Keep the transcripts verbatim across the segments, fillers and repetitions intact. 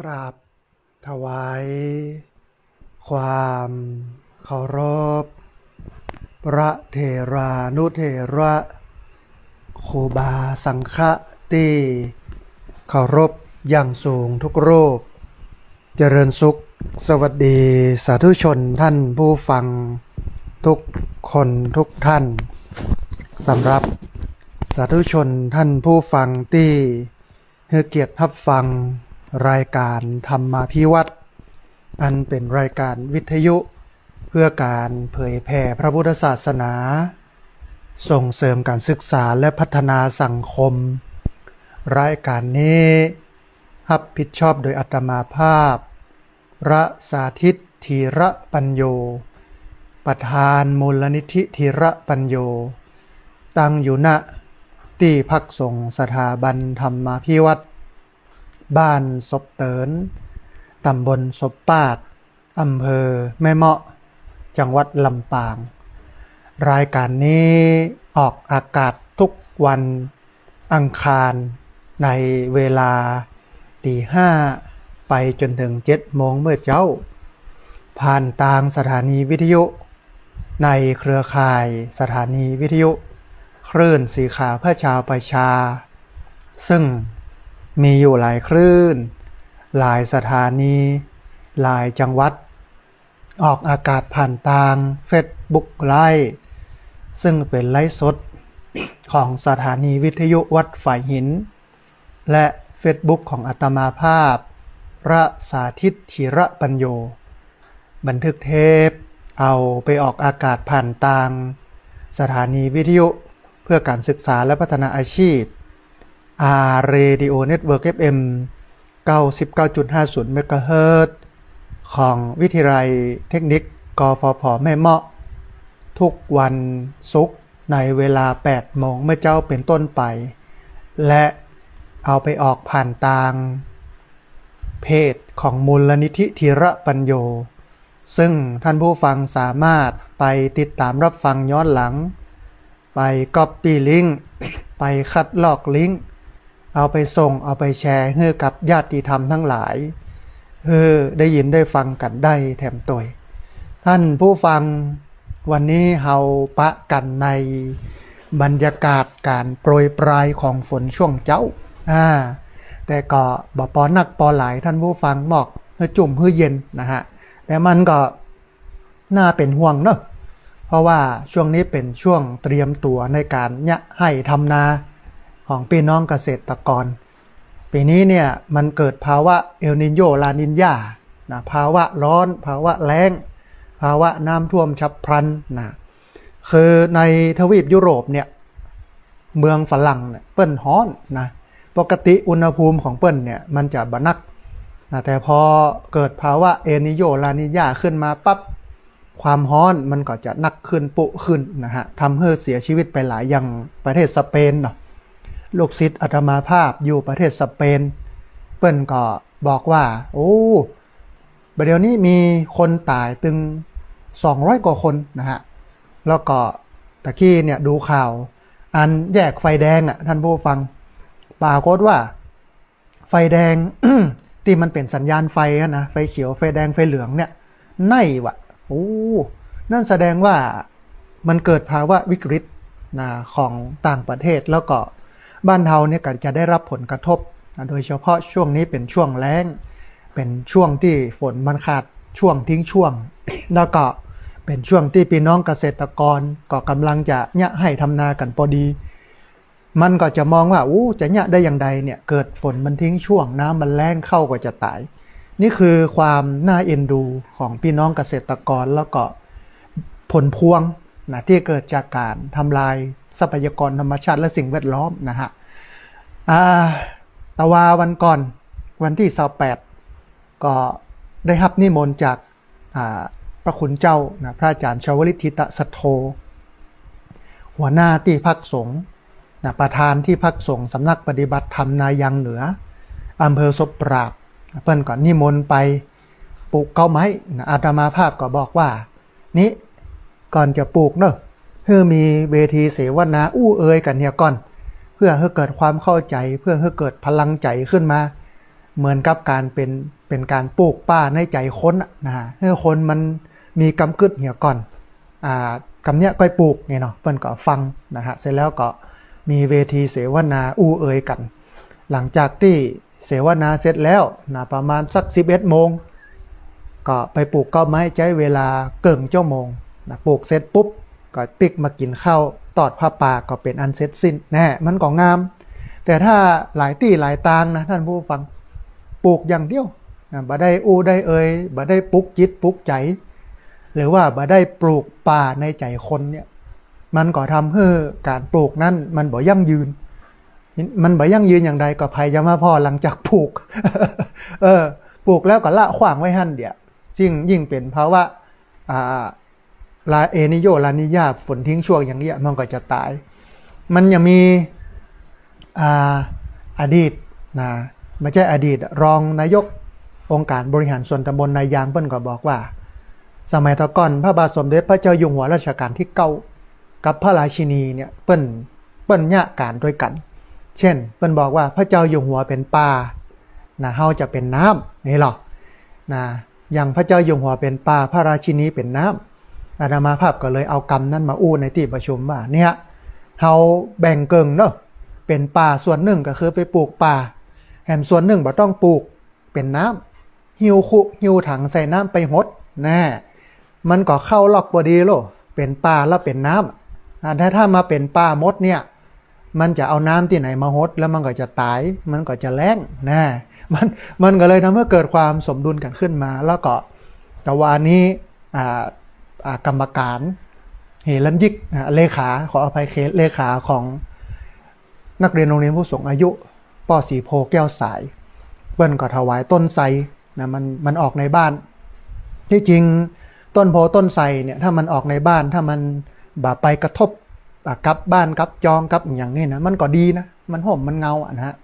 กราบถวายความเคารพ พระเถรานุเถระ ครูบาสังฆะตี้เคารพอย่างสูงทุกรูป เจริญสุข สวัสดีสาธุชนท่านผู้ฟังทุกคนทุกท่าน สำหรับสาธุชนท่านผู้ฟังตี้หื้อเกียรติฮับฟังรายก๋านธรรมาภิวัฒน์ อันเป๋นรายก๋านวิทยุเพื่อก๋านเผยแผ่พระพุทธศาสนา ส่งเสริมก๋านศึกษาและพัฒนาสังคม รายก๋านนี้ฮับผิดชอบโดยอาตมาภาพ พระสาธิต ธีระปัญโญ ประธานมูลนิธิธีระปัญโญ ตั้งอยู่ ณ ตี้พักสงฆ์สถาบันธรรมาภิวัฒน์ บ้านศพเติน ตำบลศพปาด อำเภอแม่เมาะ จังหวัดลำปาง รายก๋านนี้ออกอากาศทุกวันอังคารในเวลาตีห้าไปจ๋นเถิงเจ็ดโมงเมื่อเจ๊า ผ่านตางสถานีวิทยุในเครือข่ายสถานีวิทยุคลื่นสีขาวเพื่อชาวประชา ซึ่งมีอยู่หลายคลื่น หลายสถานี หลายจังหวัด ออกอากาศผ่านตางเฟซบุ๊กไลฟ์ ซึ่งเป๋นไลฟ์สดของสถานีวิทยุวัดฝายหิน และเฟซบุ๊กของอาตมาภาพ พระสาธิต ธีระปัญโญ บันทึกเทปเอาไปออกอากาศผ่านตางสถานีวิทยุเพื่อก๋านศึกษาและพัฒนาอาชีพ อาร์ เรดิโอ เน็ตเวิร์ก เอฟ เอ็ม เก้าสิบเก้าจุดห้าศูนย์ เมกะเฮิรตซ์ ของวิทยาลัยเทคนิค กฟผ แม่เมาะ ทุกวันศุกร์ในเวลาแปดโมงเมื่อเจ๊าเป๋นต้นไป และเอาไปออกผ่านตางเพจของมูลนิธิธีระปัญโญ ซึ่งท่านผู้ฟังสามารถไปติดต๋ามฮับฟังย้อนหลัง ไปก๊อปปี้ลิงก์ ไปคัดลอกลิงก์ เอาไปส่ง เอาไปแชร์หื้อกับญาติธรรมตังหลาย หื้อได้ยินได้ฟังกั๋นได้แถมตวย ท่านผู้ฟัง วันนี้เฮาปะกั๋นในบรรยากาศก๋านโปรยปรายของฝนช่วงเจ๊า อ่า แต่ก็บ่ปอนักปอหลาย ท่านผู้ฟัง มอกหื้อจุ่มหื้อเย็นนะฮะ แต่มันก็ น่าเป๋นห่วงเนาะ เพราะว่าช่วงนี้เป๋นช่วงเตรียมตั๋วในก๋านเยียะไฮ่ทำนาของปี้น้องเกษตรกร ปี๋นี้เนี่ยมันเกิดภาวะเอลนีโญ ลานีญานะ ภาวะฮ้อน ภาวะแล้ง ภาวะน้ำท่วมฉับพลันนะ คือในทวีปยุโรปเนี่ย เมืองฝรั่งเนี่ยเปิ้นฮ้อนนะ ปกติอุณหภูมิของเปิ้นเนี่ยมันจะบ่นักนะ แต่พอเกิดภาวะเอลนีโญ ลานีญาขึ้นมาปั๊บ ความฮ้อนมันก็จะนักขึ้นปุ๊ขึ้นนะฮะ ทำหื้อเสียชีวิตไปหลาย อย่างประเทศสเปนเนาะ ลูกศิษย์อาตมาภาพอยู่ประเทศสเปน เปิ้นก็บอกว่า โอ้ บ่าเดี่ยวนี้มีคนต๋ายตึงสองร้อยกว่าคนนะฮะ แล้วก็ตะกี้เนี่ยดูข่าว อันแยกไฟแดงอะ ท่านผู้ฟัง ปรากฏว่าไฟแดง ตี้มันเป๋นสัญญาณไฟอะนะ ไฟเขียว ไฟแดง ไฟเหลืองเนี่ย ไหม้ว่ะ โอ้ นั่นแสดงว่ามันเกิดภาวะวิกฤตนะ ของต่างประเทศ แล้วก็บ้านเฮาเนี่ยก็จะได้รับผลกระทบนะ โดยเฉพาะช่วงนี้เป๋นช่วงแล้ง เป๋นช่วงตี้ฝนมันขาดช่วงทิ้งช่วง แล้วก็เป๋นช่วงตี้ปี้น้องเกษตรกรก็ก๋ำลังจะเยียะไฮ่ทำนากั๋นปอดี มันก็จะมองว่า อู้ จะเยียะได้อย่างใดเนี่ย เกิดฝนมันทิ้งช่วง น้ำมันแล้ง ข้าวก็จะต๋าย นี่คือความน่าเอ็นดูของปี้น้องเกษตรกร แล้วก็ผลพวงนะ ตี้เกิดจากก๋านทำลายทรัพยากรธรรมชาติและสิ่งแวดล้อมนะฮะ อ่า ตะวาวันก่อน วันตี้ซาวแปด ก็ได้ฮับนิมนต์จาก อ่า พระคุณเจ้านะ พระอาจ๋ารย์ชวลิต ธิตะสัทโธ หัวหน้าตี้พักสงฆ์นะ ประธานตี้พักสงฆ์สำนักปฏิบัติธรรมนายางเหนือ อำเภอศพปราบ เปิ้นก็นิมนต์ไปปลูกเก๊าไม้นะ อาตมาภาพก็บอกว่า นี่ ก่อนจะปลูกเนาะ หื้อมีเวทีเสวนาอู้เอยกั๋นเหียก่อน เพื่อหื้อเกิดความเข้าใจ๋ เพื่อหื้อเกิดพลังใจ๋ขึ้นมา เหมือนกับก๋านเป๋น เป๋นก๋านปลูกป่าในใจ๋คนน่ะนะฮะ หื้อคนมันมีกำกึ๊ดเหียก่อน อ่า กำเนี้ยก้อยปลูก เงี้ยเนาะ เปิ้นก็ฟังนะฮะ เสร็จแล้วก็มีเวทีเสวนาอู้เอ่ยกั๋น หลังจากตี้เสวนาเสร็จแล้วนะ ประมาณสักสิบเอ็ดโมง ก็ไปปลูกเก๊าไม้ ใจ๊เวลาเกิ่งชั่วโมงนะ ปลูกเสร็จปุ๊บ ก็ปิ๊กมากิ๋นข้าว ตอดผ้าป่า ก็เป๋นอันเสร็จสิ้น แน่ มันก็งาม แต่ถ้าหลายตี้หลายตางนะ ต้านผู้ฟัง ปลูกอย่างเดียวนะ บ่ได้อู้ได้เอ่ย บ่ได้ปลุกจิตปลุกใจ๋ หรือว่าบ่ได้ปลูกป่าในใจ๋คนเนี่ย มันก็ทำหื้อก๋านปลูกนั้นมันบ่ยั่งยืน มันบ่ยั่งยืนอย่างใด ก็ใผจะมาผ่อหลังจากปลูก เออ ปลูกแล้วก็ละขว้างไว้หั้นเดี๋ยว ซึ่งยิ่งเป๋นภาวะ อ่า ลา เอลนิโญ ลานีญา ฝนทิ้งช่วงอย่างเนี้ย มันก็จะต๋าย มันยังมี อ่า อดีตนะ บ่ใจ้อดีต รองนายกองค์การบริหารส่วนตำบลนายาง เปิ้นก็บอกว่า สมัยแต่ก่อนพระบาทสมเด็จพระเจ้าอยู่หัวรัชกาลที่เก้า กับพระราชินีเนี่ย เปิ้น เปิ้นเยียะก๋านตวยกั๋น เช่น เปิ้นบอกว่าพระเจ้าอยู่หัวเป๋นป่านะ เฮาจะเป๋นน้ำ นี่หรอ นะ อย่างพระเจ้าอยู่หัวเป๋นป่า พระราชินีเป๋นน้ำ อาตมาภาพก็เลยเอากำนั้นมาอู้ในตี้ประชุมว่า เนี่ย เฮาแบ่งเกิ่งเนาะ เป๋นป่าส่วนนึ่งก็คือไปปลูกป่า แหมส่วนนึ่งบ่ต้องปลูก เป๋นน้ำ หิ้วคุหิ้วถังใส่น้ำไปหด แน่ มันก็เข้าล็อกพอดีโล เป๋นป่าแล้วเป๋นน้ำ อ่า ถ้า ถ้ามาเป๋นป่าหมดเนี่ย มันจะเอาน้ำตี้ไหนมาหด แล้วมันก็จะต๋าย มันก็จะแล้ง นะ มัน มันก็เลยทำให้เกิดความสมดุลกั๋นขึ้นมา แล้วก็ แต่ว่าอันนี้ อ่า อ่า กรรมการ เหรัญญิก อ่า เลขา ขออภัย เลขาของนักเรียนโรงเรียนผู้สูงอายุ ป้อศรีโพธิ์แก้วสาย เปิ้นก็ถวายต้นไทรนะ มัน มันออกในบ้าน ตี้จริงต้นโพธิ์ต้นไทรเนี่ย ถ้ามันออกในบ้าน ถ้ามันบ่ไปกระทบ อ่ะ กับบ้านกับจองกับอะหยังนี่นะ มันก็ดีนะ มันฮ่มมันเงาอะนะฮะ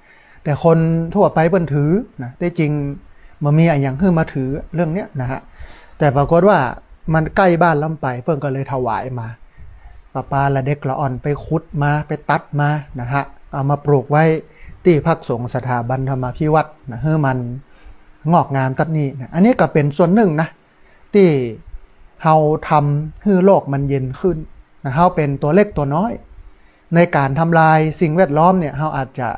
แต่คนทั่วไปเปิ้นถือนะ ตี้จริงบ่มีอะหยังหื้อมาถือเรื่องเนี้ยนะฮะ แต่ปรากฏว่ามันใก้บ้านล้ำไป เปิ้นก็เลยถวายมา ป้าๆ ละเด็กละอ่อนไปขุดมา ไปตัดมานะฮะ เอามาปลูกไว้ตี้พักสงฆ์สถาบันธรรมาภิวัฒน์นะ หื้อมันงอกงามตั๊ดนี้นะ อันนี้ก็เป๋นส่วนนึ่งนะ ตี้เฮาทำหื้อโลกมันเย็นขึ้นนะ เฮาเป๋นตั๋วเล็กตั๋วน้อย ในก๋านทำลายสิ่งแวดล้อมเนี่ย เฮาอาจจะ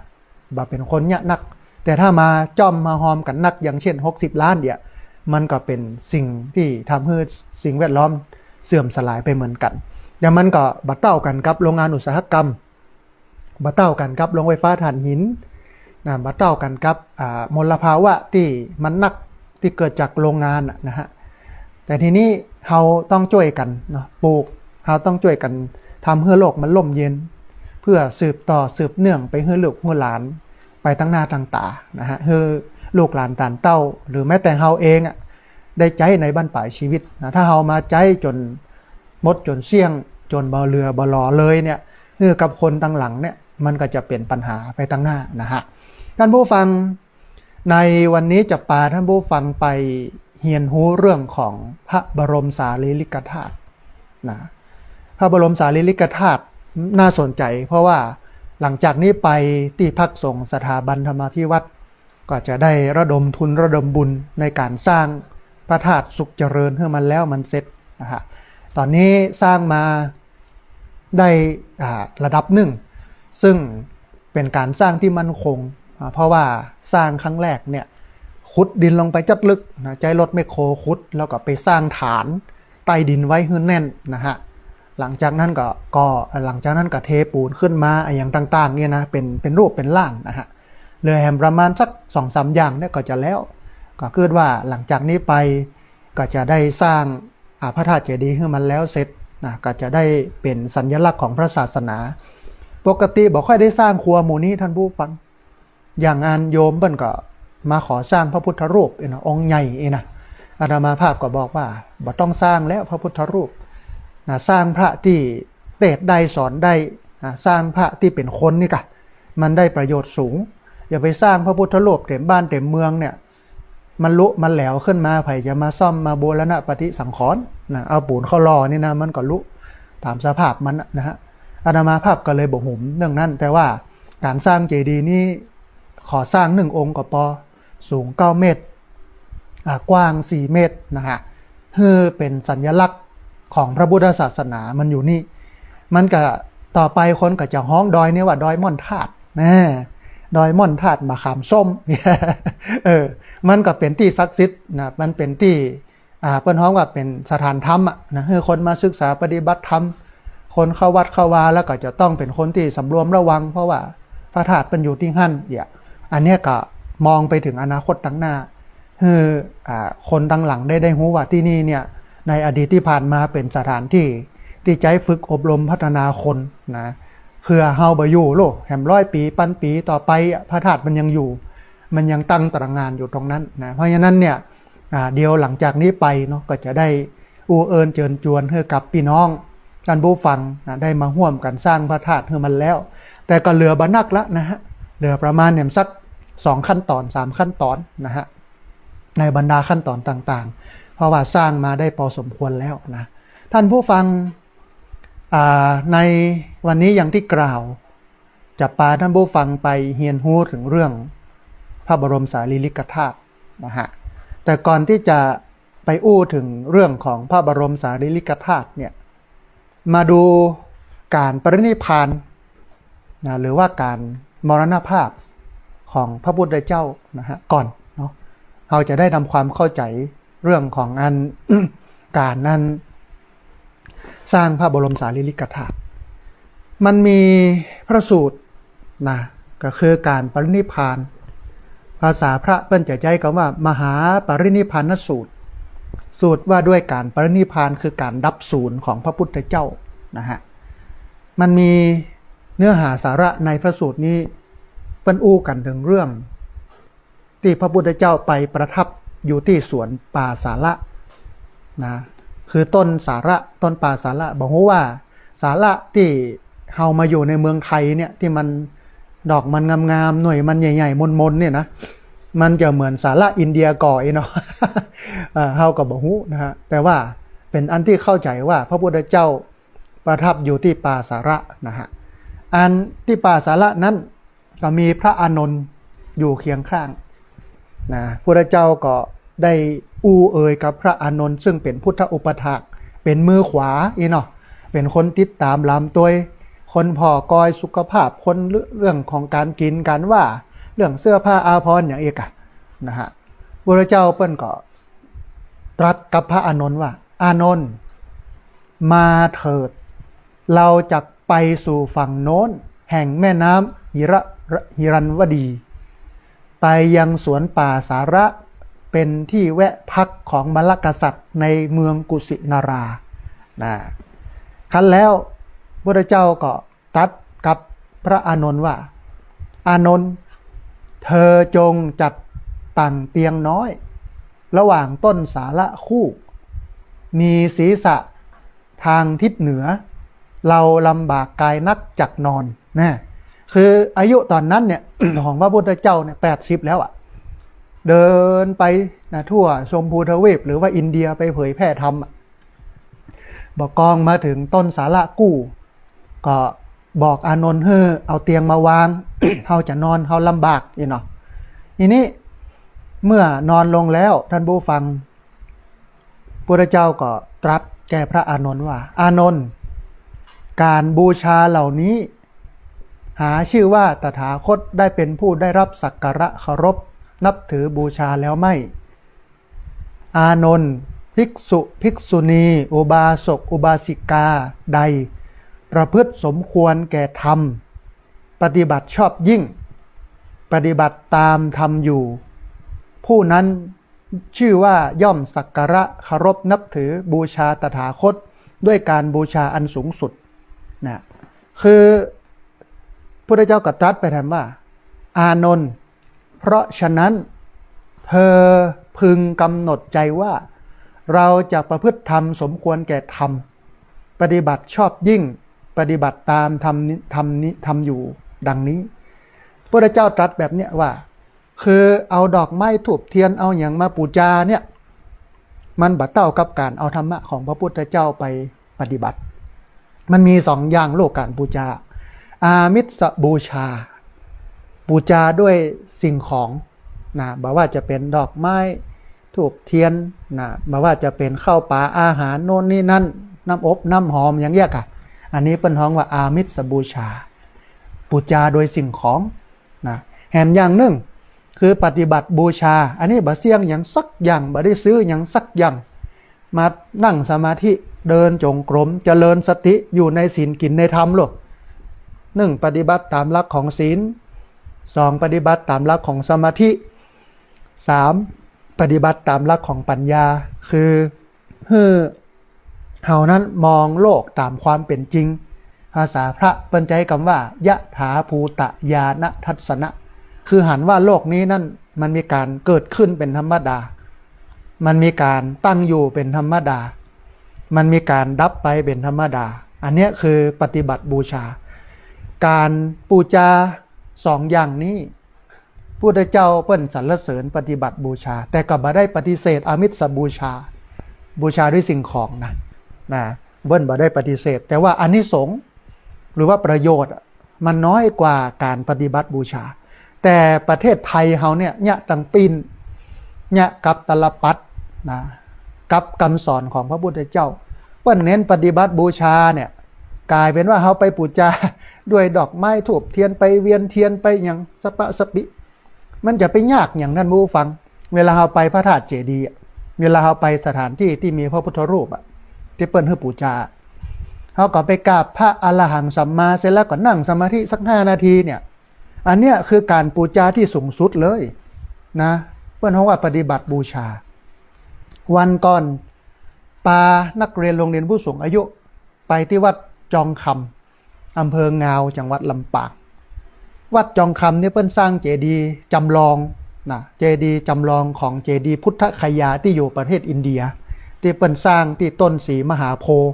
บ่เป๋นคนเยียะนัก แต่ถ้ามาจ้อมมาฮอมกั๋นนัก อย่างเช่น หกสิบล้านเนี่ย มันก็เป๋นสิ่งตี้ทำหื้อสิ่งแวดล้อมเสื่อมสลายไปเหมือนกั๋น แต่มันก็บ่เต้ากั๋นกับโรงงานอุตสาหกรรม บ่เต้ากั๋นกับโรงไฟฟ้าถ่านหินนะ บ่เต้ากั๋นกับ อ่า มลภาวะตี้มันนัก ตี้เกิดจากโรงงานน่ะนะฮะ แต่ทีนี้เฮาต้องจ้วยกั๋นเนาะ ปลูก เฮาต้องจ้วยกั๋นทำหื้อโลกมันร่มเย็น เพื่อสืบต่อสืบเนื่องไปหื้อลูกหื้อหลาน ไปตังหน้าตังต๋านะฮะ หื้อลูกหลานต๋านเต้า หรือแม้แต่เฮาเองอะ ได้ใจ๊ในบั้นปลายชีวิตนะ ถ้าเฮามาใจ๊จ๋นหมดจ๋นเสี้ยง จ๋นบ่เหลือบ่หลอเลยเนี่ย หื้อกับคนตังหลังเนี่ย มันก็จะเป๋นปัญหาไปตังหน้านะฮะ ต้านผู้ฟัง ในวันนี้จะปาต้านผู้ฟังไปเฮียนฮู้เรื่องของพระบรมสารีริกธาตุนะ พระบรมสารีริกธาตุน่าสนใจ๋ เพราะว่าหลังจากนี้ไปตี้พักสงฆ์สถาบันธรรมาภิวัฒน์ ก็จะได้ระดมทุนระดมบุญในก๋านสร้างพระธาตุสุขเจริญหื้อมันแล้วมันเสร็จนะฮะ ต๋อนนี้สร้างมาได้ อ่า ระดับนึ่ง ซึ่งเป๋นก๋านสร้างตี้มั่นคง อ่า เพราะว่าสร้างครั้งแรกเนี่ย ขุดดินลงไปจั๊ดลึกนะ ใจ๊รถแมคโครขุด แล้วก็ไปสร้างฐานใต้ดินไว้หื้อแน่นนะฮะ หลังจากนั้นก็ ก็ หลังจากนั้นก็เทปูนขึ้นมา อะหยังต่างๆ เนี่ยนะ เป๋น เป๋นรูปเป๋นร่างนะฮะ เหลือแหมประมาณสักสองสามอย่างเนี่ยก็จะแล้ว ก็กึ๊ดว่าหลังจากนี้ไปก็จะได้สร้าง อ่า พระธาตุเจดีย์หื้อมันแล้วเสร็จนะ ก็จะได้เป๋นสัญลักษณ์ของพระศาสนา ปกติบ่ค่อยได้สร้างครัวหมู่นี้ต้านผู้ฟัง อย่างอันโยมเปิ้นก็มาขอสร้างพระพุทธรูปเองนะ องค์ใหญ่เองนะ อาตมาภาพก็บอกว่า บ่ต้องสร้างแล้วพระพุทธรูปนะ สร้างพระตี้เตสน์ได้สอนได้นะ สร้างพระตี้เป๋นคนนี่กะ มันได้ประโยชน์สูง อย่าไปสร้างพระพุทธรูปเต๋มบ้านเต๋มเมืองเนี่ย มันลุมันแหลวขึ้นมา ใผจะมาซ่อมมาบูรณะปฏิสังขรณ์นะ เอาปูนเข้าหล่อนี่นะ มันก็ลุต๋ามสภาพมันนะฮะ อาตมาภาพก็เลยบ่หุมเรื่องนั้น แต่ว่าก๋านสร้างเจดีย์นี้ขอสร้างนึ่งองค์ก็ปอ สูงเก้าเมตร อ่า กว้างสี่เมตรนะฮะ หื้อเป๋นสัญลักษณ์ของพระพุทธศาสนามันอยู่นี่ มันก็ต่อไปคนก็จะฮ้องดอยนี้ว่าดอยม่อนธาตุนะ ดอยม่อนธาตุมะขามส้ม เออ มันก็เป๋นตี้ศักดิ์สิทธิ์นะ มันเป๋นตี้ อ่า เปิ้นฮ้องว่าเป๋นสถานธรรมอะนะ หื้อคนมาศึกษาปฏิบัติธรรม คนเข้าวัดเข้าวาแล้วก็จะต้องเป๋นคนตี้สำรวมระวัง เพราะว่าพระธาตุเปิ้นอยู่ตี้หั้นเนี่ย อันเนี้ยก็มองไปเถิงอนาคตตังหน้า หื้อ อ่า คนตังหลังได้ ได้ฮู้ว่าตี้นี่เนี่ย ในอดีตตี้ผ่านมาเป๋นสถานตี้ ตี้ใจ๊ฝึกอบรมพัฒนาคนนะ เผื่อเฮาบ่อยู่โลก แหมร้อยปี ปันปีต่อไปอะ พระธาตุมันยังอยู่ มันยังตั้งตระหง่านอยู่ตรงนั้นนะ เพราะฉะนั้นเนี่ย อ่า เดี๋ยวหลังจากนี้ไปเนาะ ก็จะได้อู้เอิ้นเจิญจวนหื้อกับปี้น้องต้านผู้ฟังนะ ได้มาฮ่วมกั๋นสร้างพระธาตุหื้อมันแล้ว แต่ก็เหลือบ่นักละนะฮะ เหลือประมาณเนี่ยสักสองขั้นต๋อน สามขั้นต๋อนนะฮะ ในบรรดาขั้นต๋อนต่างๆ เพราะว่าสร้างมาได้ปอสมควรแล้วนะ ต้านผู้ฟัง อ่า ในวันนี้อย่างตี้กล่าว จะปาต้านผู้ฟังไปเฮียนฮู้เถิงเรื่องพระบรมสารีริกธาตุนะฮะ แต่ก่อนตี้จะไปอู้เถิงเรื่องของพระบรมสารีริกธาตุเนี่ย มาดูก๋านปรินิพพานนะ หรือว่าก๋านมรณภาพของพระพุทธเจ้านะฮะ ก่อนเนาะ เฮาจะได้ทำความเข้าใจ๋เรื่องของอัน ก๋านนั้น สร้างพระบรมสารีริกธาตุ มันมีพระสูตรนะ ก็คือก๋านปรินิพพาน ภาษาพระเปิ้นจะใจ๊กำว่ามหาปรินิพพานสูตร สูตรว่าด้วยก๋านปรินิพพาน คือก๋านดับสูญของพระพุทธเจ้านะฮะ มันมีเนื้อหาสาระในพระสูตรนี้ เปิ้นอู้กั๋นเถิงเรื่อง ตี้พระพุทธเจ้าไปประทับอยู่ตี้สวนป่าสาละนะ คือต้นสาละ ต้นป่าสาละ บ่ฮู้ว่าสาละตี้เฮามาอยู่ในเมืองไทยเนี่ย ตี้มันดอกมันงามๆ หน่วยมันใหญ่ๆ มนๆ เนี่ยนะ มันจะเหมือนสาละอินเดียก่ออี้เนาะ เอ่อ เฮาก็บ่ฮู้นะฮะ แต่ว่าเป๋นอันตี้เข้าใจ๋ว่าพระพุทธเจ้าประทับอยู่ตี้ป่าสาละนะฮะ อันตี้ป่าสาละนั้น ก็มีพระอานนท์อยู่เคียงข้างนะ พุทธเจ้าก็ได้อู้เอ่ยกับพระอานนท์ ซึ่งเป๋นพุทธอุปัฏฐาก เป๋นมือขวาอี้เนาะ เป๋นคนติดต๋ามหลามตวย คนผ่อกอยสุขภาพคน เรื่องของก๋านกิ๋นก๋านว่า เรื่องเสื้อผ้าอาภรณ์อย่างอี้กะนะฮะ พุทธเจ้าเปิ้นก็ตรัสกับพระอานนท์ว่า อานนท์ มาเถิด เราจักไปสู่ฝั่งโน้นแห่งแม่น้ำหิระ หิรัญวดี ไปยังสวนป่าสาละ เป๋นตี้แวะพักของมลกษัตริย์ในเมืองกุสินารา นะ ครั้นแล้วพุทธเจ้าก็ตรัสกับพระอานนท์ว่า อานนท์ เธอจงจัดตั้งเตียงน้อย ระหว่างต้นสาละคู่ มีศีรษะทางทิศเหนือ เราลำบากกายนักจักนอน นะ คืออายุต๋อนนั้นเนี่ย ของพระพุทธเจ้าเนี่ย แปดสิบแล้วอะ เดินไปนะ ทั่วชมพูทวีป หรือว่าอินเดีย ไปเผยแผ่ธรรมอะ บ่ากองมาเถิงต้นสาละกู้ ก็บอกอานนท์หื้อเอาเตียงมาวาง เฮาจะนอน เฮาลำบากอี้เนาะ ทีนี้เมื่อนอนลงแล้ว ต้านผู้ฟัง พุทธเจ้าก็ตรัสแก่พระอานนท์ว่า อานนท์ ก๋านบูชาเหล่านี้ หาชื่อว่าตถาคตได้เป๋นผู้ได้รับสักการะเคารพนับถือบูชาแล้วไม่ อานนท์ ภิกษุ ภิกษุณี อุบาสก อุบาสิกาใด ประพฤติสมควรแก่ธรรม ปฏิบัติชอบยิ่ง ปฏิบัติตามธรรมอยู่ ผู้นั้นชื่อว่าย่อมสักการะเคารพนับถือบูชาตถาคต ด้วยการบูชาอันสูงสุด นะ คือพุทธเจ้าก็ตรัสไปแถมว่า อานนท์ เพราะฉะนั้นเธอพึงกำหนดใจว่า เราจะประพฤติธรรมสมควรแก่ธรรม ปฏิบัติชอบยิ่ง ปฏิบัติตามธรรมนี้ ธรรมนี้ ธรรมอยู่ดังนี้ พุทธเจ้าตรัสแบบเนี้ยว่า คือเอาดอกไม้ธูปเทียนเอาหยังมาปู๋จาเนี่ย มันบ่เต้ากับก๋านเอาธรรมะของพระพุทธเจ้าไปปฏิบัติ มันมีสองอย่างโลกก๋านปู๋จา อามิสบูชา ปู๋จาด้วยสิ่งของ นะ บ่ว่าจะเป๋นดอกไม้ ธูปเตียนนะ บ่ว่าจะเป๋นข้าวป๋าอาหารโน่นนี่นั่น น้ำอบน้ำหอมอย่างเนี้ยค่ะ อันนี้เปิ้นฮ้องว่าอามิสบูชา ปู๋จาโดยสิ่งของนะ แหมอย่างนึ่ง คือปฏิบัติบูชา อันนี้บ่เสี้ยงหยังสักอย่าง บ่ได้ซื้อหยังสักอย่าง มานั่งสมาธิ เดินจงกรม เจริญสติ อยู่ในศีล กิ๋นในธรรมโลด นึ่ง ปฏิบัติต๋ามหลักของศีล สอง ปฏิบัติต๋ามหลักของสมาธิ สาม ปฏิบัติต๋ามหลักของปัญญา คือหื้อเฮานั้นมองโลกต๋ามความเป๋นจริง ภาษาพระเปิ้นใจ๊กำว่า ยถาภูตญาณทัสสนะ คือหันว่าโลกนี้นั้นมันมีก๋านเกิดขึ้นเป๋นธรรมดา มันมีก๋านตั้งอยู่เป๋นธรรมดา มันมีก๋านดับไปเป๋นธรรมดา อันเนี้ยคือปฏิบัติบูชา ก๋านปู๋จาสองอย่างนี้ พุทธเจ้าเปิ้นสรรเสริญปฏิบัติบูชา แต่ก็บ่ได้ปฏิเสธอามิสบูชา บูชาด้วยสิ่งของนะ นะ เปิ้นบ่ได้ปฏิเสธ แต่ว่าอานิสงส์หรือว่าประโยชน์อะ มันน้อยกว่าก๋านปฏิบัติบูชา แต่ประเทศไทยเฮาเนี่ย เยียะตังปิ้น เยียะกับตาลปัตรนะ กับกำสอนของพระพุทธเจ้า เปิ้นเน้นปฏิบัติบูชาเนี่ย ก๋ายเป๋นว่าเฮาไปปู๋จาด้วยดอกไม้ธูปเตียน ไปเวียนเตียน ไปหยังสะปะสะปิ มันจะไปยากหยัง ต้านผู้ฟัง เวลาเฮาไปพระธาตุเจดีย์อะ เวลาเฮาไปสถานตี้ตี้มีพระพุทธรูปอะ ตี้เปิ้นหื้อปู๋จา เฮาก็ไปกราบพระอรหังสัมมา เสร็จแล้วก็นั่งสมาธิสักห้านาทีเนี่ย อันเนี้ยคือก๋านปู๋จาตี้สูงสุดเลยนะ เปิ้นฮ้องว่าปฏิบัติบูชา วันก่อนปานักเรียนโรงเรียนผู้สูงอายุ ไปตี้วัดจองคำ อำเภองาว จังหวัดลำปาง วัดจองคำเนี่ยเปิ้นสร้างเจดีย์จ๋ำลองนะ เจดีย์จ๋ำลองของเจดีย์พุทธคยาตี้อยู่ประเทศอินเดีย ตี้เปิ้นสร้างตี้ต้นศรีมหาโพธิ์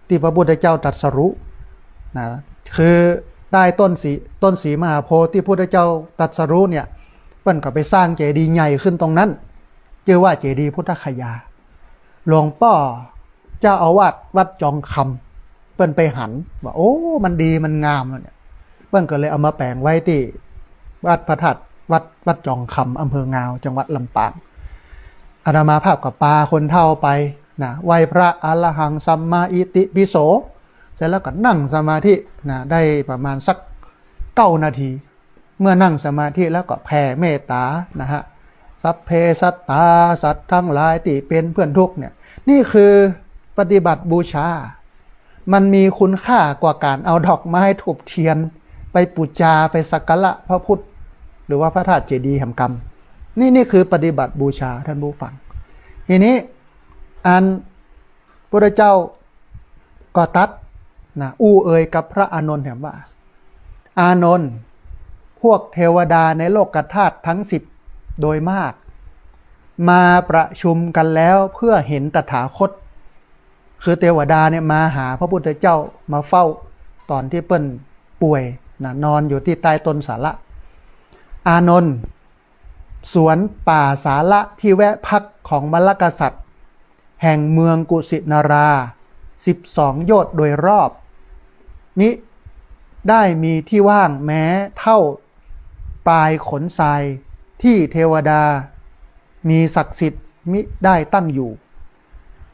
ตี้พระพุทธเจ้าตรัสรู้นะ คือใต้ต้นศรี ต้นศรีมหาโพธิ์ตี้พุทธเจ้าตรัสรู้เนี่ย เปิ้นก็ไปสร้างเจดีย์ใหญ่ขึ้นตรงนั้น จื้อว่าเจดีย์พุทธคยา หลวงป้อเจ้าอาวาสวัดจองคำ เปิ้นไปหันว่า โอ้ มันดีมันงามแล้วเนี่ย เปิ้นก็เลยเอามาแป๋งไว้ตี้วัดพระธาตุ วัด วัดจองคำ อำเภองาว จังหวัดลำปาง อาตมาภาพก็ปาคนเฒ่าไปนะ ไหว้พระอรหังสัมมาอิติปิโส เสร็จแล้วก็นั่งสมาธินะ ได้ประมาณสักเก้านาที เมื่อนั่งสมาธิแล้วก็แผ่เมตต๋านะฮะ สัพเพสัตตา สัตว์ทั้งหลายตี้เป๋นเปื้อนทุกข์เนี่ย นี่คือปฏิบัติบูชา มันมีคุณค่ากว่าก๋านเอาดอกไม้ธูปเตียน ไปปู๋จา ไปสักการะพระพุทธ หรือว่าพระธาตุเจดีย์แหมกำ นี่ นี่คือปฏิบัติบูชา ต้านผู้ฟัง ทีนี้ อันพุทธเจ้าก็ตรัสนะ อู้เอ่ยกับพระอานนท์แหมว่า อานนท์ พวกเทวดาในโลกธาตุทั้งสิบโดยมาก มาประชุมกั๋นแล้วเพื่อเห็นตถาคต คือเทวดาเนี่ยมาหาพระพุทธเจ้า มาเฝ้าต๋อนตี้เปิ้นป่วยนะ นอนอยู่ตี้ใต้ต้นสาละ อานนท์ สวนป่าสาละตี้แวะพักของมลกษัตริย์ แห่งเมืองกุสินารา สิบสองโยชน์โดยรอบ มิได้มีตี้ว่างแม้เท่าปลายขนทราย ตี้เทวดามีศักดิ์สิทธิ์มิได้ตั้งอยู่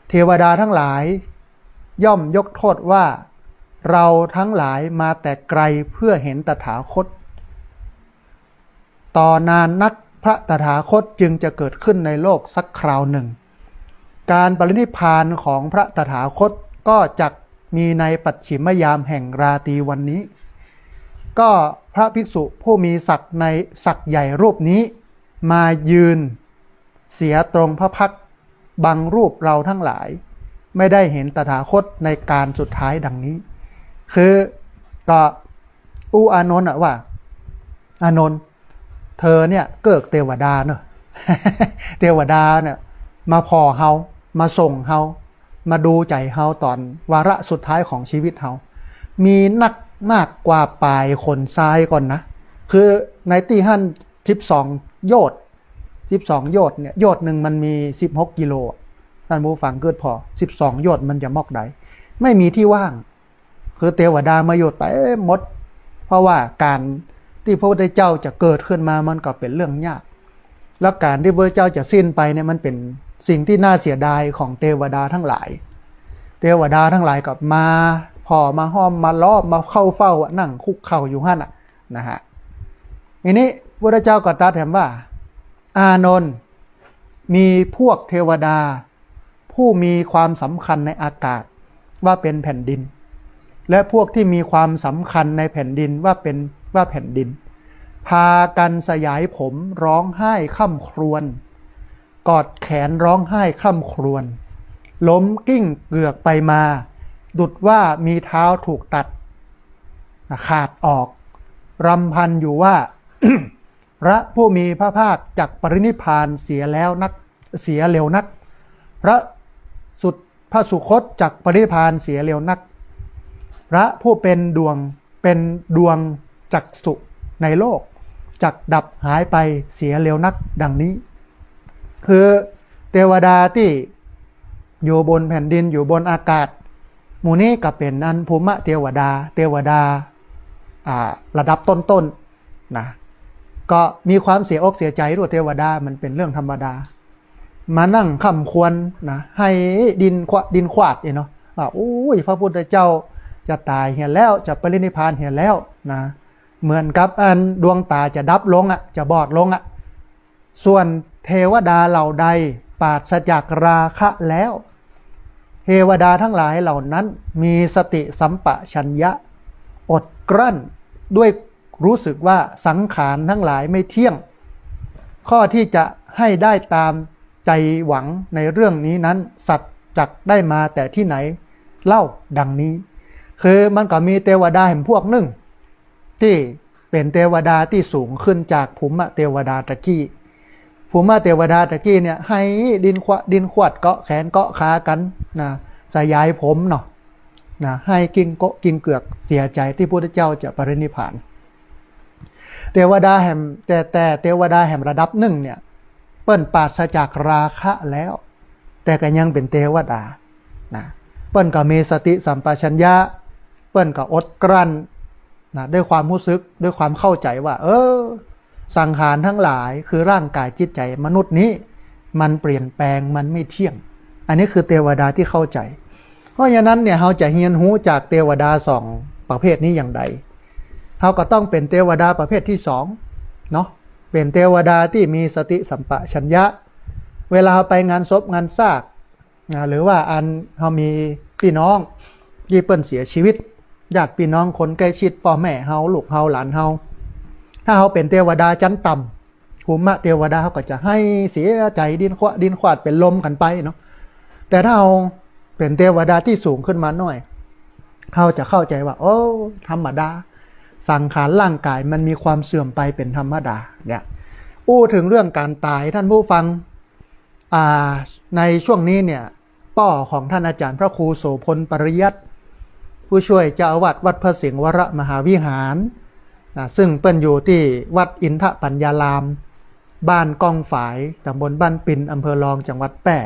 เทวดาทั้งหลายย่อมยกโทษว่า เราทั้งหลายมาแต่ไกลเพื่อเห็นตถาคต ต่อนานนักพระตถาคตจึงจะเกิดขึ้นในโลกสักคราวหนึ่ง การปรินิพพานของพระตถาคตก็จักมีในปัจฉิมยามแห่งราตรีวันนี้ ก็พระภิกษุผู้มีศักดิ์ใน ศักดิ์ใหญ่รูปนี้มายืนเสียตรงพระพักตร์ บังรูปเราทั้งหลาย ไม่ได้เห็นตถาคตในกาลสุดท้ายดังนี้ คือก็อู้อานนท์อะว่า อานนท์ เธอเนี่ยเกื้อเทวดาเนาะ เทวดาเนี่ยมาผ่อเฮา มาส่องเฮา มาดูใจ๋เฮาต๋อนวาระสุดท้ายของชีวิตเฮา มีนักมากกว่าปลายขนทรายก่อนนะ คือในตี้หั้นสิบสองโยชน์ สิบสองโยชน์เนี่ย โยชน์หนึ่งมันมีสิบหกกิโลอะ ต้านผู้ฟังกึ๊ดผ่อ สิบสองโยชน์มันจะมอกใด ไม่มีตี้ว่าง คือเทวดามาอยู่เต็มหมด เพราะว่าก๋านตี้พระพุทธเจ้าจะเกิดขึ้นมามันก็เป๋นเรื่องยาก แล้วก๋านตี้พระพุทธเจ้าจะสิ้นไปเนี่ยมันเป๋นสิ่งตี้น่าเสียดายของเตวดาตังหลาย เตวดาตังหลายก็มาผ่อมาห้อมมาล้อมมาเข้าเฝ้าอะนั่งคุกเข่าอยู่หั้นอะนะฮะ ทีนี้พระพุทธเจ้าก็ตรัสแถมว่า อานนท์ มีพวกเตวดา ผู้มีความสำคัญในอากาศว่าเป๋นแผ่นดิน และพวกที่มีความสำคัญในแผ่นดินว่าเป๋น ว่าแผ่นดิน พากั๋นสยายผมร้องไห้คร่ำครวญ กอดแขนร้องไห้คร่ำครวญ ล้มกลิ้งเกือกไปมา ดุจว่ามีเท้าถูกตัดขาดออก รำพันอยู่ว่า พระผู้มีพระภาคจักปรินิพพานเสียแล้วนัก เสียเร็วนัก พระสุ พระสุคตจักปรินิพพานเสียเร็วนัก พระผู้เป๋นดวง เป๋นดวงจักษุในโลก จักดับหายไปเสียเร็วนัก ดังนี้ คือเตวดาตี้อยู่บนแผ่นดินอยู่บนอากาศ หมู่นี้ก็เป๋นอันภูมิเตวดา เตวดา อ่า ระดับต้นๆ นะ ก็มีความเสียอกเสียใจ๋ด้วย เตวดามันเป๋นเรื่องธรรมดา มานั่งคร่ำครวญนะ ไห้ดิ้นขวา ดิ้นขวาดเนาะ ว่า โอ้ย พระพุทธเจ้าจะต๋ายเหียแล้ว จะปรินิพพานเหียแล้วนะ เหมือนกับอันดวงต๋าจะดับลงอะ จะบอดลงอะ ส่วนเทวดาเหล่าใดปราศจากราคะแล้ว เทวดาตังหลายเหล่านั้นมีสติสัมปชัญญะ อดกลั้นด้วยรู้สึกว่าสังขารตังหลายไม่เที่ยง ข้อที่จะให้ได้ตามใจ๋หวังในเรื่องนี้นั้น สัตว์จักได้มาแต่ที่ไหนเล่า ดังนี้ คือมันก็มีเตวดาแหมพวกนึ่ง ตี้เป๋นเตวดาตี้สูงขึ้นจากภูมิเตวดาตะกี้ ภูมิเตวดาตะกี้เนี่ย ไห้ดิ้นขวา ดิ้นขวาดเกาะแขนเกาะขากั๋นนะ สยายผมเนาะนะ ไห้กลิ้งโก๊ะกลิ้งเกือกเสียใจ๋ตี้พุทธเจ้าจะปรินิพพาน เตวดาแหม แต่ แต่เตวดาแหมระดับนึ่งเนี่ย เปิ้นปราศจากราคะแล้ว แต่ก็ยังเป๋นเตวดานะ เปิ้นก็มีสติสัมปชัญญะ เปิ้นก็อดกลั้นนะ ด้วยความรู้สึก ด้วยความเข้าใจ๋ว่า เออ สังขารตังหลาย คือร่างกายจิตใจ๋มนุษย์นี้ มันเปลี่ยนแปลง มันไม่เที่ยง อันนี้คือเตวดาตี้เข้าใจ๋ เพราะฉะนั้นเนี่ย เฮาจะเฮียนฮู้จากเตวดาสองประเภทนี้อย่างใด เฮาก็ต้องเป๋นเตวดาประเภทตี้สองเนาะ เป๋นเตวดาตี้มีสติสัมปชัญญะ เวลาเฮาไปงานศพงานซาก นะ หรือว่าอันเฮามีปี้น้องตี้เปิ้นเสียชีวิต ญาติปี้น้องคนใก้ชิด ป้อแม่เฮา ลูกเฮา หลานเฮา ถ้าเฮาเป๋นเตวดาจั๊นต่ำ ภูมิเตวดาเฮาก็จะไห้เสียใจ๋ ดิ้นขวา ดิ้นขวาดเป๋นลมกั๋นไปเนาะ แต่ถ้าเฮาเป๋นเตวดาตี้สูงขึ้นมาหน้อย เฮาจะเข้าใจ๋ว่า โอ้ ธรรมดา สังขารร่างกายมันมีความเสื่อมไปเป๋นธรรมดา เนี่ย อู้เถิงเรื่องก๋านต๋าย ท่านผู้ฟัง อ่า ในช่วงนี้เนี่ย ป้อของท่านอาจ๋ารย์พระครูโสภณ ปริยัติ ผู้ช่วยเจ้าอาวาสวัดพระสิงห์วรมหาวิหารนะ ซึ่งเปิ้นอยู่ตี้วัดอินทปัญญาราม บ้านก้องฝาย ตำบลบ้านปิน อำเภอรอง จังหวัดแป้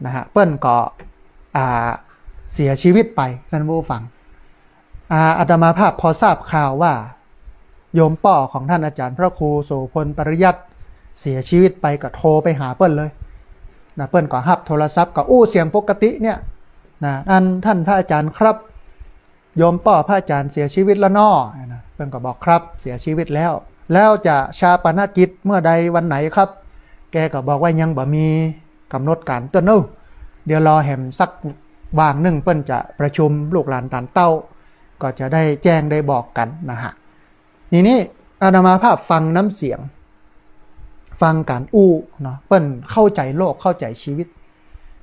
นะฮะ เปิ้นก็ อ่า เสียชีวิตไป ท่านผู้ฟัง อ่า อาตมาภาพพอทราบข่าวว่า โยมป้อของท่านอาจ๋ารย์พระครูโสภณ ปริยัติ เสียชีวิตไป ก็โทรไปหาเปิ้นเลยนะ เปิ้นก็ฮับโทรศัพท์ ก็อู้เสียงปกติเนี่ยนะ อัน ท่านพระอาจ๋ารย์ครับ โยมป้อพระอาจ๋ารย์เสียชีวิตแล้วน้อนะ เปิ้นก็บอก ครับ เสียชีวิตแล้ว แล้วจะฌาปนกิจเมื่อใดวันไหนครับ แกก็บอกว่ายังบ่มีก๋ำหนดก๋านเตื้อเน่อ เดี๋ยวรอแหมสักวางนึ่ง เปิ้นจะประชุมลูกหลานตานเต้า ก็จะได้แจ้งได้บอกกั๋นนะฮะ ทีนี้อาตมาภาพฟังน้ำเสียง ฟังก๋านอู้เนาะ เปิ้นเข้าใจ๋โลก เข้าใจ๋ชีวิต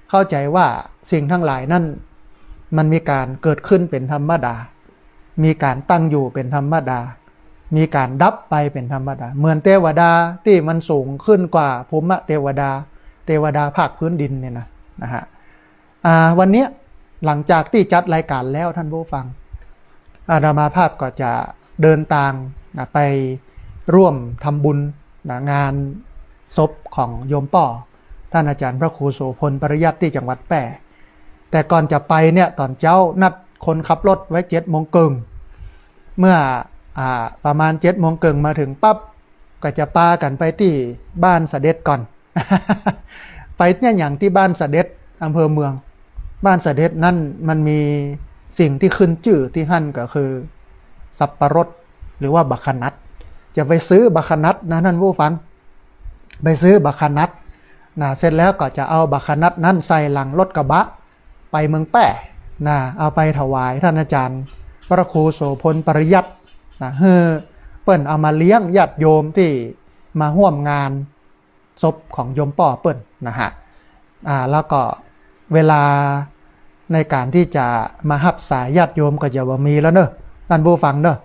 เข้าใจ๋ว่าสิ่งตังหลายนั้น มันมีก๋านเกิดขึ้นเป๋นธรรมดา มีก๋านตั้งอยู่เป๋นธรรมดา มีก๋านดับไปเป๋นธรรมดา เหมือนเตวดาตี้มันสูงขึ้นกว่าภูมิเตวดา เตวดาภาคพื้นดินเนี่ยนะ นะฮะ อ่า วันเนี้ย หลังจากตี้จัดรายก๋านแล้ว ท่านผู้ฟัง อาตมาภาพก็จะเดินตางนะ ไปร่วมทำบุญนะ งานศพของโยมป้อ ท่านอาจ๋ารย์พระครูโสภณ ปริยัติ ตี้จังหวัดแป้ แต่ก่อนจะไปเนี่ย ต๋อนเจ๊านัดคนขับรถไว้เจ็ดโมงเกิ่ง เมื่อ อ่า ประมาณเจ็ดโมงเกิ่งมาเถิงปั๊บ ก็จะปากั๋นไปตี้บ้านเสด็จก่อน ไปเนี่ยหยังตี้บ้านเสด็จ อำเภอเมือง บ้านเสด็จนั้นมันมีสิ่งตี้ขึ้นจื้อตี้หั้นก็คือสับปะรด หรือว่าบักขะนัด จะไปซื้อบักขะนัดนะท่านผู้ฟัง ไปซื้อบักขะนัดนะ เสร็จแล้วก็จะเอาบักขะนัดนั้นใส่หลังรถกระบะ ไปเมืองแป้นะ เอาไปถวายท่านอาจารย์พระครูโสภณปริยัตินะ หื้อเปิ้นเอามาเลี้ยงญาติโยมตี้มาฮ่วมงานศพของโยมป้อเปิ้นนะฮะ อ่า แล้วก็เวลาในก๋านตี้จะมาฮับสายญาติโยมก็จะบ่มีแล้วเนาะท่านผู้ฟังเนาะ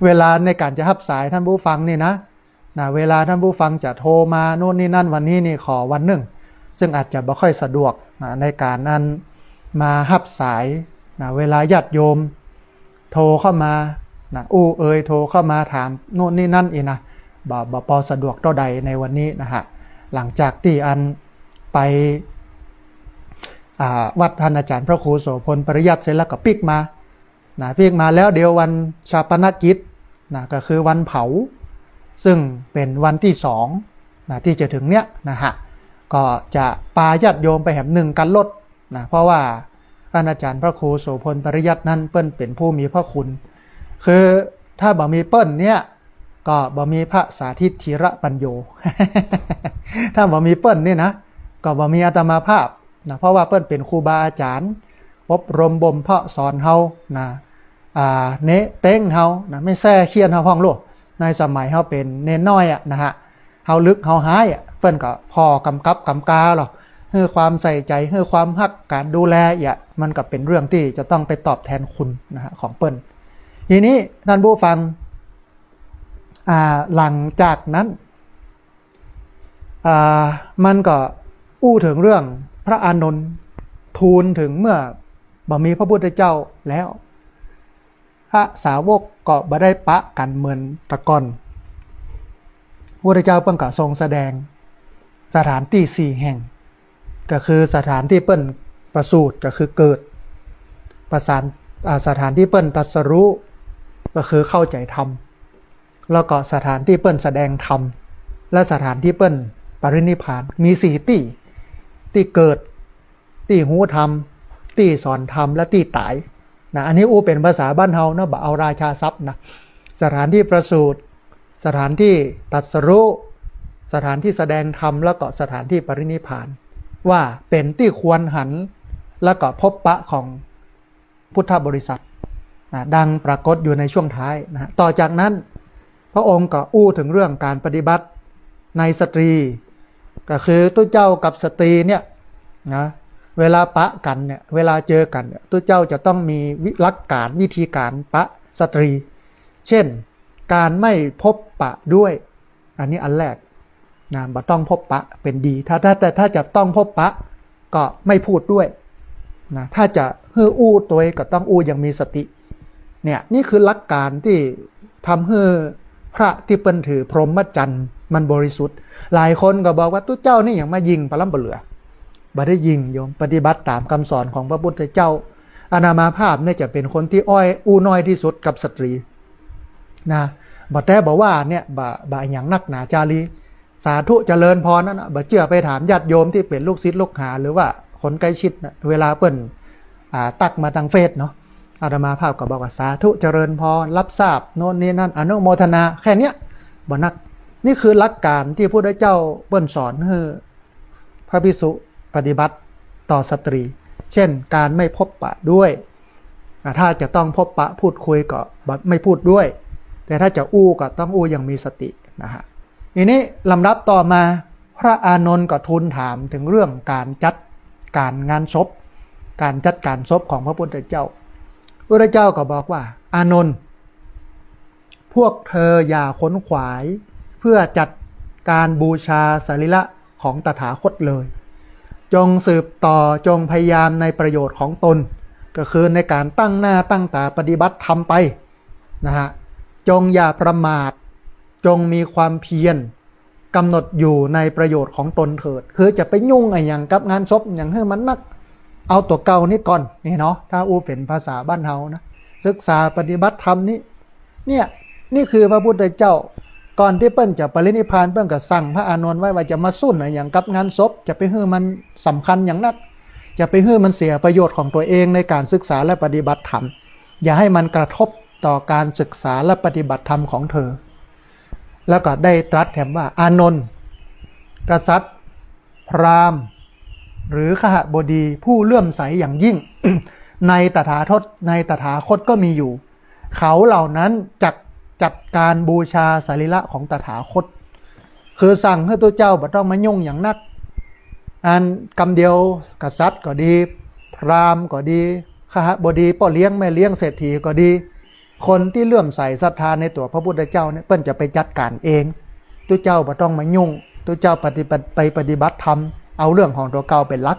เวลาในก๋านจะฮับสายท่านผู้ฟังนี่นะ นะ เวลาท่านผู้ฟังจะโทรมาโน่นนี่นั่น วันนี้นี่ขอวันนึ่ง ซึ่งอาจจะบ่ค่อยสะดวกนะ ในก๋านอันมาฮับสายนะ เวลาญาติโยมโทรเข้ามานะ อู้เอ่ยโทรเข้ามาถามโน่นนี่นั่นอีกนะ บ่ บ่ปอสะดวกเต้าใดในวันนี้นะฮะ หลังจากตี้อันไป อ่า วัดท่านอาจารย์พระครูโสภณปริยัติเสร็จแล้วก็ปิ๊กมา นะ ปิ๊กมาแล้วเดี๋ยววันฌาปนกิจนะ ก็คือวันเผา ซึ่งเป๋นวันตี้สองนะ ตี้จะเถิงเนี้ยนะฮะ ก็จะปาญาติโยมไปแหมนึ่งกั๋นลดนะ เพราะว่าท่านอาจารย์พระครูโสภณปริยัตินั้นเปิ้นเป๋นผู้มีพระคุณ คือถ้าบ่มีเปิ้นเนี่ย ก็บ่มีพระสาธิตธีระปัญโญ ถ้าบ่มีเปิ้นนี่นะ ก็บ่มีอาตมาภาพนะ เพราะว่าเปิ้นเป๋นครูบาอาจารย์ อบรมบ่มเพาะสอนเฮานะ อ่า เนะเต๊งเฮานะ ไม่แซ่เฆี่ยนเฮาพ่องโลก ในสมัยเฮาเป๋นเณรน้อยอะนะฮะ เฮาลึกเฮาฮ้ายอะ เปิ้นก็ผ่อกำกับกำกาเฮา หื้อความใส่ใจ๋ หื้อความฮัก ก๋านดูแลอะ มันก็เป๋นเรื่องตี้จะต้องไปตอบแตนคุณนะฮะ ของเปิ้น ทีนี้ท่านผู้ฟัง อ่า หลังจากนั้น อ่า มันก็อู้เถิงเรื่องพระอานนท์ทูลเถิงเมื่อบ่มีพระพุทธเจ้าแล้ว พระสาวกก็บ่ได้ปะกั๋นเหมือนแต่ก่อน พระพุทธเจ้าเปิ้นก็ทรงแสดงสถานตี้สี่แห่ง ก็คือสถานตี้เปิ้นประสูติก็คือเกิด ประสาน อ่า สถานตี้เปิ้นตรัสรู้ก็คือเข้าใจ๋ธรรม แล้วก็สถานตี้เปิ้นแสดงธรรม และสถานตี้เปิ้นปรินิพพาน มีสี่ตี้ ตี้เกิด ตี้ฮู้ธรรม ตี้สอนธรรม และตี้ต๋ายนะ อันนี้อู้เป๋นภาษาบ้านเฮาเนาะ บ่เอาราชาศัพท์นะ สถานตี้ประสูติ สถานตี้ตรัสรู้ สถานตี้แสดงธรรม แล้วก็สถานตี้ปรินิพพาน ว่าเป๋นตี้ควรหัน แล้วก็พบปะของพุทธบริษัทนะ ดังปรากฏอยู่ในช่วงท้ายนะฮะ ต่อจากนั้น พระองค์ก็อู้เถิงเรื่องก๋านปฏิบัติในสตรี ก็คือตุ๊เจ้ากับสตรีเนี่ยนะ เวลาปะกั๋นเนี่ย เวลาเจอกั๋นเนี่ย ตุ๊เจ้าจะต้องมีวิ หลักก๋านวิธีก๋านปะสตรี เช่น ก๋านไม่พบปะด้วย อันนี้อันแรกนะ บ่ต้องพบปะเป๋นดี ถ้า ถ้า แต่ถ้าจะต้องพบปะ ก็ไม่พูดด้วยนะ ถ้าจะหื้ออู้ตวยก็ต้องอู้อย่างมีสติ เนี่ย นี่คือหลักก๋านตี้ทำหื้อพระตี้เปิ้นถือพรหมจรรย์มันบริสุทธิ์ หลายคนก็บอกว่าตุ๊เจ้านี่หยังมายิ่งปะล้ำปะเหลือ บ่ได้ยิ่งโยม ปฏิบัติต๋ามกำสอนของพระพุทธเจ้า อาตมาภาพเนี่ยจะเป๋นคนตี้อ้อยอู้น้อยตี้สุดกับสตรีนะ บ่แต๊บ่ว่าเนี่ย บ่ บ่หยังนักหนาจารี สาธุเจริญพรนั่นนะ บ่เจื้อไปถามญาติโยมตี้เป๋นลูกศิษย์ลูกหา หรือว่าคนใกล้ชิดนะ เวลาเปิ้น อ่า ตั๊กมาตางเฟซเนาะ อาตมาภาพก็บอกว่า สาธุเจริญพร รับทราบ โน่นนี่นั่น อนุโมทนา แค่เนี้ย บ่นัก นี่คือหลักก๋านตี้พระพุทธเจ้าเปิ้นสอนหื้อพระภิกษุปฏิบัติต่อสตรี เช่น ก๋านไม่พบปะด้วย อ่า ถ้าจะต้องพบปะพูดคุยก็บ่ ไม่พูดด้วย แต่ถ้าจะอู้ก็ต้องอู้อย่างมีสตินะฮะ ทีนี้ลำดับต่อมา พระอานนท์ก็ทูลถามเถิงเรื่องก๋านจัดก๋านงานศพ ก๋านจัดก๋านศพของพระพุทธเจ้า พระพุทธเจ้าก็บอกว่า อานนท์ พวกเธออย่าขนขวายเพื่อจัดก๋านบูชาสรีระของตถาคตเลย จงสืบต่อ จงพยายามในประโยชน์ของตน ก็คือในก๋านตั้งหน้าตั้งต๋าปฏิบัติธรรมไปนะฮะ จงอย่าประมาท จงมีความเพียร กำหนดอยู่ในประโยชน์ของตนเถิด คือจะไปยุ่งอะหยังกับงานศพหยังหื้อมันนัก เอาตั๋วเก่านี้ก่อน นี่เนาะ ถ้าอู้เป๋นภาษาบ้านเฮานะ ศึกษาปฏิบัติธรรมนี้ เนี่ย นี่คือพระพุทธเจ้า ก่อนตี้เปิ้นจะปรินิพพาน เปิ้นก็สั่งพระอานนท์ไว้ว่าจะมาสุนอะหยังกับงานศพ จะไปหื้อมันสำคัญหยังนัก จะไปหื้อมันเสียประโยชน์ของตั๋วเองในก๋านศึกษาและปฏิบัติธรรม อย่าหื้อมันกระทบต่อก๋านศึกษาและปฏิบัติธรรมของเธอ แล้วก็ได้ตรัสแถมว่า อานนท์ กษัตริย์ พราหมณ์ หรือคหบดีผู้เลื่อมใสอย่างยิ่ง ในตถาคต ในตถาคตก็มีอยู่ เขาเหล่านั้นจักจัดการบูชาสรีระของตถาคต คือสั่งหื้อตุ๊เจ้าบ่ต้องมายุ่งหยังนัก อันกำเดียวกษัตริย์ก็ดี พราหมณ์ก็ดี คหบดี ป้อเลี้ยงแม่เลี้ยงเศรษฐีก็ดี คนตี้เลื่อมใสศรัทธาในตั๋วพระพุทธเจ้าเนี่ย เปิ้นจะไปจัดก๋านเอง ตุ๊เจ้าบ่ต้องมายุ่ง ตุ๊เจ้าปฏิบัติ ไปปฏิบัติธรรม เอาเรื่องของตั๋วเก่าเป๋นหลัก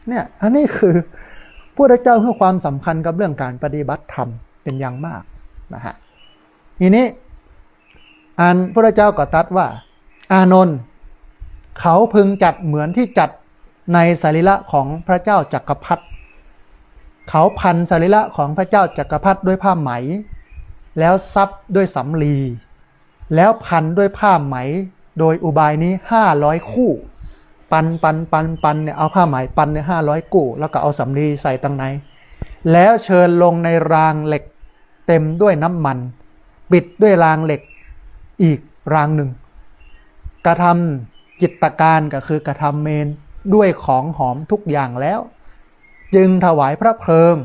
เนี่ย อันนี้คือพุทธเจ้าหื้อความสำคัญกับเรื่องก๋านปฏิบัติธรรมเป๋นอย่างมากนะฮะ ทีนี้ อันพุทธเจ้าก็ตรัสว่า อานนท์ เขาพึงจัดเหมือนที่จัดในสรีระของพระเจ้าจักรพรรดิ เขาพันสรีระของพระเจ้าจักรพรรดิด้วยผ้าไหม แล้วซับด้วยสำลี แล้วพันด้วยผ้าไหม โดยอุบายนี้ห้าร้อยคู่ ปัน ปัน ปัน ปันเนี่ย เอาผ้าไหมปันเนี่ยห้าร้อยคู่ แล้วก็เอาสำลีใส่ตังใน แล้วเชิญลงในรางเหล็กเต็มด้วยน้ำมัน ปิดด้วยรางเหล็กอีกรางหนึ่ง กระทำจิตตการ ก็คือกระทำเมรุด้วยของหอมทุกอย่างแล้ว จึงถวายพระเพลิง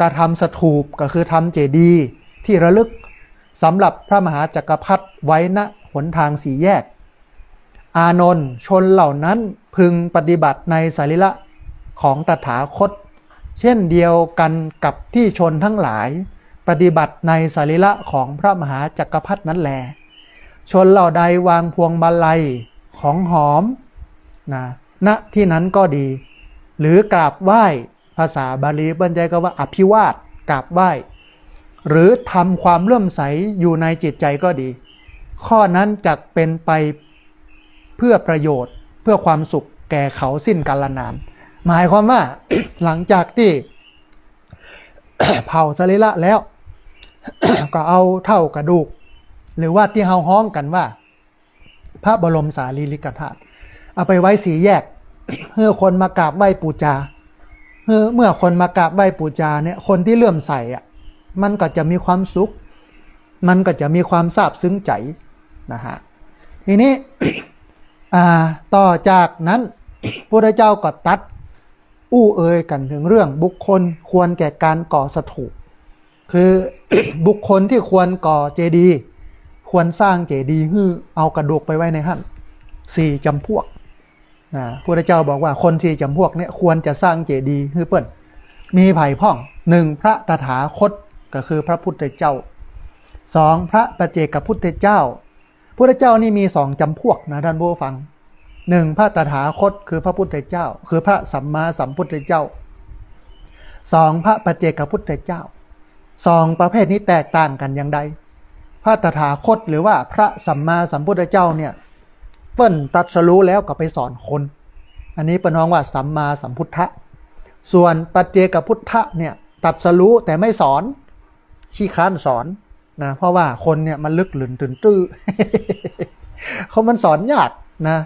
กระทำสถูป ก็คือทำเจดีย์ที่ระลึก สำหรับพระมหาจักรพรรดิไว้ ณ หนทางสี่แยก อานนท์ ชนเหล่านั้นพึงปฏิบัติในสรีระของตถาคต เช่นเดียวกันกับที่ชนทั้งหลายปฏิบัติในสรีระของพระมหาจักรพรรดินั้นแล ชนเหล่าใดวางพวงมาลัยของหอมนะ ณ ที่นั้นก็ดี หรือกราบไหว้ ภาษาบาลีเปิ้นใจ๊กำว่าอภิวาท กราบไหว้ หรือทำความเลื่อมใสอยู่ในจิตใจก็ดี ข้อนั้นจักเป็นไปเพื่อประโยชน์ เพื่อความสุขแก่เขาสิ้นกาลนาน หมายความว่า หลังจากตี้ เผาสรีระแล้ว ก็เอาเถ้ากระดูก หรือว่าตี้เฮาฮ้องกั๋นว่า พระบรมสารีริกธาตุ เอาไปไว้สี่แยก หื้อคนมากราบไหว้ปู๋จา หื้อ เมื่อคนมากราบไหว้ปู๋จาเนี่ย คนตี้เลื่อมใสอะ มันก็จะมีความสุข มันก็จะมีความซาบซึ้งใจ๋นะฮะ ทีนี้ อ่า ต่อจากนั้น พุทธเจ้าก็ตรัสอู้เอ่ยกั๋นเถิงเรื่องบุคคลควรแก่ก๋านก่อสถูป คือ บุคคลที่ควรก่อเจดีย์ ควรสร้างเจดีย์หื้อ เอากระดูกไปไว้ในหั้น สี่จ๋ำพวก นะ พุทธเจ้าบอกว่าคนสี่จ๋ำพวกเนี่ยควรจะสร้างเจดีย์หื้อเปิ้น มีใผพ่อง หนึ่ง พระตถาคต ก็คือพระพุทธเจ้า สอง พระปัจเจกพุทธเจ้า พุทธเจ้านี่มีสองจ๋ำพวกนะท่านผู้ฟัง หนึ่ง พระตถาคต คือพระพุทธเจ้า คือพระสัมมาสัมพุทธเจ้า สอง พระปัจเจกพุทธเจ้า สองประเภทนี้แตกต่างกั๋นอย่างใด พระตถาคตหรือว่าพระสัมมาสัมพุทธเจ้าเนี่ย เปิ้นตรัสรู้แล้วก็ไปสอนคน อันนี้เปิ้นฮ้องว่าสัมมาสัมพุทธะ ส่วนปัจเจกพุทธะเนี่ย ตรัสรู้แต่ไม่สอน ขี้ค้านสอน นะ เพราะว่าคนเนี่ยมันลึกหลึนตื่นตื้อ เขามันสอนยากนะ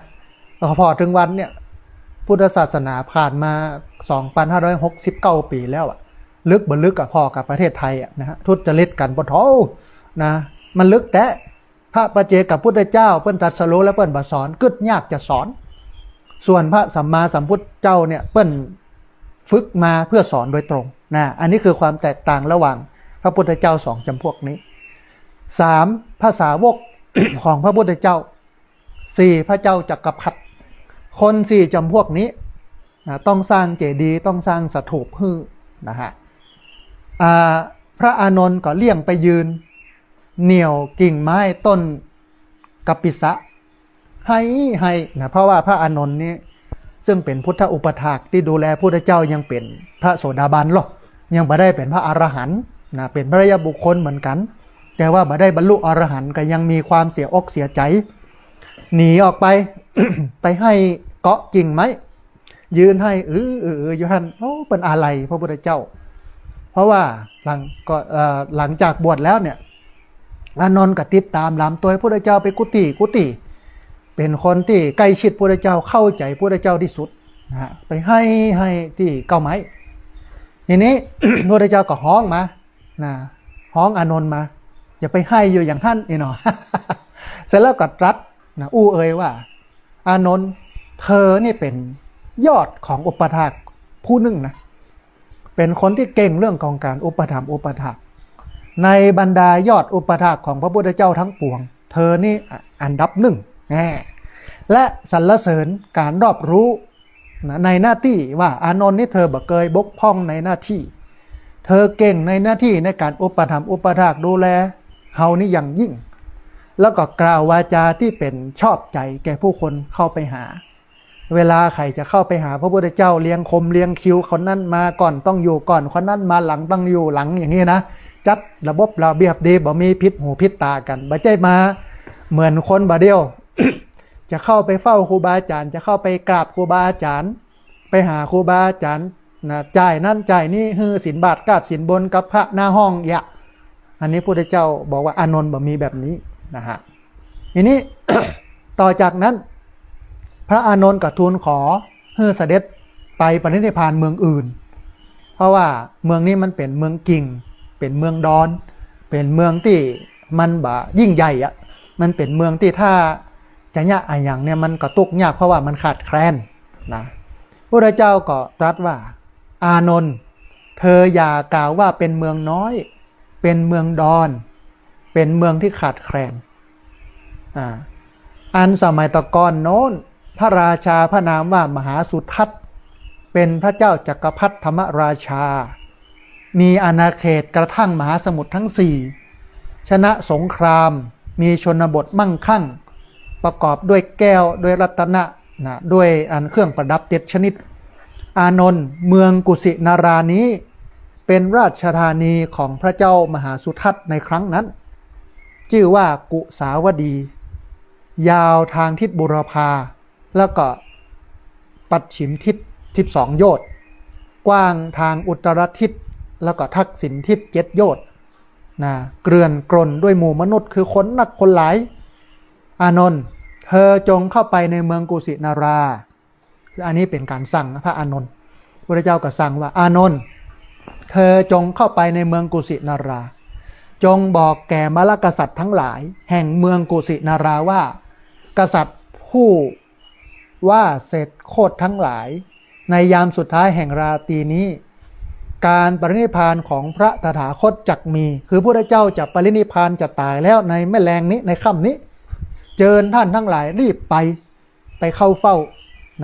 พอเถิงวันเนี่ย พุทธศาสนาผ่านมา สองพันห้าร้อยหกสิบเก้าปี๋แล้วอะ ลึกบ่ลึกอะ พอกับประเทศไทยอะนะฮะ ทุจริตกั๋นปะโถ นะ มันลึกแต๊ พระปัจเจกพุทธเจ้าเปิ้นตรัสรู้แล้วเปิ้นบ่สอน กึ๊ดยากจะสอน ส่วนพระสัมมาสัมพุทธเจ้าเนี่ยเปิ้นฝึกมาเพื่อสอนโดยตรงนะ อันนี้คือความแตกต่างระหว่างพระพุทธเจ้าสองจ๋ำพวกนี้ สาม พระสาวกของพระพุทธเจ้า สี่ พระเจ้าจักรพรรดิ คนสี่จ๋ำพวกนี้นะ ต้องสร้างเจดีย์ ต้องสร้างสถูปหื้อนะฮะ อ่า พระอานนท์ก็เลี่ยงไปยืนเหนี่ยวกิ่งไม้ต้นกัปปิสะ ไห้ ไห้นะ เพราะว่าพระอานนท์นี้ ซึ่งเป๋นพุทธอุปัฏฐากตี้ดูแลพุทธเจ้ายังเป๋นพระโสดาบันลอ ยังบ่ได้เป๋นพระอรหันต์นะ เป๋นพระอริยบุคคลเหมือนกั๋น แต่ว่าบ่ได้บรรลุอรหันต์ ก็ยังมีความเสียอกเสียใจ๋ หนีออกไป ไปไห้เกาะกิ่งไม้ ยืนไห้อื้ออื้ออื้ออยู่หั้น โอ้ เปิ้นอาลัยพระพุทธเจ้า เพราะว่าหลังก็ เอ่อ หลังจากบวชแล้วเนี่ย อานนท์ก็ติดต๋ามหลามตวยพุทธเจ้าไปกู้ตี้กู้ตี้ เป๋นคนตี้ใก้ชิดพุทธเจ้า เข้าใจ๋พุทธเจ้าตี้สุดนะฮะ ไปไห้ ไห้ตี้เก๊าไม้ ทีนี้ พุทธเจ้าก็ฮ้องมานะ ฮ้องอานนท์มา อย่าไปไห้อยู่อย่างหั้นนี่เนาะ เสร็จแล้วก็ตรัสนะ อู้เอ่ยว่า อานนท์ เธอนี่เป๋นยอดของอุปัฏฐากผู้นึ่งนะ เป๋นคนตี้เก่งเรื่องของก๋านอุปถัมภ์อุปัฏฐาก ในบรรดายอดอุปัฏฐากของพระพุทธเจ้าทั้งปวง เธอนี่อันดับนึ่งแน่ และสรรเสริญก๋านรอบรู้นะ ในหน้าตี้ว่าอานนท์นี่เธอบ่เกยบกพร่องในหน้าตี้ เธอเก่งในหน้าตี้ในก๋านอุปถัมภ์อุปัฏฐากดูแลเฮานี่อย่างยิ่ง แล้วก็กล่าววาจาตี้เป๋นชอบใจ๋แก่ผู้คนเข้าไปหา เวลาใผจะเข้าไปหาพระพุทธเจ้า เรียงคมเรียงคิว คนนั้นมาก่อนต้องอยู่ก่อน คนนั้นมาหลังต้องอยู่หลัง อย่างนี้นะ จัดระบบระเบียบดี บ่มีผิดหูผิดต๋ากั๋น บ่ใจ้มาเหมือนคนบ่าเดี่ยว จะเข้าไปเฝ้าครูบาอาจ๋ารย์ จะเข้าไปกราบครูบาอาจ๋ารย์ ไปหาครูบาอาจ๋ารย์นะ จ่ายนั้นจ่ายนี้ หื้อศีลบาตรกราบศีลบนกับพระหน้าห้อง อย่า อันนี้พุทธเจ้าบอกว่าอานนท์บ่มีแบบนี้นะฮะ ทีนี้ ต่อจากนั้น พระอานนท์ก็ทูลขอหื้อเสด็จไปปรินิพพานเมืองอื่น เพราะว่าเมืองนี้มันเป๋นเมืองกิ่ง เป๋นเมืองดอน เป๋นเมืองตี้มันบ่ยิ่งใหญ่อะ มันเป๋นเมืองตี้ถ้าจะเยียะอะหยังเนี่ยมันก็ตุ๊กยาก เพราะว่ามันขาดแคลนนะ พุทธเจ้าก็ตรัสว่า อานนท์ เธออย่ากล่าวว่าเป๋นเมืองน้อย เป๋นเมืองดอน เป๋นเมืองตี้ขาดแคลน อ่า อันสมัยตะก่อนโน้น พระราชาพระนามว่ามหาสุทัศน์ เป๋นพระเจ้าจักรพรรดิธรรมราชา มีอาณาเขตกระทั่งมหาสมุทรทั้งสี่ ชนะสงคราม มีชนบทมั่งคั่ง ประกอบด้วยแก้ว ด้วยรัตนะ นะ ด้วยอันเครื่องประดับเจ็ดชนิด อานนท์ เมืองกุสินารานี้ เป๋นราชธานีของพระเจ้ามหาสุทัศน์ในครั้งนั้น จื้อว่ากุสาวดี ยาวทางทิศบูรพา แล้วก็ปัจฉิมทิศสิบสองโยชน์ กว้างทางอุตรทิศ แล้วก็ทักษิณทิศเจ็ดโยชน์ นะ เกลื่อนกล่นด้วยหมู่มนุษย์ คือคนนักคนหลาย อานนท์ เธอจงเข้าไปในเมืองกุสินารา คืออันนี้เป๋นก๋านสั่งนะ พระอานนท์ พุทธเจ้าก็สั่งว่า อานนท์ เธอจงเข้าไปในเมืองกุสินารา จงบอกแก่มลกษัตริย์ทั้งหลายแห่งเมืองกุสินาราว่า กษัตริย์ผู้ว่าเสร็จโคตรทั้งหลาย ในยามสุดท้ายแห่งราตรีนี้ การปรินิพพานของพระตถาคตจักมี คือพุทธเจ้าจะปรินิพพานจะต๋ายแล้วในแม่แลงนี้ ในค่ำนี้ เจิญท่านทั้งหลายรีบไป ไปเข้าเฝ้า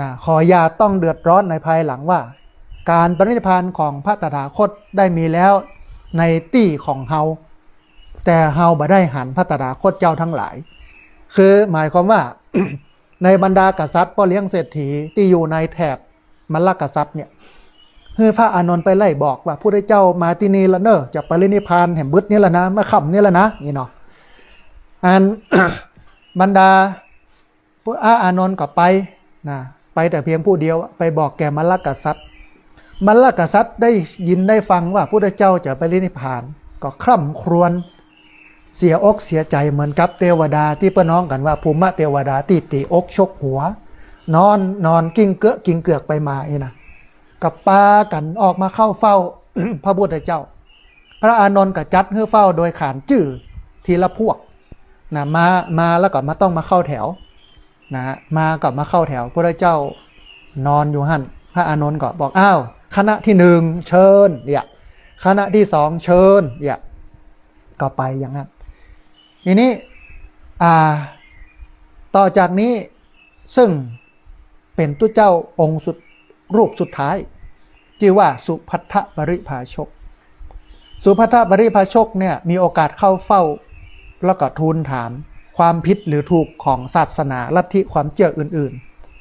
นะ ขออย่าต้องเดือดร้อนในภายหลังว่า การปรินิพพานของพระตถาคตได้มีแล้วในตี้ของเฮา แต่เฮาบ่ได้หันพระตถาคตเจ้าทั้งหลาย คือหมายความว่า ในบรรดากษัตริย์ป้อเลี้ยงเศรษฐีตี้อยู่ในแถบมลกษัตริย์เนี่ย หื้อพระอานนท์ไปไล่บอกว่า พุทธเจ้ามาตี้นี่ละเน่อ จะปรินิพพานแหมบึดนี่ละนะ เมื่อค่ำนี่ละนะ นี่เนาะ อัน บรรดา พระอานนท์ก็ไปนะ ไปแต่เพียงผู้เดียวอะ ไปบอกแก่มลกษัตริย์ มลกษัตริย์ได้ยินได้ฟังว่าพุทธเจ้าจะปรินิพพาน ก็คร่ำครวญ เสียอกเสียใจ๋เหมือนกับเตวดาตี้เปิ้นฮ้องกั๋นว่าภูมิเตวดาตี้ตี๋อกชกหัว นอน นอนกิ้งเกื้อกิ้งเกือกไปมาอี้นะ ก็ปากั๋นออกมาเข้าเฝ้า พระพุทธเจ้า พระอานนท์ก็จัดหื้อเฝ้าโดยขานจื้อทีละพวกนะ มา มาแล้วก็มาต้องมาเข้าแถว นะฮะ มาก็มาเข้าแถว พระเจ้านอนอยู่หั้น พระอานนท์ก็บอก อ้าว คณะที่หนึ่งเชิญ เนี่ย คณะที่สองเชิญ เนี่ย ก็ไปอย่างนั้น ทีนี้ อ่า ต่อจากนี้ ซึ่งเป๋นตุ๊เจ้าองค์สุด รูปสุดท้าย จื้อว่าสุภัททปริภาชก สุภัททปริภาชกเนี่ยมีโอกาสเข้าเฝ้า แล้วก็ทูลถามความผิดหรือถูกของศาสนาลัทธิความเจื้ออื่น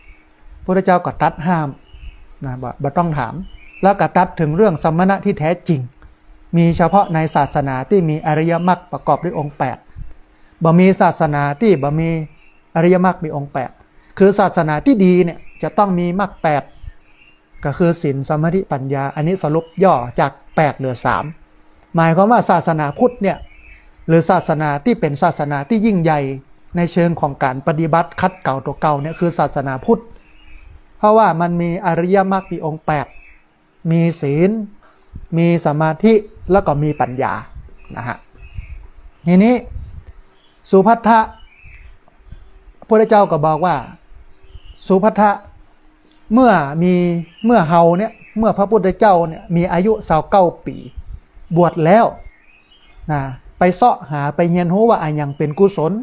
ๆ พุทธเจ้าก็ตรัสห้ามนะ บ่ บ่ต้องถาม แล้วก็ตรัสถึงเรื่องสมณะที่แท้จริง มีเฉพาะในศาสนาตี้มีอริยมรรคประกอบด้วยองค์แปด บ่มีศาสนาตี้บ่มีอริยมรรคมีองค์แปด คือศาสนาตี้ดีเนี่ยจะต้องมีมรรคแปด ก็คือศีล สมาธิ ปัญญา อันนี้สรุปย่อจากแปดเหลือสาม หมายความว่าศาสนาพุทธเนี่ย หรือศาสนาตี้เป๋นศาสนาตี้ยิ่งใหญ่ในเชิงของก๋านปฏิบัติขัดเกลาตั๋วเก่าเนี่ยคือศาสนาพุทธ เพราะว่ามันมีอริยมรรคมีองค์แปด มีศีล มีสมาธิ แล้วก็มีปัญญานะฮะ ทีนี้สุภัททะ พระพุทธเจ้าก็บอกว่า สุภัททะ เมื่อมี เมื่อเฮาเนี่ย เมื่อพระพุทธเจ้าเนี่ยมีอายุซาวเก้าปี๋ บวชแล้วนะ ไปเซาะหา ไปเฮียนฮู้ว่าอะหยังเป๋นกุศล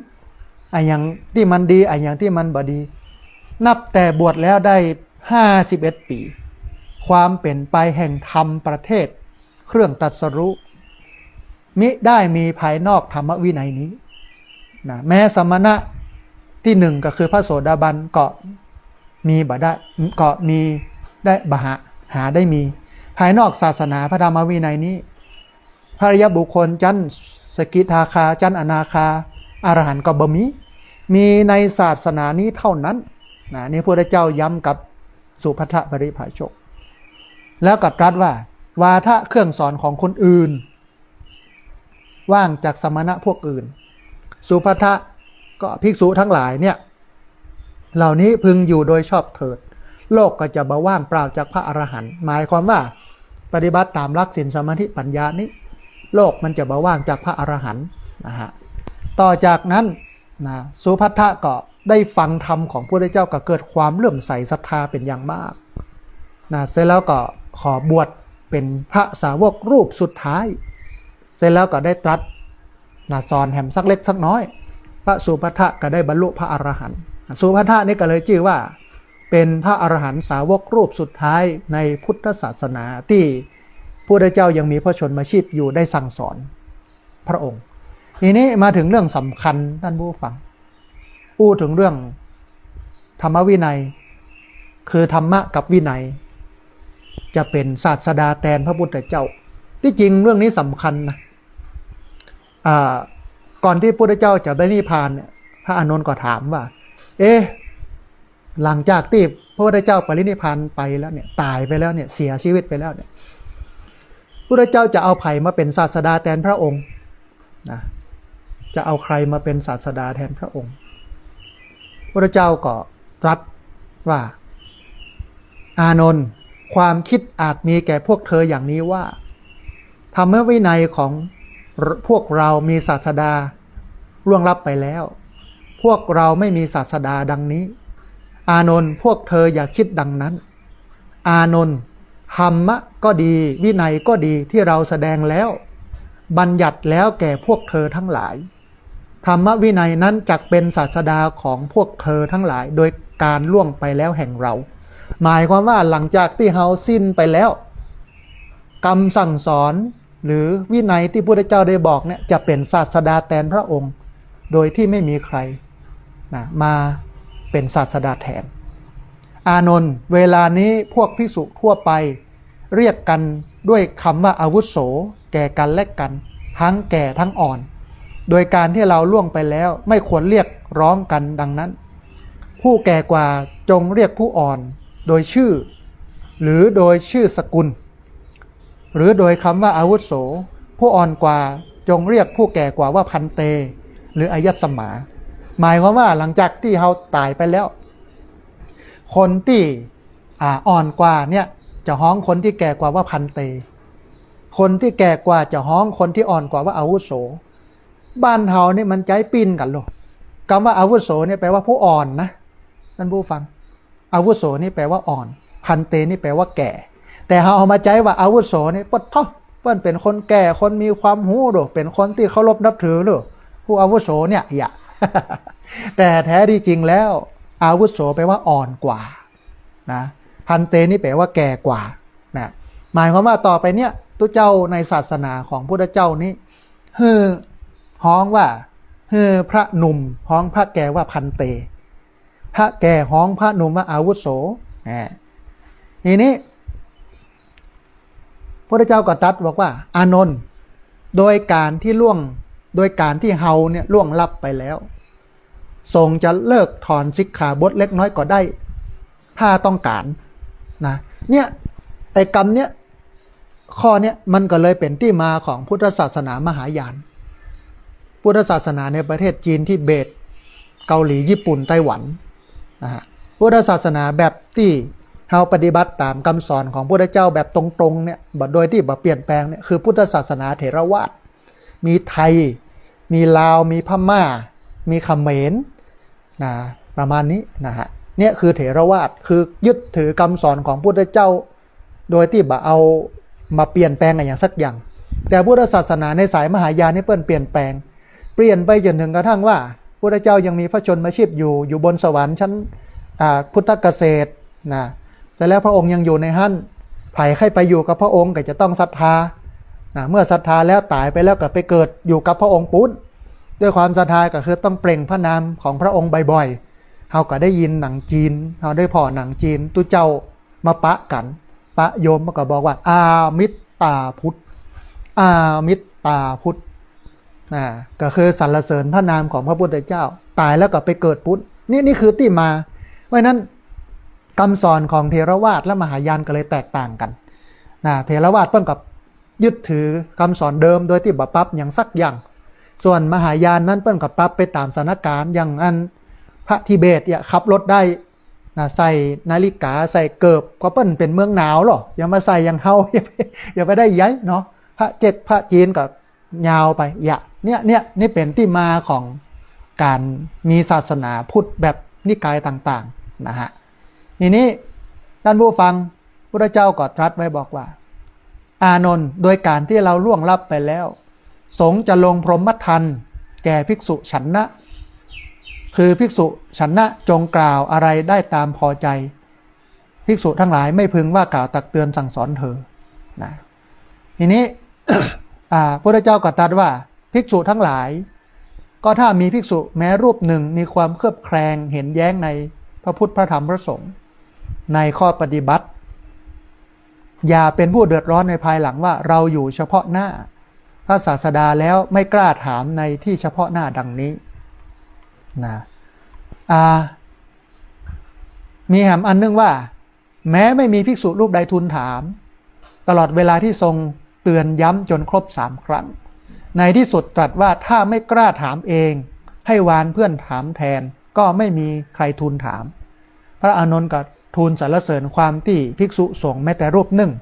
อะหยังตี้มันดี อะหยังตี้มันบ่ดี นับแต่บวชแล้วได้ห้าสิบเอ็ดปี๋ ความเป๋นไปแห่งธรรมประเทศ เครื่องตรัสรู้ มิได้มีภายนอกธรรมวินัยนี้นะ แม้สมณะตี้หนึ่งก็คือพระโสดาบันก็มีบ่ได้ ก็มีได้บ่หา หาได้มี ภายนอกศาสนาพระธรรมวินัยนี้ พระอริยบุคคลชั้นสกิทาคา ชั้นอนาคา อรหันต์ก็บ่มี มีในศาสนานี้เท่านั้นนะ นี่พระพุทธเจ้าย้ำกับสุภัททปริภาชก แล้วก็ตรัสว่า วาทะเครื่องสอนของคนอื่น ว่างจากสมณะพวกอื่น สุภัททะ ก็ภิกษุทั้งหลายเนี่ย เหล่านี้พึงอยู่โดยชอบเถิด โลกก็จะบ่ว่างเปล่าจากพระอรหันต์ หมายความว่าปฏิบัติต๋ามหลักศีลสมาธิปัญญานี้ โลกมันจะบ่ว่างจากพระอรหันต์นะฮะ ต่อจากนั้นนะ สุภัททะก็ได้ฟังธรรมของพระพุทธเจ้าก็เกิดความเลื่อมใสศรัทธาเป๋นอย่างมากนะ เสร็จแล้วก็ขอบวชเป๋นพระสาวกรูปสุดท้าย เสร็จแล้วก็ได้ตรัสนะ สอนแหมสักเล็กสักน้อย พระสุภัททะก็ได้บรรลุพระอรหันต์ สุภัททะนี่ก็เลยจื้อว่าเป๋นพระอรหันต์สาวกรูปสุดท้ายในพุทธศาสนาตี้พระพุทธเจ้ายังมีพระชนมชีพอยู่ได้สั่งสอนพระองค์ ทีนี้มาถึงเรื่องสำคัญท่านผู้ฟัง อู้เถิงเรื่องธรรมวินัย คือธรรมะกับวินัย จะเป๋นศาสดาแตนพระพุทธเจ้า ตี้จริงเรื่องนี้สำคัญนะ อ่า ก่อนตี้พระพุทธเจ้าจะปรินิพพานเนี่ย พระอานนท์ก็ถามว่า เอ๊ะ หลังจากตี้พระพุทธเจ้าปรินิพพานไปแล้วเนี่ย ต๋ายไปแล้วเนี่ย เสียชีวิตไปแล้วเนี่ย พระพุทธเจ้าจะเอาใผมาเป๋นศาสดาแตนพระองค์นะ จะเอาใครมาเป๋นศาสดาแตนพระองค์ พระพุทธเจ้าก็ตรัสว่า อานนท์ ความคิดอาจมีแก่พวกเธออย่างนี้ว่า ธรรมวินัยของพวกเรามีศาสดาล่วงลับไปแล้ว พวกเราไม่มีศาสดาดังนี้ อานนท์ พวกเธออย่าคิดดังนั้น อานนท์ ธรรมะก็ดี วินัยก็ดีที่เราแสดงแล้ว บัญญัติแล้วแก่พวกเธอทั้งหลาย ธรรมวินัยนั้นจักเป็นศาสดาของพวกเธอทั้งหลาย โดยการล่วงไปแล้วแห่งเรา หมายความว่าหลังจากตี้เฮาสิ้นไปแล้ว กำสั่งสอนหรือวินัยตี้พระพุทธเจ้าได้บอกเนี่ย จะเป๋นศาสดาแตนพระองค์ โดยที่ไม่มีใครนะ มาเป๋นศาสดาแตน อานนท์ เวลานี้พวกภิกษุทั่วไปเรียกกันด้วยคำว่าอาวุโสแก่กันและกัน ทั้งแก่ทั้งอ่อน โดยการที่เราล่วงไปแล้ว ไม่ควรเรียกร้องกันดังนั้น ผู้แก่กว่าจงเรียกผู้อ่อนโดยชื่อ หรือโดยชื่อสกุล หรือโดยคำว่าอาวุโส ผู้อ่อนกว่าจงเรียกผู้แก่กว่าว่าภันเต หรืออายัสมา หมายความว่าหลังจากตี้เฮาต๋ายไปแล้ว คนตี้ อ่า อ่อนกว่าเนี่ย จะฮ้องคนตี้แก่กว่าว่าภันเต คนตี้แก่กว่าจะฮ้องคนตี้อ่อนกว่าว่าอาวุโส บ้านเฮานี่มันใจ๊ปิ้นกั๋นโล กำว่าอาวุโสเนี่ยแปลว่าผู้อ่อนนะ ท่านผู้ฟัง อาวุโสนี่แปลว่าอ่อน ภันเตนี่แปลว่าแก่ แต่เฮาเอามาใจ๊ว่าอาวุโสนี่ ปะโธ่ เปิ้นเป๋นคนแก่ คนมีความฮู้โล เป๋นคนตี้เคารพนับถือโล ผู้อาวุโสเนี่ย อย่า แต่แท้ตี้จริงแล้ว อาวุโสแปลว่าอ่อนกว่านะ ภันเตนี่แปลว่าแก่กว่านะ หมายความว่าต่อไปเนี่ย ตุ๊เจ้าในศาสนาของพุทธเจ้านี้ หื้อฮ้องว่า หื้อพระหนุ่มฮ้องพระแก่ว่าภันเต พระแก่ฮ้องพระหนุ่มว่าอาวุโส อ่า ทีนี้ พระพุทธเจ้าก็ตรัสบอกว่า อานนท์ โดยการที่ล่วง โดยการที่เฮาเนี่ยล่วงลับไปแล้ว สงฆ์จะเลิกถอนสิกขาบทเล็กน้อยก็ได้ ถ้าต้องการนะ เนี่ย ไอ้กำเนี่ย ข้อเนี้ยมันก็เลยเป๋นตี้มาของพุทธศาสนามหายาน พุทธศาสนาในประเทศจีน ทิเบต เกาหลี ญี่ปุ่น ไต้หวันนะฮะ พุทธศาสนาแบบตี้เฮาปฏิบัติต๋ามกำสอนของพุทธเจ้าแบบตรงๆ เนี่ย บ่ โดยตี้บ่เปลี่ยนแปลงเนี่ย คือพุทธศาสนาเถรวาท มีไทย มีลาว มีพม่า มีเขมร นะ ประมาณนี้นะฮะ เนี่ยคือเถรวาท คือยึดถือกำสอนของพุทธเจ้า โดยตี้บ่เอามาเปลี่ยนแปลงอะหยังสักอย่าง แต่พุทธศาสนาในสายมหายานนี่เปิ้นเปลี่ยนแปลง เปลี่ยนไปจ๋นเถิงกระทั่งว่า พุทธเจ้ายังมีพระชนมชีพอยู่ อยู่บนสวรรค์ชั้น อ่า พุทธเกษตรนะ แต่แล้วพระองค์ยังอยู่ในหั้น ใผใค่ไปอยู่กับพระองค์ก็จะต้องศรัทธานะ เมื่อศรัทธาแล้วต๋ายไปแล้วก็ไปเกิดอยู่กับพระองค์ปู๊น ด้วยความศรัทธาก็คือต้องเปล่งพระนามของพระองค์บ่อยๆ เฮาก็ได้ยินหนังจีน เฮาได้ผ่อหนังจีน ตุ๊เจ้ามาปะกั๋น ปะโยมมันก็บอกว่า อามิตตาพุทธ อามิตตาพุทธ อ่า ก็คือสรรเสริญพระนามของพระพุทธเจ้า ต๋ายแล้วก็ไปเกิดปู๊น นี่ นี่คือตี้มา เพราะฉะนั้นกำสอนของเถรวาทและมหายานก็เลยแตกต่างกั๋นนะ เถรวาทเปิ้นก็ยึดถือกำสอนเดิมโดยตี้บ่ปรับหยังสักอย่าง ส่วนมหายานนั้นเปิ้นก็ปรับไปต๋ามสถานการณ์ อย่างอันพระทิเบตเนี่ยขับรถได้นะ ใส่นาฬิกา ใส่เกิบ ก็เปิ้นเป๋นเมืองหนาวลอ อย่ามาใส่อย่างเฮา อย่าไป อย่าไปได้ใหญ่เนาะ พระเจ๊กพระจีนก็ ยาวไป อย่า เนี่ย เนี่ย นี่เป๋นตี้มาของก๋านมีศาสนาพุทธแบบนิกายต่างๆ นะฮะ ทีนี้ท่านผู้ฟัง พุทธเจ้าก็ตรัสไว้บอกว่า อานนท์ โดยก๋านตี้เฮาล่วงลับไปแล้ว สงฆ์จะลงพรหมทัณฑ์แก่ภิกษุฉัณณะ คือภิกษุฉัณณะจงกล่าวอะไรได้ต๋ามพอใจ ภิกษุทั้งหลายไม่พึงว่ากล่าวตักเตือนสั่งสอนเธอ นะ ทีนี้ อ่า พุทธเจ้าก็ตรัสว่า ภิกษุทั้งหลาย ก็ถ้ามีภิกษุแม้รูปหนึ่งมีความเคลือบแคลงเห็นแย้งในพระพุทธพระธรรมพระสงฆ์ ในข้อปฏิบัติ อย่าเป็นผู้เดือดร้อนในภายหลังว่าเราอยู่เฉพาะหน้าพระศาสดาแล้วไม่กล้าถามในที่เฉพาะหน้าดังนี้ นะ อ่า มีแหมอันนึ่งว่า แม้ไม่มีภิกษุรูปใดทูลถาม ตลอดเวลาที่ทรงเตือนย้ำจนครบสามครั้ง ในที่สุดตรัสว่าถ้าไม่กล้าถามเอง ให้วานเพื่อนถามแทน ก็ไม่มีใครทูลถาม พระอานนท์ก็ทูลสรรเสริญความตี้ภิกษุสงฆ์แม้แต่รูปนึ่ง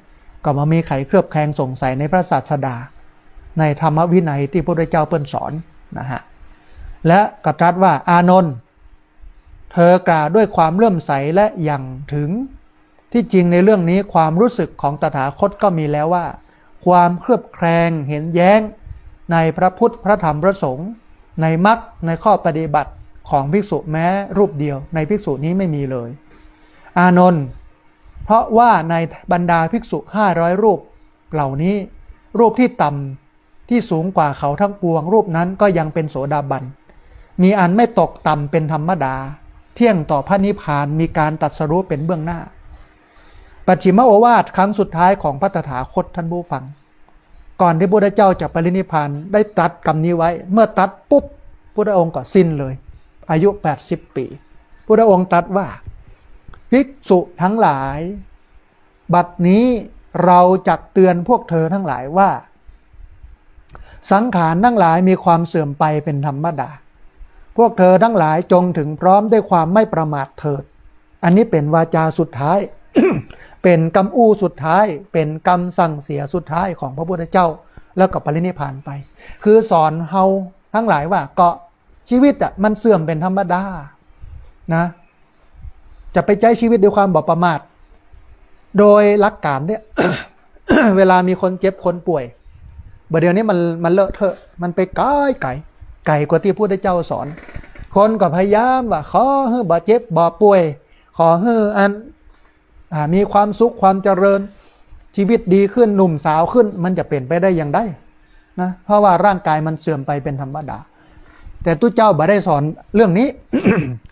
ก็บ่มีใครเคลือบแคลงสงสัยในพระศาสดา ในธรรมวินัยตี้พระพุทธเจ้าเปิ้นสอนนะฮะ และก็ตรัสว่า อานนท์ เธอกล่าวด้วยความเลื่อมใสและอย่างถึง ที่จริงในเรื่องนี้ความรู้สึกของตถาคตก็มีแล้วว่า ความเคลือบแคลงเห็นแย้งในพระพุทธพระธรรมพระสงฆ์ ในมรรคในข้อปฏิบัติของภิกษุแม้รูปเดียว ในภิกษุนี้ไม่มีเลย อานนท์ เพราะว่าในบรรดาภิกษุห้าร้อยรูปเหล่านี้ รูปที่ต่ำที่สูงกว่าเขาทั้งปวง รูปนั้นก็ยังเป็นโสดาบัน มีอันไม่ตกต่ำเป็นธรรมดา เที่ยงต่อพระนิพพาน มีการตรัสรู้เป็นเบื้องหน้า ปัจฉิมโอวาทครั้งสุดท้ายของพระตถาคต ท่านผู้ฟัง ก่อนที่พระพุทธเจ้าจะปรินิพพานได้ตรัสกำนี้ไว้ เมื่อตรัสปุ๊บ พุทธองค์ก็สิ้นเลย อายุแปดสิบปี พุทธองค์ตรัสว่า ภิกษุทั้งหลาย บัดนี้เราจักเตือนพวกเธอทั้งหลายว่า สังขารทั้งหลายมีความเสื่อมไปเป็นธรรมดา พวกเธอทั้งหลายจงถึงพร้อมด้วยความไม่ประมาทเถิด อันนี้เป๋นวาจาสุดท้าย เป๋นกำอู้สุดท้าย เป๋นกำสั่งเสียสุดท้ายของพระพุทธเจ้า แล้วก็ปรินิพพานไป คือสอนเฮาทั้งหลายว่า ก็ชีวิตอะมันเสื่อมเป๋นธรรมดานะ จะไปใจ๊ชีวิตด้วยความบ่ประมาท โดยหลักการเนี่ย เวลามีคนเจ็บคนป่วย บ่าเดี๋ยวนี้มัน มันเลอะเทอะ มันไปไก๋ไก๋ ไก๋กว่าตี้พระพุทธเจ้าสอน คนก็พยายามว่า ขอหื้อบ่เจ็บบ่ป่วย ขอหื้ออัน อ่า มีความสุขความเจริญ ชีวิตดีขึ้น หนุ่มสาวขึ้น มันจะเป๋นไปได้อย่างใดนะ เพราะว่าร่างกายมันเสื่อมไปเป็นธรรมดา แต่ตุ๊เจ้าบ่ได้สอนเรื่องนี้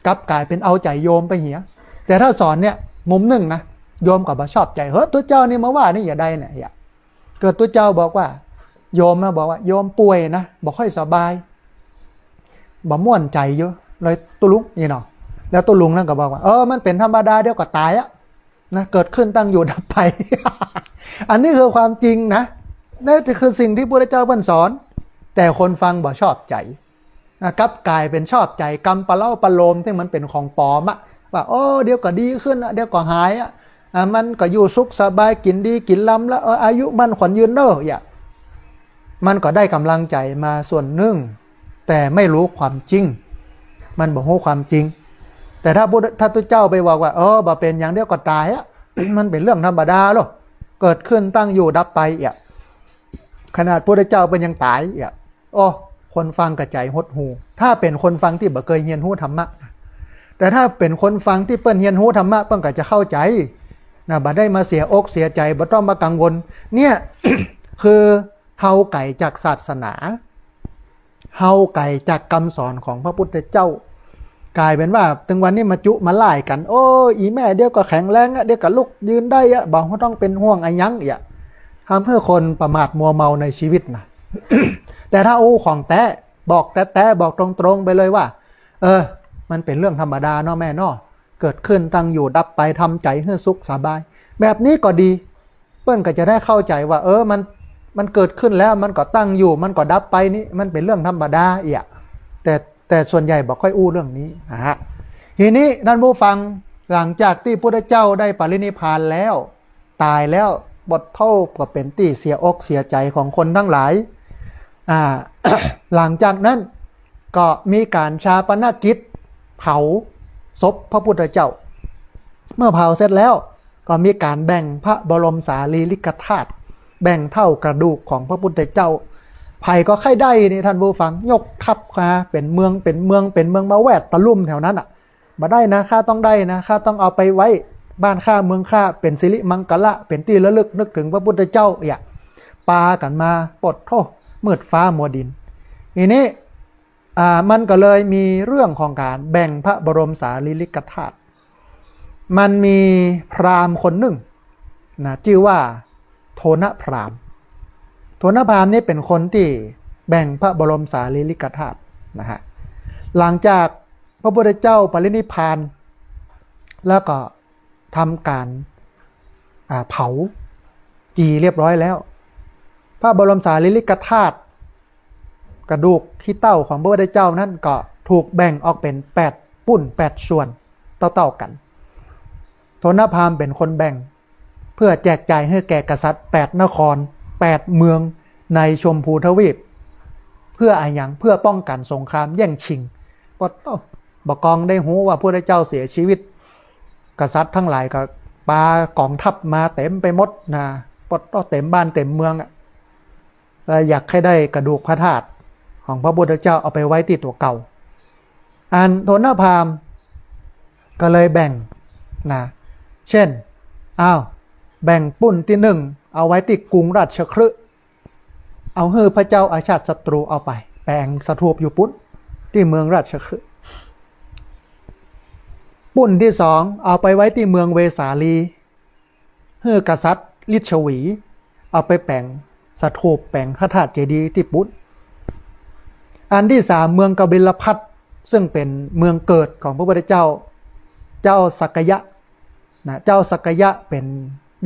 กลับกลายเป๋นเอาใจ๋โยมไปเหีย แต่ถ้าสอนเนี่ย มุมนึ่งนะ โยมก็บ่ชอบใจ๋ เฮ้ย ตุ๊เจ้านี่มาว่านี่อย่าใดเนี่ย อย่า เกิดตุ๊เจ้าบอกว่า โยมนะ บอกว่า โยมป่วยนะ บ่ค่อยสบาย บ่ม่วนใจ๋อยู่ เลยตุ๊ลุง นี่เนาะ แล้วตุ๊ลุงนั้นก็บอกว่า เออ มันเป๋นธรรมดา เดี๋ยวก็ต๋ายอะ นะ เกิดขึ้นตั้งอยู่ดับไป อันนี้คือความจริงนะ นั่นคือสิ่งที่พระพุทธเจ้าเปิ้นสอน แต่คนฟังบ่ชอบใจ๋ นะ กลับกลายเป๋นชอบใจ๋ กำปะเล้าประโลมตี้มันเป๋นของปลอมอะ ว่า โอ้ เดี๋ยวก็ดีขึ้นอะ เดี๋ยวก็หายอะ อ่ะ มันก็อยู่สุขสบาย กิ๋นดีกิ๋นลำละ เออ อายุมั่นขวัญยืนเน่อ อย่า มันก็ได้ก๋ำลังใจ๋มาส่วนนึ่ง แต่ไม่รู้ความจริง มันบ่ฮู้ความจริง แต่ถ้าพุทธ ถ้าพุทธเจ้าไปบอกว่า เออ บ่เป๋นหยัง เดี๋ยวก็ต๋ายอะ มันเป๋นเรื่องธรรมดาโลก เกิดขึ้น ตั้งอยู่ ดับไป เอี่ย ขนาดพุทธเจ้าเปิ้นยังต๋าย เอี่ย โอ้ คนฟังก็ใจ๋หดหู่ ถ้าเป๋นคนฟังตี้บ่เกยเฮียนฮู้ธรรมะ แต่ถ้าเป๋นคนฟังตี้เปิ้นเฮียนฮู้ธรรมะ เปิ้นก็จะเข้าใจ๋ นะ บ่ได้มาเสียอกเสียใจ๋ บ่ต้องมากังวล เนี่ย คือเฮาไก๋จากศาสนา เฮาไก๋จากกำสอนของพระพุทธเจ้า ก๋ายเป๋นว่า ตึงวันนี้มาจุมาล่ายกั๋น โอ้ อี่แม่เดี๋ยวก็แข็งแรงอะ เดี๋ยวก็ลุกยืนได้อะ บ่ต้องเป๋นห่วงอะหยัง เอี่ย ทำหื้อคนประมาทมัวเมาในชีวิตนะ แต่ถ้าอู้ของแต๊ บอกแต๊ๆ บอกตรงๆ ไปเลยว่า เออ มันเป๋นเรื่องธรรมดาเนาะแม่เนาะ เกิดขึ้น ตั้งอยู่ ดับไป ทำใจ๋หื้อสุขสบาย แบบนี้ก็ดี เปิ้นก็จะได้เข้าใจ๋ว่า เออ มัน มันเกิดขึ้นแล้ว มันก็ตั้งอยู่ มันก็ดับไปนี่ มันเป๋นเรื่องธรรมดา เอี่ย แต่ แต่ส่วนใหญ่บ่ค่อยอู้เรื่องนี้นะฮะ ทีนี้ท่านผู้ฟัง หลังจากตี้พุทธเจ้าได้ปรินิพพานแล้ว ต๋ายแล้ว ปะโธ่ ก็เป๋นตี้เสียอกเสียใจ๋ของคนตังหลาย อ่า หลังจากนั้นก็มีก๋านฌาปนกิจ เผาศพพระพุทธเจ้า เมื่อเผาเสร็จแล้ว ก็มีก๋านแบ่งพระบรมสารีริกธาตุ แบ่งเต้ากระดูกของพระพุทธเจ้า ใผก็ใค่ได้นี่ท่านผู้ฟัง ยกทัพมาเป๋นเมือง เป๋นเมือง เป๋นเมือง มาแวดตะลุ่มแถวนั้นอะ บ่ได้นะ ข้าต้องได้นะ ข้าต้องเอาไปไว้บ้านข้าเมืองข้า เป๋นสิริมังคละ เป๋นตี้ระลึกนึกเถิงพระพุทธเจ้า เอี่ย ปากั๋นมา ปะโธ่ มืดฟ้ามัวดิน ทีนี้ อ่า มันก็เลยมีเรื่องของก๋านแบ่งพระบรมสารีริกธาตุ มันมีพราหมณ์คนนึ่งนะ จื้อว่าโทณพราหมณ์ โทณพราหมณ์นี่เป๋นคนตี้แบ่งพระบรมสารีริกธาตุนะฮะ หลังจากพระพุทธเจ้าปรินิพพาน แล้วก็ทำก๋าน อ่า เผาจีเรียบร้อยแล้ว พระบรมสารีริกธาตุ กระดูกขี้เต้าของพระพุทธเจ้านั้นก็ถูกแบ่งออกเป๋นแปดปุ้น แปดส่วน เต้าๆ กั๋น โทณพราหมณ์เป๋นคนแบ่ง เพื่อแจกจ่ายหื้อแก่กษัตริย์แปดนคร แปดเมืองในชมพูทวีป เพื่ออะหยัง เพื่อป้องกั๋นสงครามแย่งชิง ปะโธ่ บ่กองได้ฮู้ว่าพระพุทธเจ้าเสียชีวิต กษัตริย์ตังหลายก็ปากองทัพมาเต๋มไปหมดนะ ปะโธ่ เต๋มบ้านเต๋มเมืองอะ แล้วอยากใค่ได้กระดูกพระธาตุของพระพุทธเจ้าเอาไปไว้ตี้ตั๋วเก่า อันโทณพราหมณ์ก็เลยแบ่งนะ เช่น อ้าว แบ่งปุ้นตี้นึ่งเอาไว้ตี้กรุงราชคฤห์ เอาหื้อพระเจ้าอาชาติศัตรูเอาไปแป๋งสถูปอยู่ปุ้น ตี้เมืองราชคฤห์ ปุ้นตี้สองเอาไปไว้ตี้เมืองเวสาลี หื้อกษัตริย์ลิชวี เอาไปแป๋งสถูป แป๋งพระธาตุเจดีย์ตี้ปุ้น อันตี้สามเมืองกบิลพัสดุ์ ซึ่งเป๋นเมืองเกิดของพระพุทธเจ้า เจ้าสักกายะนะ เจ้าสักกายะเป๋น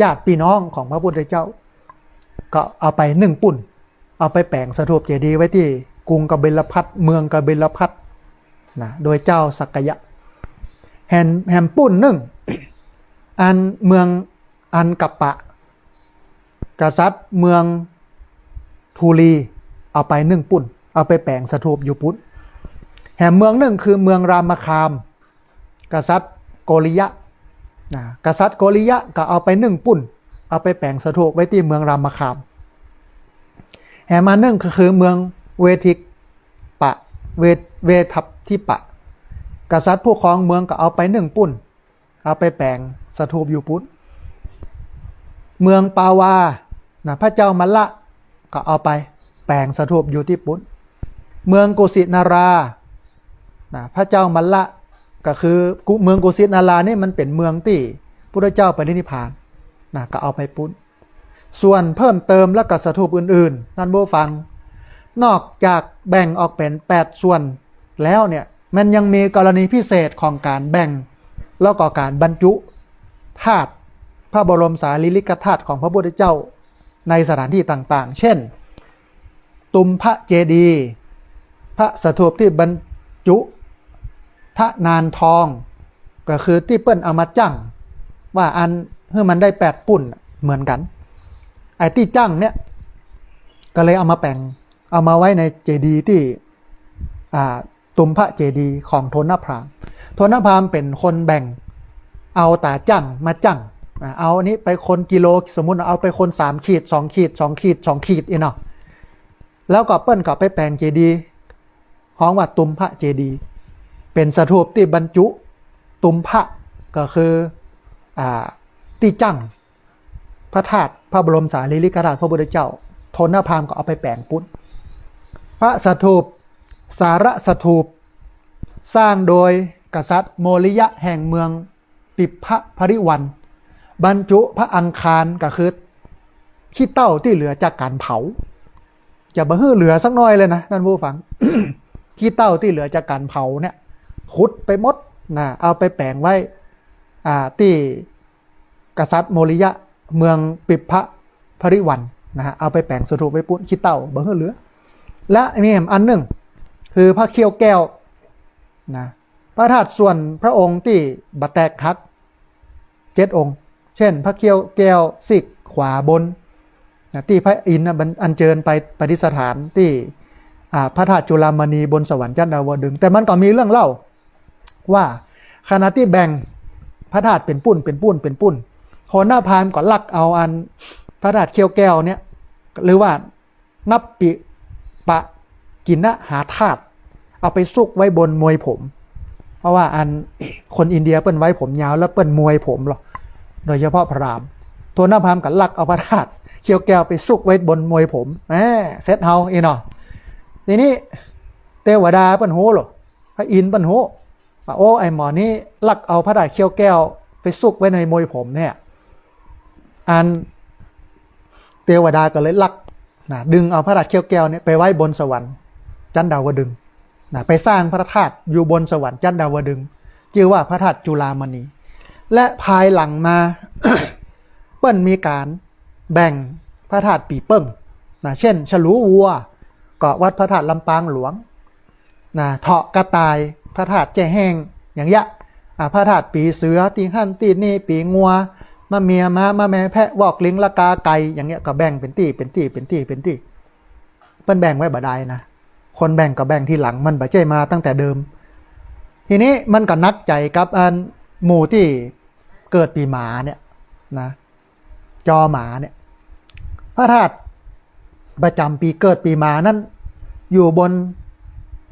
ญาติพี่น้องของพระพุทธเจ้า ก็เอาไปนึ่งปุ้น เอาไปแป๋งสถูปเจดีย์ไว้ตี้กรุงกบิลพัสดุ์ เมืองกบิลพัสดุ์นะ โดยเจ้าสักกายะ แหม แหมปุ้นนึ่ง อันเมืองอันกัปปะ กษัตริย์เมืองทูลี เอาไปนึ่งปุ้น เอาไปแป๋งสถูปอยู่ปุ้น แหมเมืองนึ่งคือเมืองรามคาม กษัตริย์โกริยะนะ กษัตริย์โกริยะก็เอาไปนึ่งปุ้น เอาไปแป๋งสถูปไว้ตี้เมืองรามคาม แหมอันนึ่งก็คือเมืองเวทิปะ เว เวทัพทิปะ กษัตริย์ผู้ครองเมืองก็เอาไปนึ่งปุ้น เอาไปแป๋งสถูปอยู่ปุ้น เมืองปาวานะ พระเจ้ามัลละก็เอาไปแป๋งสถูปอยู่ตี้ปุ้น เมืองกุสินารานะ พระเจ้ามัลละ ก็คือกุ เมืองกุสินารานี่มันเป๋นเมืองตี้พุทธเจ้าปรินิพพานนะ ก็เอาไปปุ้น ส่วนเพิ่มเติมแล้วก็สถูปอื่นๆ ท่านผู้ฟัง นอกจากแบ่งออกเป๋นแปดส่วนแล้วเนี่ย มันยังมีกรณีพิเศษของก๋านแบ่ง แล้วก็ก๋านบรรจุธาตุ พระบรมสารีริกธาตุของพระพุทธเจ้าในสถานที่ต่างๆ เช่น ตุมพระเจดีย์ พระสถูปตี้บรรจุพระนานทอง ก็คือตี้เปิ้นเอามาจั้ง ว่าอันหื้อมันได้แปดปุ้นเหมือนกั๋น ไอ้ตี้จั้งเนี่ย ก็เลยเอามาแป๋ง เอามาไว้ในเจดีย์ตี้ อ่า ตุมพระเจดีย์ของโทนพราหมณ์ โทนพราหมณ์เป๋นคนแบ่ง เอาต๋าจั้งมาจั้ง อ่า เอาอันนี้ไปคนกิโล สมมุติเอาไปคนสามขีด สองขีด สองขีด สองขีด อี้เนาะ แล้วก็เปิ้นก็ไปแป๋งเจดีย์ ฮ้องว่าตุมพระเจดีย์ เป๋นสถูปตี้บรรจุตุมพระ ก็คือ อ่า ตี้จั้ง พระธาตุ พระบรมสารีริกธาตุพระพุทธเจ้า โทนพราหมณ์ก็เอาไปแป๋งปุ้น พระสถูป สารสถูป สร้างโดยกษัตริย์โมริยะแห่งเมืองปิพพะพริวัน บรรจุพระอังคาร ก็คือขี้เถ้าตี้เหลือจากก๋านเผา จะบ่หื้อเหลือสักหน้อยเลยนะ ท่านผู้ฟัง ขี้เถ้าตี้เหลือจากก๋านเผาเนี่ย ขุดไปหมดนะ เอาไปแป๋งไว้ อ่า ตี้ กษัตริย์โมริยะ เมืองปิพพะพริวันนะฮะ เอาไปแป๋งสถูปไว้ปุ้น ขี้เถ้าบ่หื้อเหลือ และมีแหมอันนึ่ง คือพระเขี้ยวแก้วนะ พระธาตุส่วนพระองค์ตี้บ่แตกหักเจ็ดองค์ เช่น พระเขี้ยวแก้วซีกขวาบนนะ ตี้พระอินทร์นะ บัน- อัญเชิญไปประดิษฐานตี้ อ่า พระธาตุจุฬามณีบนสวรรค์ชั้นดาวดึงส์ แต่มันก็มีเรื่องเล่า ว่าขณะตี้แบ่งพระธาตุเป๋นปุ้น เป๋นปุ้น เป๋นปุ้น โทนพราหมณ์ก็ลักเอาอันพระธาตุเขี้ยวแก้วเนี่ย หรือว่านัปปิปะกิณหาธาตุ เอาไปซุกไว้บนมวยผม เพราะว่าอันคนอินเดียเปิ้นไว้ผมยาวแล้วเปิ้นมวยผมหรอก โดยเฉพาะพราหมณ์ โทนพราหมณ์ก็ลักเอาพระธาตุเขี้ยวแก้วไปซุกไว้บนมวยผม แหม เสร็จเฮาอี้เนาะ ทีนี้เตวดาเปิ้นฮู้หรอ พระอินทร์เปิ้นฮู้ว่า โอ้ ไอ้หมอนี้ลักเอาพระธาตุเขี้ยวแก้วไปซุกไว้ในมวยผมเนี่ย อันเตวดาก็เลยลักนะ ดึงเอาพระธาตุเขี้ยวแก้วเนี่ยไปไว้บนสวรรค์ชั้นดาวดึงส์นะ ไปสร้างพระธาตุอยู่บนสวรรค์ชั้นดาวดึงส์ จื้อว่าพระธาตุจุฬามณี และภายหลังมา เปิ้นมีก๋านแบ่งพระธาตุปี่เปิ้งนะ เช่น ฉลูวัว ก็วัดพระธาตุลำปางหลวง นะ เถาะกระต่าย พระธาตุแจ้แห้ง อย่างเงี้ย อ่า พระธาตุปี๋เสือ ตี้หั้นตี้นี่ ปี๋งัว มะเมียม้า มะแมแพะ วอกลิง ละกาไก่ อย่างเงี้ย ก็แบ่งเป๋นตี้ เป๋นตี้ เป๋นตี้ เป๋นตี้ เปิ้นแบ่งไว้บ่ดายนะ คนแบ่งก็แบ่งทีหลัง มันบ่ใจ้มาตั้งแต่เดิม ทีนี้มันก็หนักใจ๋กับอันหมู่ตี้เกิดปี๋หมาเนี่ยนะ จอหมาเนี่ย พระธาตุประจ๋ำปี๋เกิดปี๋หมานั้น อยู่บน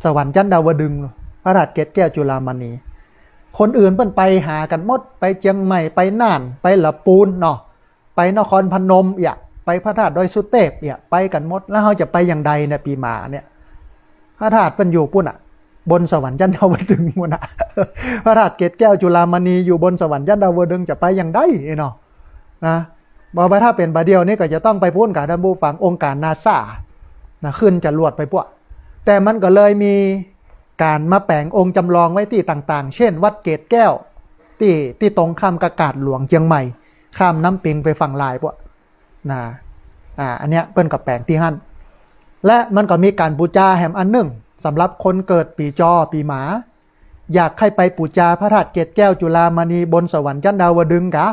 สวรรค์ชั้นดาวดึงส์ พระธาตุเกศแก้วจุฬามณี คนอื่นเปิ้นไปหากั๋นหมด ไปเจียงใหม่ ไปน่าน ไปละปูนเนาะ ไปนครพนมเอี้ย ไปพระธาตุดอยสุเตพเอี้ย ไปกั๋นหมด แล้วเฮาจะไปอย่างใดเนี่ย ปี๋หมาเนี่ย พระธาตุเปิ้นอยู่ปุ้นอะ บนสวรรค์ชั้นดาวดึงส์ปุ้นอะ พระธาตุเกศแก้วจุฬามณีอยู่บนสวรรค์ชั้นดาวดึงส์ จะไปอย่างใดเนาะ นะ บ่ว่าถ้าเป๋นบ่าเดี่ยวนี้ก็จะต้องไปปุ้นก่า ท่านผู้ฟัง องค์การนาซานะ ขึ้นจรวดไปปั้ว แต่มันก็เลยมีก๋านมาแป๋งองค์จำลองไว้ตี้ต่างๆ เช่น วัดเกศแก้ว ตี้ ตี้ตรงข้ามกับกาดหลวงเจียงใหม่ ข้ามน้ำปิงไปฝั่งลายปั้ว นะ อ่า อันเนี้ยเปิ้นก็แป๋งตี้หั้น และมันก็มีก๋านปู๋จาแหมอันนึ่ง สำหรับคนเกิดปี๋จอปี๋หมา อยากใค่ไปปู๋จาพระธาตุเกศแก้วจุฬามณีบนสวรรค์ชั้นดาวดึงส์กา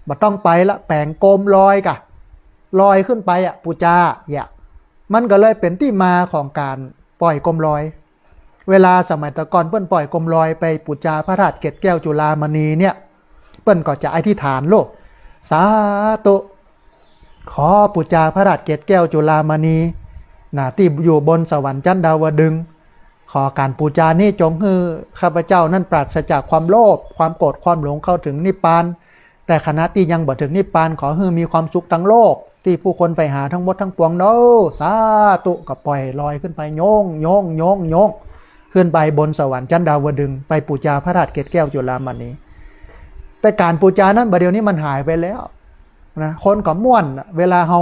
บ่ต้องไปละ แป๋งโกมลอยกา ลอยขึ้นไปอะ ปู๋จา เอี้ย มันก็เลยเป๋นตี้มาของก๋านป่อยโกมลอย เวลาสมัยตะก่อนเปิ้นป่อยโกมลอยไปปู๋จาพระธาตุเกศแก้วจุฬามณีเนี่ย เปิ้นก็จะอธิษฐานโลด สาธุ ขอปู๋จาพระธาตุเกศแก้วจุฬามณีนะ ตี้อยู่บนสวรรค์ชั้นดาวดึงส์ ขอก๋านปู๋จานี้จงหื้อข้าพเจ้านั้นปราศจากความโลภ ความโกรธ ความหลง เข้าถึงนิพพาน แต่ขณะตี้ยังบ่เถิงนิพพาน ขอหื้อมีความสุขตังโลก ตี้ผู้คนใฝ่หาทั้งหมดทั้งปวงเนาะ สาธุ ก็ป่อยลอยขึ้นไป โยง โยง โยง โยง ขึ้นไปบนสวรรค์ชั้นดาวดึงส์ ไปปู๋จาพระธาตุเกศแก้วจุฬามณี แต่ก๋านปู๋จานั้นบ่าเดี่ยวนี้มันหายไปแล้วนะ คนก็ม่วนอะ เวลาเฮา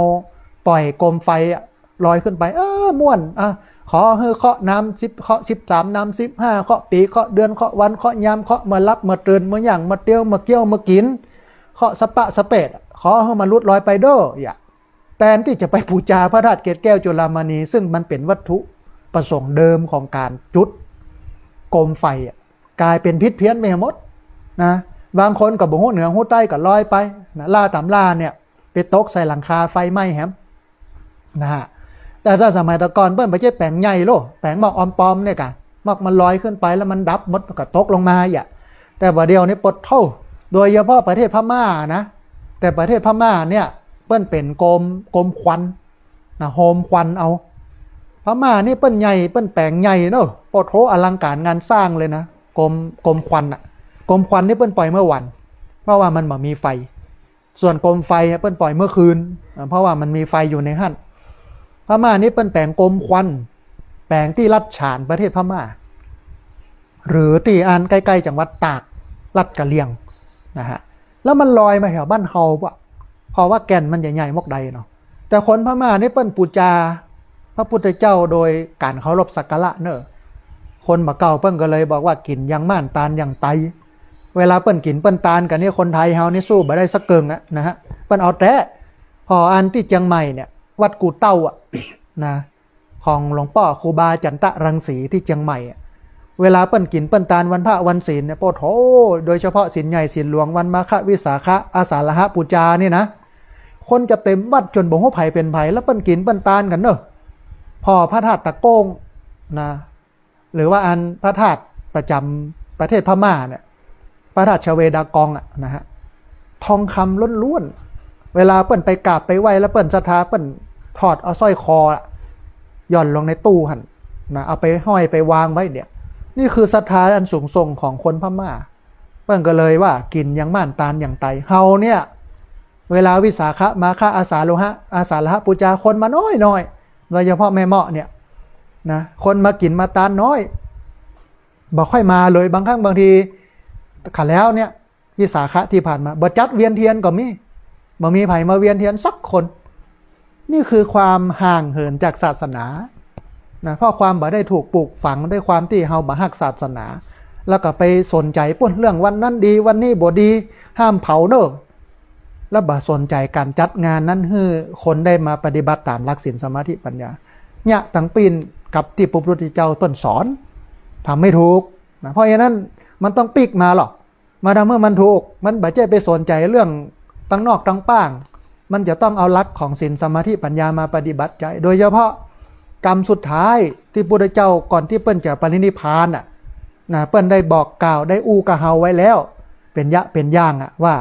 ป่อยโกมไฟอะ ลอยขึ้นไป เออ ม่วน อ่ะ ขอหื้อเคราะห์นำสิบ เคราะห์สิบสามนำสิบห้า เคราะห์ปี๋ เคราะห์เดือน เคราะห์วัน เคราะห์ยาม เคราะห์เมื่อหลับ เมื่อตื่น เมื่อย่าง เมื่อเตียว เมื่อเกี้ยว เมื่อกิ๋น เคราะห์สะปะสะเปด ขอหื้อมันหลุดลอยไปเด้อ เอี้ย แตนตี้จะไปปู๋จาพระธาตุเกศแก้วจุฬามณี ซึ่งมันเป๋นวัตถุประสงค์เดิมของก๋านจุดโกมไฟอะ ก๋ายเป๋นผิดเพี้ยนไปหมดนะ บางคนก็บ่ฮู้เหนือฮู้ใต้ก็ลอยไปนะ ล่าต๋ามล่าเนี่ย ไปตกใส่หลังคาไฟไหม้แหมนะฮะ แต่ถ้าสมัยตะก่อนเปิ้นบ่ใจ้แป๋งใหญ่โล แป๋งหมอกออมปอมเนี่ยก่ะ หมอกมันลอยขึ้นไปแล้วมันดับหมดก็ตกลงมาอะ แต่บ่าเดี่ยวนี้ปะโธ่ โดยเฉพาะประเทศพม่านะ แต่ประเทศพม่าเนี่ยเปิ้นเป๋นโกม โกมควันนะ โฮมควันเอา พม่านี่เปิ้นใหญ่ เปิ้นแป๋งใหญ่เนาะ ปะโธ่ อลังก๋านงานสร้างเลยนะ โกม โกมควันอะ โกมควันนี่เปิ้นปล่อยเมื่อวัน เพราะว่ามันบ่มีไฟ ส่วนโกมไฟอะเปิ้นปล่อยเมื่อคืน อ่า เพราะว่ามันมีไฟอยู่ในหั้น พม่านี่เปิ้นแป๋งโกมควัน แป๋งตี้รัฐฉานประเทศพม่า หรือตี้อันใก้ๆ จังหวัดตาก รัฐกะเหรี่ยงนะฮะ แล้วมันลอยมาแถวบ้านเฮาปะ เพราะว่าแก่นมันใหญ่ๆ มอกใดเนาะ แต่คนพม่านี่เปิ้นปู๋จาพระพุทธเจ้าโดยก๋านเคารพสักการะเนาะ คนบ่าเก่าเปิ้นก็เลยบอกว่ากิ๋นอย่างหมานตานอย่างไต เวลาเปิ้นกิ๋นเปิ้นตานกั๋นนี่ คนไทยเฮานี่สู้บ่ได้สักเกิ่งอะนะฮะ เปิ้นเอาแต๊ ผ่ออันตี้เจียงใหม่เนี่ย วัดกู่เต้าอะนะ ของหลวงป้อครูบาจันตะรังสีตี้เจียงใหม่อะ เวลาเปิ้นกิ๋นเปิ้นตานวันพระวันศีลเนี่ย ปะโธ่ โดยเฉพาะศีลใหญ่ศีลหลวง วันมาฆวิสาขะ อาสาฬหปู๋จานี่นะ คนจะเต็มวัดจ๋นบ่ฮู้ใผเป๋นใผ แล้วเปิ้นกิ๋นเปิ้นตานกั๋นเนาะ ผ่อพระธาตุตะโก้งนะ หรือว่าอันพระธาตุประจ๋ำประเทศพม่าเนี่ย พระธาตุชเวดากองอะนะฮะ ทองคำล้วนๆ เวลาเปิ้นไปกราบไปไหว้แล้วเปิ้นศรัทธา เปิ้นถอดเอาสร้อยคออะ หย่อนลงในตู้หั้นนะ เอาไปห้อยไปวางไว้เนี่ย นี่คือศรัทธาอันสูงส่งของคนพม่า เปิ้นก็เลยว่ากิ๋นอย่างหมานตานอย่างไต เฮาเนี่ย เวลาวิสาขะ มาฆะ อาสาฬหะ อาสาฬหปู๋จา คนมาน้อยๆ โดยเฉพาะแม่เมาะเนี่ยนะ คนมากิ๋นมาตานน้อย บ่ค่อยมาเลย บางครั้งบางที ขะแล้วเนี่ย วิสาขะตี้ผ่านมา บ่จัดเวียนเตียนก็มี บ่มีใผมาเวียนเตียนสักคน นี่คือความห่างเหินจากศาสนานะ เพราะความบ่ได้ถูกปลูกฝังด้วยความตี้เฮาบ่ฮักศาสนา แล้วก็ไปสนใจ๋ปุ้นเรื่องวันนั้นดี วันนี้บ่ดี ห้ามเผาเนาะ แล้วบ่สนใจ๋ก๋านจัดงานนั้นหื้อคนได้มาปฏิบัติต๋ามหลักศีลสมาธิปัญญา เนี่ยตังปี้นกับตี้พระพุทธเจ้าต้นสอน ทำไม่ถูกนะ เพราะฉะนั้นมันต้องปิ๊กมาหรอก มาทำหื้อมันถูก มันบ่ใจ้ไปสนใจ๋เรื่องตังนอกตังป้าง มันจะต้องเอาหลักของศีลสมาธิปัญญามาปฏิบัติใจ๊ โดยเฉพาะกำสุดท้ายตี้พุทธเจ้าก่อนตี้เปิ้นจะปรินิพพานอะนะ เปิ้นได้บอกกล่าวได้อู้กับเฮาไว้แล้ว เป๋นยะเป๋นอย่างอะว่า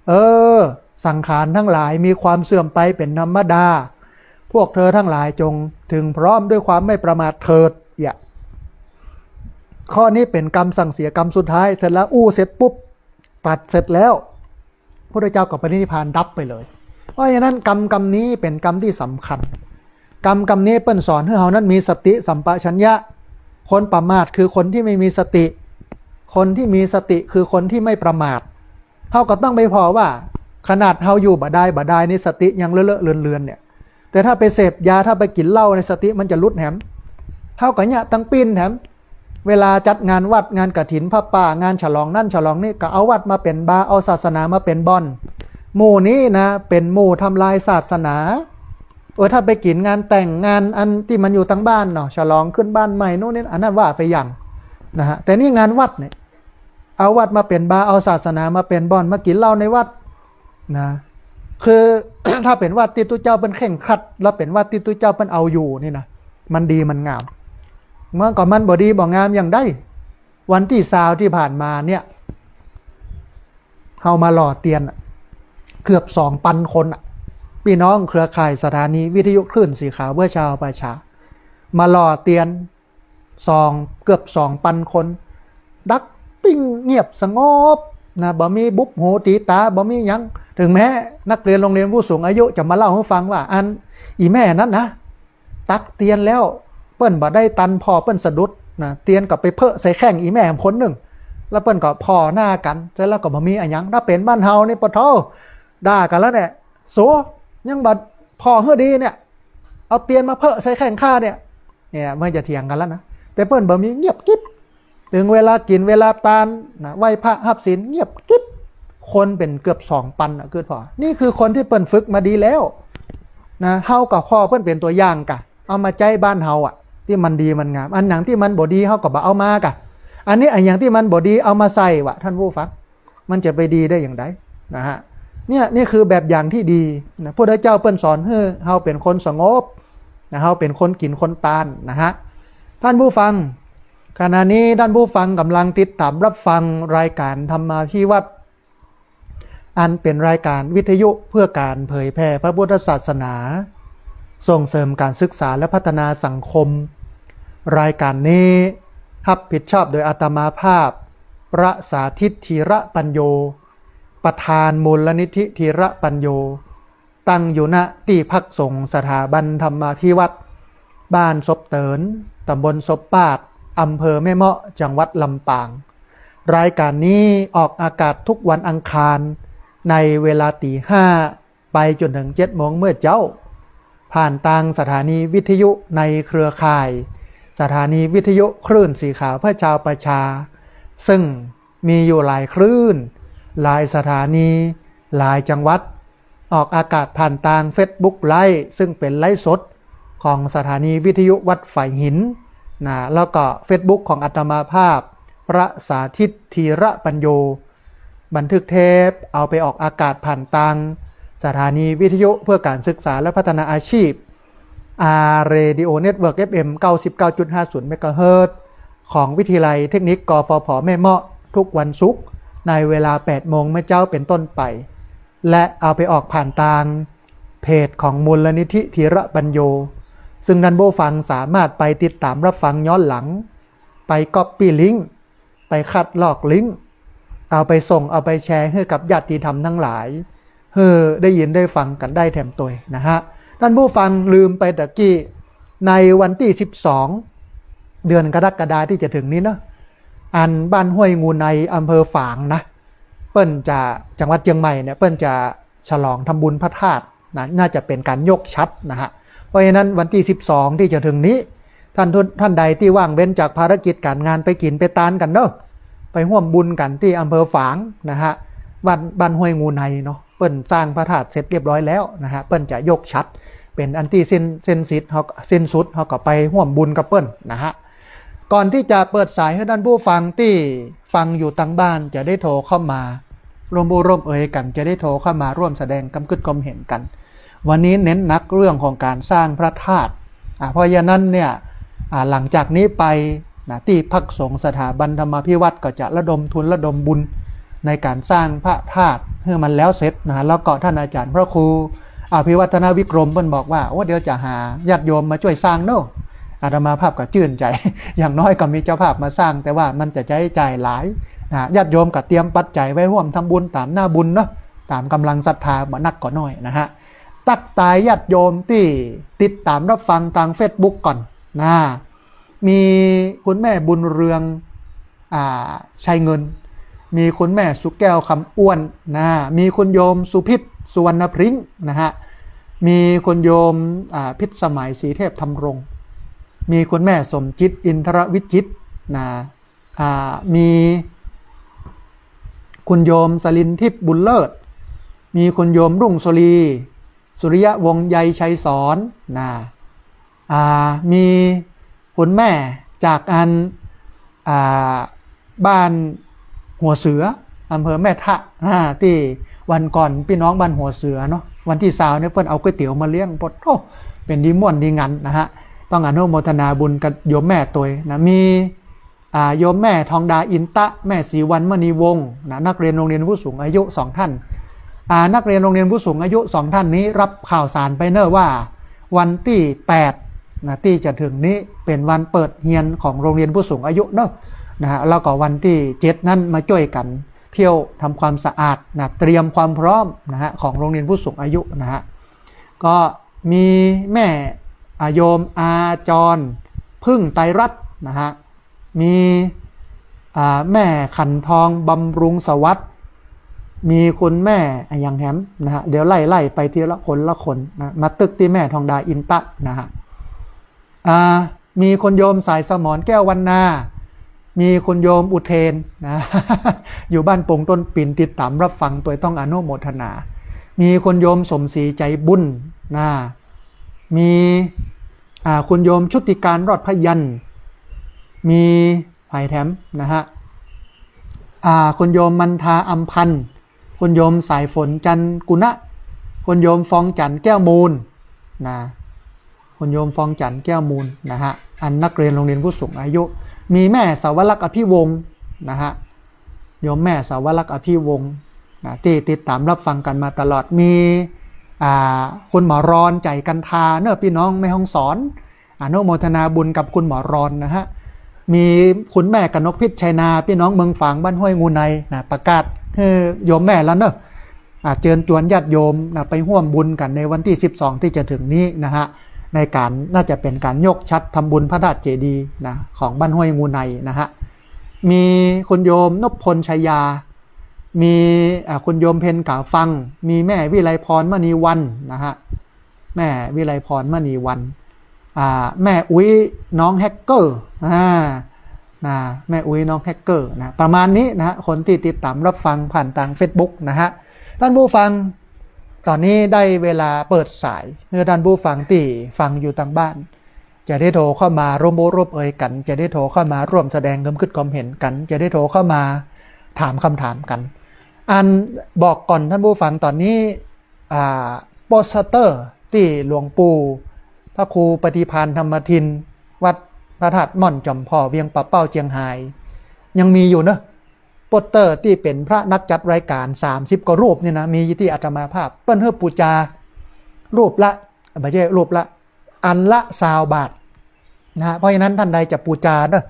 เออ สังขารทั้งหลายมีความเสื่อมไปเป๋นธรรมดา พวกเธอทั้งหลายจงถึงพร้อมด้วยความไม่ประมาทเถิด เนี่ย ข้อนี้เป๋นกำสั่งเสียกำสุดท้าย เสร็จแล้วอู้เสร็จปุ๊บ ตรัสเสร็จแล้ว พุทธเจ้าก็ปรินิพพานดับไปเลย เพราะฉะนั้นกำกำนี้เป๋นกำตี้สำคัญ กำกำนี้เปิ้นสอนหื้อเฮานั้นมีสติสัมปชัญญะ คนประมาทคือคนตี้ไม่มีสติ คนตี้มีสติคือคนตี้ไม่ประมาท เฮาก็ต้องไปผ่อว่า ขนาดเฮาอยู่บ่ดายบ่ดายนี่ สติยังเลอะเลอะเลือนๆ เนี่ย แต่ถ้าไปเสพยา ถ้าไปกิ๋นเหล้าใน สติมันจะหลุดแหม เฮาก็เนี่ยตังปี้นแหม เวลาจัดงานวัด งานกฐินผ้าป่า งานฉลองนั่นฉลองนี่ ก็เอาวัดมาเป๋นบาร์ เอาศาสนามาเป๋นบ่อน หมู่นี้นะ เป๋นหมู่ทำลายศาสนา เออ ถ้าไปกิ๋นงานแต่ง งานอันตี้มันอยู่ตังบ้านเนาะ ฉลองขึ้นบ้านใหม่นู่นนี่ อันนั้นว่าไปอย่างนะฮะ แต่นี่งานวัดเนี่ย เอาวัดมาเป๋นบาร์ เอาศาสนามาเป๋นบ่อน มากิ๋นเหล้าในวัดนะ คือ ถ้าเป๋นวัดตี้ตุ๊เจ้าเปิ้นเคร่งครัด แล้วเป๋นวัดตี้ตุ๊เจ้าเปิ้นเอาอยู่นี่นะ มันดีมันงาม เมื่อก่อนมันบ่ดีบ่งามอย่างใด วันตี้ซาวตี้ผ่านมาเนี่ย เฮามาหล่อเตียนอะ เกือบสองปันคนอะ ปี้น้องเครือข่ายสถานีวิทยุคลื่นสีขาวเพื่อชาวประชา มาหล่อเตียน สอง เกือบสองปันคน ดักปิ้งเงียบสงบนะ บ่มีบุบหูตีต๋า บ่มีหยัง ถึงแม้นักเรียนโรงเรียนผู้สูงอายุจะมาเล่าหื้อฟังว่า อันอี่แม่นั้นนะ ตักเตียนแล้ว เปิ้นบ่ได้ตันผ่อ เปิ้นสะดุดนะ เตียนก็ไปเผอะใส่แข้งอี่แม่คนนึ่ง แล้วเปิ้นก็ผ่อหน้ากั๋น เสร็จแล้วก็บ่มีอะหยัง ถ้าเป๋นบ้านเฮานี่ปะโธ่ ด่ากั๋นแล้วเนี่ย สู ยังบ่ผ่อหื้อดีเนี่ย เอาเตียนมาเผอะใส่แข้งข้าเนี่ย เนี่ย มันจะเถียงกั๋นแล้วนะ แต่เปิ้นบ่มี เงียบกริบ ถึงเวลากิ๋นเวลาตานนะ ไหว้พระฮับศีล เงียบกริบ คนเป๋นเกือบสองปันอะ กึ๊ดผ่อ นี่คือคนตี้เปิ้นฝึกมาดีแล้ว นะ เฮาก็ขอเปิ้นเป๋นตั๋วอย่างก่ะ เอามาใจ๊บ้านเฮาอะ ตี้มันดีมันงาม อันหยังตี้มันบ่ดีเฮาก็บ่เอามาก่ะ อันนี้อันหยังตี้มันบ่ดีเอามาใส่วะ ท่านผู้ฟัง มันจะไปดีได้อย่างใดนะฮะ เนี่ย นี่คือแบบอย่างที่ดีนะ พุทธเจ้าเปิ้นสอนหื้อเฮาเป๋นคนสงบนะ เฮาเป๋นคนกิ๋นคนตานนะฮะ ท่านผู้ฟัง ขณะนี้ท่านผู้ฟังกำลังติดตามรับฟังรายการธรรมาภิวัตน์ อันเป๋นรายการวิทยุเพื่อการเผยแผ่พระพุทธศาสนา ส่งเสริมการศึกษาและพัฒนาสังคม รายการนี้ฮับผิดชอบโดยอาตมาภาพ พระสาธิต ธีระปัญโญ ประธานมูลนิธิธีระปัญโญ ตั้งอยู่ ณ ตี้พักสงฆ์สถาบันธรรมาภิวัตน์ บ้านศพเติน ตำบลศพปาด อำเภอแม่เมาะ จังหวัดลำปาง รายการนี้ออกอากาศทุกวันอังคาร ในเวลาตี๋ห้า ไปจ๋นเถิงเจ็ดโมงเมื่อเจ๊า ผ่านตางสถานีวิทยุในเครือข่าย สถานีวิทยุคลื่นสีขาวเพื่อชาวประชา ซึ่งมีอยู่หลายคลื่น หลายสถานี หลายจังหวัด ออกอากาศผ่านตางเฟซบุ๊กไลฟ์ ซึ่งเป๋นไลฟ์สดของสถานีวิทยุวัดฝายหินนะ แล้วก็เฟซบุ๊กของอาตมาภาพ พระสาธิต ธีระปัญโญ บันทึกเทปเอาไปออกอากาศผ่านตางสถานีวิทยุเพื่อการศึกษาและพัฒนาอาชีพ อาร์ Radio Network เอฟเอ็ม เก้าสิบเก้าจุดห้าศูนย์ เมกะเฮิรตซ์ ของวิทยาลัยเทคนิค กฟผ แม่เมาะ ทุกวันศุกร์ ในเวลาแปดโมงเมื่อเจ๊าเป๋นต้นไป และเอาไปออกผ่านตางเพจของมูลนิธิธีระปัญโญ ซึ่งท่านผู้ฟังสามารถไปติดตามรับฟังย้อนหลัง ไปก๊อปปี้ลิงก์ ไปคัดลอกลิงก์ เอาไปส่ง เอาไปแชร์หื้อกับญาติธรรมทั้งหลาย หื้อได้ยินได้ฟังกั๋นได้แถมตวยนะฮะ ท่านผู้ฟัง ลืมไปตะกี้ ในวันตี้สิบสอง เดือนกรกฎาตี้จะเถิงนี้เนาะ อันบ้านห้วยงูใน อำเภอฝางนะ เปิ้นจะ จังหวัดเจียงใหม่เนี่ย เปิ้นจะฉลองทำบุญพระธาตุนะ น่าจะเป๋นก๋านยกฉัตรนะฮะ เพราะฉะนั้นวันตี้สิบสองตี้จะเถิงนี้ ท่านทุน ท่านใดตี้ว่างเว้นจากภารกิจก๋านงาน ไปกิ๋นไปตานกั๋นเนาะ ไปฮ่วมบุญกั๋นตี้อำเภอฝางนะฮะ บ้าน บ้านห้วยงูในเนาะ เปิ้นสร้างพระธาตุเสร็จเรียบร้อยแล้วนะฮะ เปิ้นจะยกฉัตร เป๋นอันตี้สิ้น สิ้นสิทธิ์ เฮา สิ้นสุด เฮาก็ไปฮ่วมบุญกับเปิ้นนะฮะ ก่อนตี้จะเปิดสายหื้อท่านผู้ฟังตี้ฟังอยู่ตางบ้านจะได้โทรเข้ามาร่วมอู้ร่วมเอยกั๋น จะได้โทรเข้ามาร่วมแสดงความกึ๊ดความเห็นกั๋น วันนี้เน้นหนักเรื่องของก๋านสร้างพระธาตุ อ่า เพราะฉะนั้นเนี่ย อ่า หลังจากนี้ไปนะ ตี้พักสงฆ์สถาบันธรรมาภิวัตน์ก็จะระดมทุนระดมบุญในก๋านสร้างพระธาตุหื้อมันแล้วเสร็จนะ แล้วก็ท่านอาจารย์พระครูอภิวัฒนวิกรมเปิ้นบอกว่า โอ้ เดี๋ยวจะหาญาติโยมมาจ้วยสร้างเนาะ อาตมาภาพก็จื้นใจ๋ อย่างน้อยก็มีเจ้าภาพมาสร้าง แต่ว่ามันจะใจ๊จ่ายหลายนะ ญาติโยมก็เตรียมปัจจัยไว้ฮ่วมทำบุญต๋ามหน้าบุญเนาะ ต๋ามก๋ำลังศรัทธา บ่นักก็น้อยนะฮะ ตั๊กตายญาติโยมตี้ติดต๋ามรับฟังตางเฟซบุ๊กก่อนนะ มีคุณแม่บุญเรือง อ่า ชัยเงิน มีคุณแม่สุแก้ว คำอ้วนนะ มีคุณโยมสุพิษ สุวรรณพริ้งนะฮะ มีคุณโยม อ่า พิษสมัย ศรีเทพธำรง มีคุณแม่สมจิต อินทรวิจิตรนะ อ่า มีคุณโยมสลินทิพย์ บุญเลิศ มีคุณโยมรุ่งสุรี สุริยะวงศ์ ใยชัยสอนนะ อ่า มีคุณแม่จากอัน อ่า บ้านหัวเสือ อำเภอแม่ทะ อ่า ตี้วันก่อนปี้น้องบ้านหัวเสือเนาะ วันตี้ซาวเนี่ยเปิ้นเอาก๋วยเตี๋ยวมาเลี้ยง โป๊ดโธ่ เป๋นดีม่วนดีงันนะฮะ ต้องอนุโมทนาบุญกับโยมแม่ตวยนะ มี อ่า โยมแม่ทองดา อินตะ แม่ศรีวรรณ มณีวงศ์นะ นักเรียนโรงเรียนผู้สูงอายุสองท่าน อ่า นักเรียนโรงเรียนผู้สูงอายุสองท่านนี้รับข่าวสารไปเน่อว่า วันตี้แปดนะ ตี้จะเถิงนี้เป๋นวันเปิดเฮียนของโรงเรียนผู้สูงอายุเน่อนะฮะ แล้วก็วันตี้เจ็ดนั้นมาจ้วยกั๋นเที่ยวทำความสะอาดนะ เตรียมความพร้อมนะฮะ ของโรงเรียนผู้สูงอายุนะฮะ ก็มีแม่ อ่า โยมอาจร พึ่งไตรรัตน์นะฮะ มี อ่า แม่ขันทอง บำรุงสวัสดิ์ มีคุณแม่ อ่ะ อย่างแหมนะฮะ เดี๋ยวไล่ๆ ไปทีละคนละคนนะ มาตึกตี้แม่ทองดา อินตะนะฮะ อ่า มีคุณโยมสายสมร แก้ววรรณา มีคุณโยมอุเทนนะ อยู่บ้านปงต้นปิ่น ติดต๋ามรับฟังตวย ต้องอนุโมทนา มีคุณโยมสมศรี ใจบุญนะ มี อ่า คุณโยมชุติการ รอดพยัญชน์ มีใผแถมนะฮะ อ่า คุณโยมมันทา อำพันธ์ คุณโยมสายฝน จันทร์กุณะ คุณโยมฟองจันทร์ แก้วมูลนะ คุณโยมฟองจันทร์ แก้วมูลนะฮะ อันนักเรียนโรงเรียนผู้สูงอายุ มีแม่สาวรักษ์ อภิวงศ์นะฮะ โยมแม่สาวรักษ์ อภิวงศ์นะ ตี้ติดต๋ามรับฟังกั๋นมาตลอด มี อ่า คุณหมอรอน ใจ๋กันทาเนอะ ปี้น้องแม่ฮ่องสอน อนุโมทนาบุญกับคุณหมอรอนนะฮะ มีคุณแม่กนกพิชชัยนา ปี้น้องเมืองฝางบ้านห้วยงูในนะ ประกาศหื้อโยมแม่แล้วเนอะ อ่า เจิญจวนญาติโยมนะ ไปฮ่วมบุญกั๋นในวันตี้สิบสองตี้จะเถิงนี้นะฮะ ในก๋าน น่าจะเป๋นก๋านยกฉัตรทำบุญพระธาตุเจดีย์นะ ของบ้านห้วยงูในนะฮะ มีคุณโยมนพพล ชัยยา มี อ่า คุณโยมเพ็ญ ก๋าฟัง มีแม่วิไลพร มณีวรรณนะฮะ แม่วิไลพร มณีวรรณ อ่า แม่อุ๊ย น้องแฮกเกอร์ อ่า นะ แม่อุ๊ย น้องแฮกเกอร์นะ ประมาณนี้นะฮะ คนตี้ติดต๋ามรับฟังผ่านตางเฟซบุ๊กนะฮะ ต้านผู้ฟัง ต๋อนนี้ได้เวลาเปิดสาย หื้อต้านผู้ฟังตี้ฟังอยู่ตางบ้าน จะได้โทรเข้ามาร่วมอู้ร่วมเอยกั๋น จะได้โทรเข้ามาร่วมแสดงความกึ๊ดความเห็นกั๋น จะได้โทรเข้ามาถามกำถามกั๋น อันบอกก่อนต้านผู้ฟัง ต๋อนนี้ อ่า โปสเตอร์ตี้หลวงปู่พระครูปฏิภาณธรรมทิน วัดพระธาตุม่อนจอมผ่อ เวียงป่าเป้า เจียงฮาย ยังมีอยู่เนอะ โปสเตอร์ตี้เป๋นพระนักจัดรายก๋านสามสิบกว่ารูปนี่นะ มีตี้อาตมาภาพ เปิ้นหื้อปู๋จา รูปละ บ่ใจ้รูปละ อันละซาวบาทนะฮะ เพราะฉะนั้นต้านใดจะปู๋จาเนอะ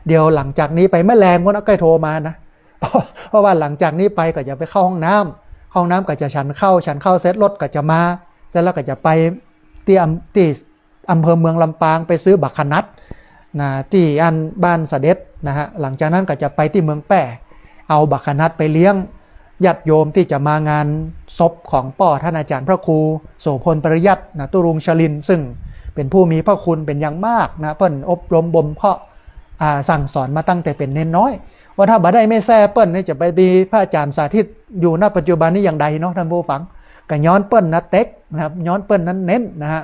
เดี๋ยวหลังจากนี้ไปแม่แลงโน้นก้อยโทรมานะ เพราะ เพราะว่าหลังจากนี้ไปก็จะไปเข้าห้องน้ำ ห้องน้ำก็จะฉันข้าว ฉันข้าวเสร็จรถก็จะมา เสร็จแล้วก็จะไปตี้อำ ตี้อำเภอเมืองลำปาง ไปซื้อบักขนัดนะ ตี้อันบ้านเสด็จนะฮะ หลังจากนั้นก็จะไปตี้เมืองแป้ เอาบักขนัดไปเลี้ยงญาติโยมตี้จะมางานศพของป้อต้านอาจ๋ารย์พระครูโสภณ ปริยัตินะ ตุรงค์ชรินทร์ ซึ่งเป๋นผู้มีพระคุณเป๋นอย่างมากนะ เปิ้นอบรมบ่มเพาะ อ่า สั่งสอนมาตั้งแต่เป๋นเณรน้อย ว่าถ้าบ่ได้แม่แซ่เปิ้นนี่จะไปมีพระอาจ๋ารย์สาธิตอยู่ ณ ปัจจุบันนี้อย่างใดเนาะต้านผู้ฟัง ก็ย้อนเปิ้นนะเต๊กนะครับ ย้อนเปิ้นนั้นเน้นนะฮะ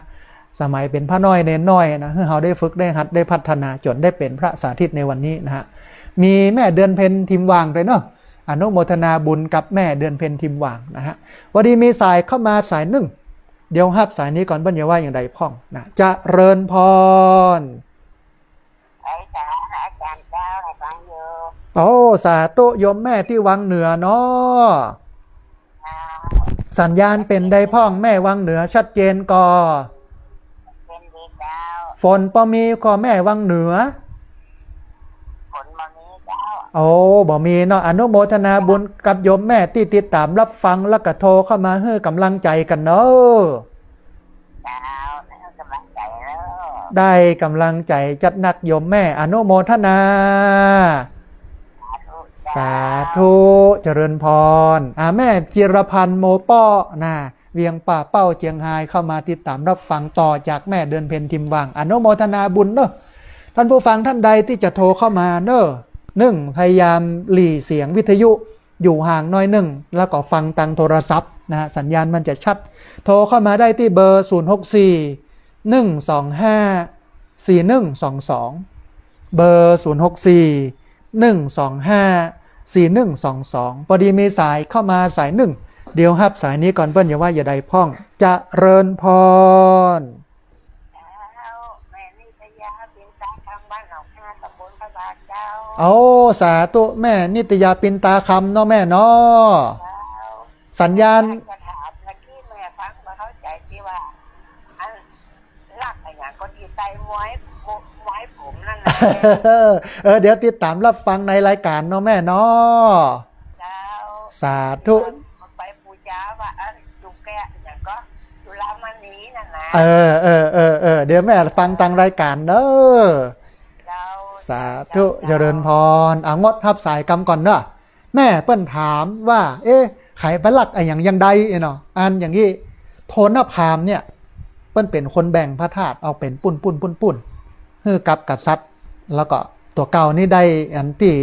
สมัยเป๋นพระน้อยเณรน้อยนะ หื้อเฮาได้ฝึกได้หัดได้พัฒนาจ๋นได้เป๋นพระสาธิตในวันนี้นะฮะ มีแม่เดือนเพ็ญ ทิมหว่าง ตวยเนาะ อนุโมทนาบุญกับแม่เดือนเพ็ญ ทิมหว่าง นะฮะ พอดีมีสายเข้ามาสายนึ่ง เดี๋ยวฮับสายนี้ก่อน เปิ้นจะว่าอย่างใดพ่องนะ เจริญพร ไอ้จ๋า อาจ๋ารย์เจ้า ฟังอยู่ โอ้ สาธุ โยมแม่ตี้วังเหนือเนาะ เจ้า สัญญาณเป๋นใดพ่อง แม่วังเหนือ ชัดเจนก่อ เป๋นดีเจ้า ฝนปอมีก่อแม่วังเหนือ ฝนบ่มีเจ้า โอ้ บ่มีเนาะ อนุโมทนาบุญกับโยมแม่ตี้ติดต๋ามรับฟัง แล้วก็โทรเข้ามาหื้อกำลังใจ๋กั๋นเนาะ เจ้า ได้กำลังใจ๋แล้ว ได้กำลังใจ๋จัดนักโยมแม่ อนุโมทนา สาธุเจ้า สาธุ เจริญพร อ่า แม่จิรพันธ์ โมเปาะ นะ เวียงป่าเป้า เจียงฮาย เข้ามาติดต๋ามรับฟังต่อจากแม่เดือนเพ็ญ ทิมหว่าง อนุโมทนาบุญเนาะ ต้านผู้ฟังต้านใดตี้จะโทรเข้ามาเนาะ นึ่ง พยายามหลีเสียงวิทยุ อยู่ห่างหน้อยนึ่ง แล้วก็ฟังตางโทรศัพท์นะฮะ สัญญาณมันจะชัด โทรเข้ามาได้ตี้เบอร์ ศูนย์หกสี่ หนึ่งสองห้า สี่หนึ่งสองสอง เบอร์ ศูนย์หกสี่ หนึ่งสองห้า สี่หนึ่งสองสอง พอดีมีสายเข้ามาสายนึ่ง เดี๋ยวฮับสายนี้ก่อน เปิ้นจะว่าอย่างใดพ่อง เจริญพร เจ้า แม่นิตยา ปินตาคำ บ้านหนองฮา ตำบลพระบาทเจ้า โอ้ สาธุ แม่นิตยา ปินตาคำ เนาะแม่เนาะ เจ้า สัญญาณ จะถามเมื่อกี้แม่ฟังบ่เข้าใจ๋ตี้ว่า อัน ลักษณ์อะหยังก็ตี้ใส่ม้วย ม้วยผมนั่นน่ะ เออ เดี๋ยวติดต๋ามรับฟังในรายก๋านเนาะแม่เนาะ เจ้า สาธุ ไปปู๋จาว่า เออ จุแกะ อะหยังก็ จุฬามณีนั่นนะ เออ เออ เออ เออ เดี๋ยวแม่ฟังตางรายก๋านเนาะ เจ้า สาธุ เจ้า เจริญพร อ่ะ งดฮับสายกำก่อนเนาะ แม่เปิ้นถามว่า เอ๊ะ ใผไปลักอะหยังอย่างใดเนาะ อันอย่างอี้ โทนพราหมณ์เนี่ย เปิ้นเป๋นคนแบ่งพระธาตุออกเป๋นปุ้นปุ้นปุ้นปุ้น หื้อกับกษัตริย์ แล้วก็ตั๋วเก่านี่ได้อันตี้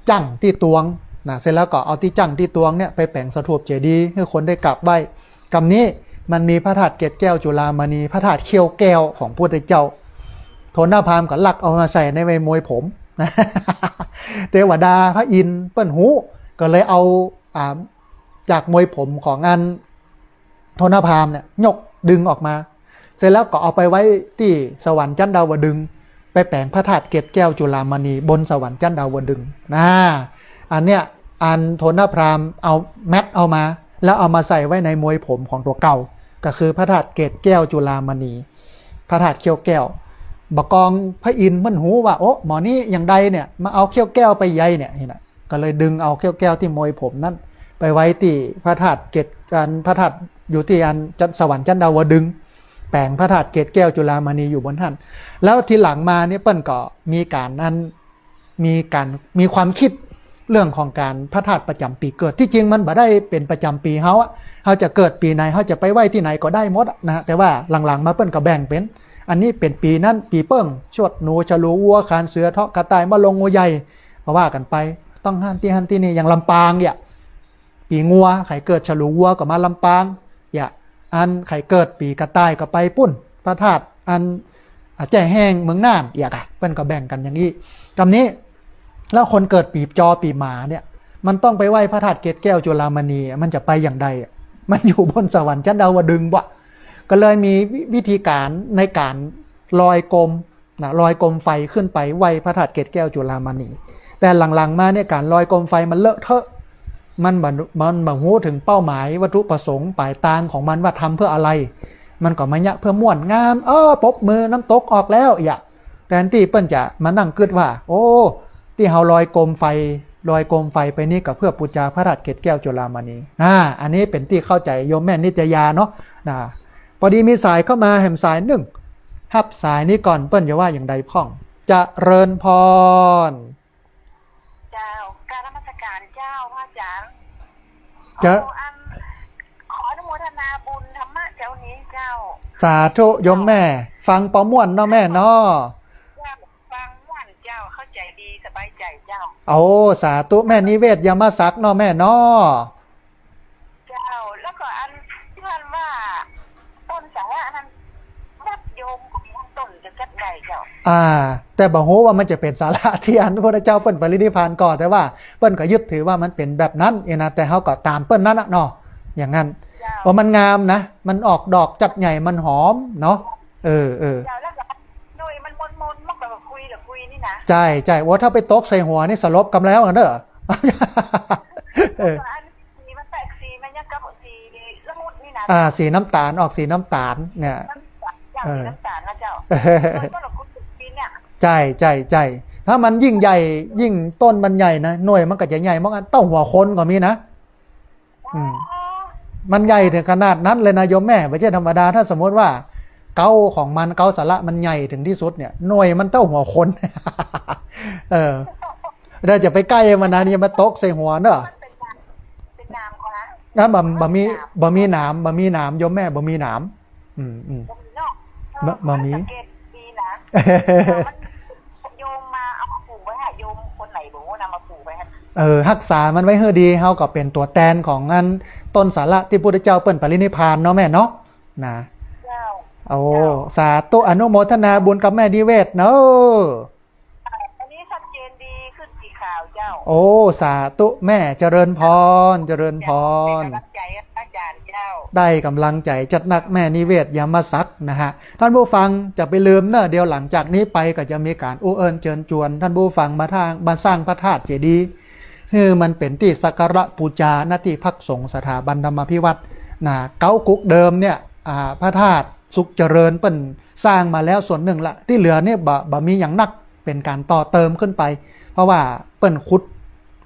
จั้งตี้ตวงนะ เสร็จแล้วก็เอาตี้จั้งตี้ตวงเนี่ยไปแป๋งสถูปเจดีย์หื้อคนได้กราบไหว้ กำนี้ มันมีพระธาตุเกศแก้วจุฬามณี พระธาตุเขี้ยวแก้วของพุทธเจ้า โทนพราหมณ์ก็ลักเอามาใส่ในไว้มวยผม เตวดาพระอินทร์เปิ้นฮู้ ก็เลยเอา อ่า จากมวยผมของอันโทนพราหมณ์เนี่ยยกดึงออกมา เสร็จแล้วก็เอาไปไว้ตี้สวรรค์ชั้นดาวดึงส์ ไปแป๋งพระธาตุเกศแก้วจุฬามณีบนสวรรค์ชั้นดาวดึงส์นะ อันเนี้ยอันโทนพราหมณ์เอาแมทเอามา แล้วเอามาใส่ไว้ในมวยผมของตั๋วเก่า ก็คือพระธาตุเกศแก้วจุฬามณี พระธาตุเขี้ยวแก้ว บ่ากองพระอินทร์เปิ้นฮู้ว่า โอ้ หมอนี้อย่างใดเนี่ย มาเอาเขี้ยวแก้วไปใยเนี่ย นี่นะ ก็เลยดึงเอาเขี้ยวแก้วตี้มวยผมนั้น ไปไว้ตี้พระธาตุเกศ อันพระธาตุอยู่ตี้อันสวรรค์ชั้นดาวดึงส์ แป๋งพระธาตุเกศแก้วจุฬามณีอยู่บนหั้น แล้วทีหลังมาเนี่ยเปิ้นก็มีก๋านนั้น มีก๋าน มีความกึ๊ดเรื่องของก๋านพระธาตุประจ๋ำปี๋เกิด ตี้จริงมันบ่ได้เป๋นประจ๋ำปี๋เฮาอะ เฮาจะเกิดปี๋ไหน เฮาจะไปไหว้ตี้ไหนก็ได้หมดอะนะ แต่ว่าหลังๆ มาเปิ้นก็แบ่งเป๋น อันนี้เป๋นปี๋นั้นปี๋เปิ้ง ชวดหนู ฉลู วัว ขานเสือ เทาะกระต่าย มะลง งูใหญ่ ก็ว่ากั๋นไป ต้องหั้นตี้หั้นตี้นี่ อย่างลำปางเนี่ย ปี๋งัว ใผเกิดฉลูวัวก็มาลำปาง อย่า อันใผเกิดปี๋กระต่ายก็ไปปุ้น พระธาตุอัน อ่า แจ้แห้งเมืองน่าน อย่ากะ เปิ้นก็แบ่งกั๋นอย่างอี้ กำนี้ แล้วคนเกิดปี๋จอปี๋หมาเนี่ย มันต้องไปไหว้พระธาตุเกศแก้วจุฬามณี มันจะไปอย่างใดอะ มันอยู่บนสวรรค์ชั้นดาวดึงส์บ่ะ ก็เลยมีวิ วิธีก๋านในก๋านลอยโคม นะ ลอยโคมไฟขึ้นไปไหว้พระธาตุเกศแก้วจุฬามณี แต่หลังๆ มาเนี่ยก๋านลอยโคมไฟมันเลอะเทอะ มันบ่ มันบ่ฮู้เถิงเป้าหมายวัตถุประสงค์ป๋ายตางของมันว่าทำเพื่ออะไร มันก็มาเยียะเพื่อม่วนงาม เออ ปรบมือน้ำตกออกแล้ว อย่า แตนตี้เปิ้นจะมานั่งกึ๊ดว่า โอ้ ตี้เฮาลอยโคมไฟ ลอยโคมไฟไปนี่ก็เพื่อปู๋จาพระธาตุเกศแก้วจุฬามณี อ่า อันนี้เป๋นตี้เข้าใจ๋โยมแม่นิตยาเนาะ นะ ปอดีมีสายเข้ามาแหมสายนึ่ง ฮับสายนี้ก่อน เปิ้นจะว่าอย่างใดพ่อง เจริญพร เจ้า กราบนมัสก๋านเจ้า พระอาจ๋ารย์ เจ้า โอ้ อัน ขออนุโมทนาบุญธรรมะเจ้านี้เจ้า สาธุโยมแม่ ฟังปอม่วนเนาะแม่เนาะ เจ้า ฟังม่วนเจ้า เข้าใจ๋ดี สบายใจ๋เจ้า โอ้ สาธุ แม่นิเวศยมศักดิ์เนาะแม่เนาะ เจ้า แล้วก็อันเปิ้นว่าต้นสาระนั้น วัดโยมของต้นจะจัดได้เจ้า อ่า แต่บ่ฮู้ว่ามันจะเป๋นสาระตี้อันพระพุทธเจ้าเปิ้นปรินิพพานก่อ แต่ว่าเปิ้นก็ยึดถือว่ามันเป๋นแบบนั้นเองนะ แต่เฮาก็ต๋ามเปิ้นนั้นน่ะเนาะ อย่างนั้น เจ้า เพราะมันงามนะ มันออกดอกจัดใหญ่ มันหอมเนาะ เออ เออ เจ้า แล้วก็หน่วยมันมนๆ มันก็คุยกับคุยนี่นะ ใจ้ ใจ้ โอ้ ถ้าไปตกใส่หัวนี่สลบกำแล้วกันเด้อ เออ แล้วก็อัน สีมันแปลก สีมันยังกับสีละมุดนี่นะ อ่า สีน้ำต๋าล ออกสีน้ำต๋าลเนี่ย น้ำต๋าล อย่าง เออ สีน้ำต๋าลนะเจ้า เออ มันก็ละมุดสีเนี่ย ใจ้ ใจ้ ใจ้ ถ้ามันยิ่งใหญ่ ยิ่งต้นมันใหญ่นะ หน่วยมันก็จะใหญ่เหมือนกัน เต้าหัวคนก็มีนะ อืม อ๋อ มันใหญ่ถึงขนาดนั้นเลยนะโยมแม่ บ่ใจ้ธรรมดา ถ้าสมมติว่าเก๊าของมัน เก๊าสาระมันใหญ่ถึงตี้สุดเนี่ย หน่วยมันเต้าหัวคน เออ ถ้าจะไปใก้มันนะ นี่จะมาตกใส่หัวเนาะ มันเป๋นหนาม เป๋นหนามก่อนะ นะ บ่ บ่มี บ่มีหนาม บ่มีหนามโยมแม่ บ่มีหนาม อืม อืม บ่มีเนาะ บ่ บ่มี สังเกตดีนะ มันโยมมาเอามาปลูกไว้ฮะ โยมคนไหนบ่ฮู้นะ มาปลูกไว้ฮะ เออ ฮักษามันไว้หื้อดี เฮาก็เป๋นตั๋วแตนของอันต้นสาระตี้พุทธเจ้าเปิ้นปรินิพพานเนาะแม่เนาะ นะ เจ้า โอ้ เจ้า สาธุ อนุโมทนาบุญกับแม่นิเวศเนาะ อันนี้ชัดเจนดีขึ้นสีขาวเจ้า โอ้ สาธุแม่ เจริญพร เจริญพร ได้ก๋ำลังใจ๋อาจ๋ารย์เจ้า ได้ก๋ำลังใจ๋จัดนักแม่นิเวศยมศักดิ์นะฮะ ท่านผู้ฟังจะไปลืมเนอะ เดี๋ยวหลังจากนี้ไปก็จะมีก๋านอู้เอิ้นเจิญจวนท่านผู้ฟังมาทาง มาสร้างพระธาตุเจดีย์ หื้อมันเป๋นตี้สักการะปู๋จา ณ ตี้พักสงฆ์สถาบันธรรมาภิวัตน์นะ เก๊ากุ๊กเดิมเนี่ย อ่า พระธาตุสุขเจริญเปิ้นสร้างมาแล้วส่วนนึ่งละ ตี้เหลือเนี่ยบ่ บ่มีหยังนัก เป๋นก๋านต่อเติมขึ้นไป เพราะว่าเปิ้นขุด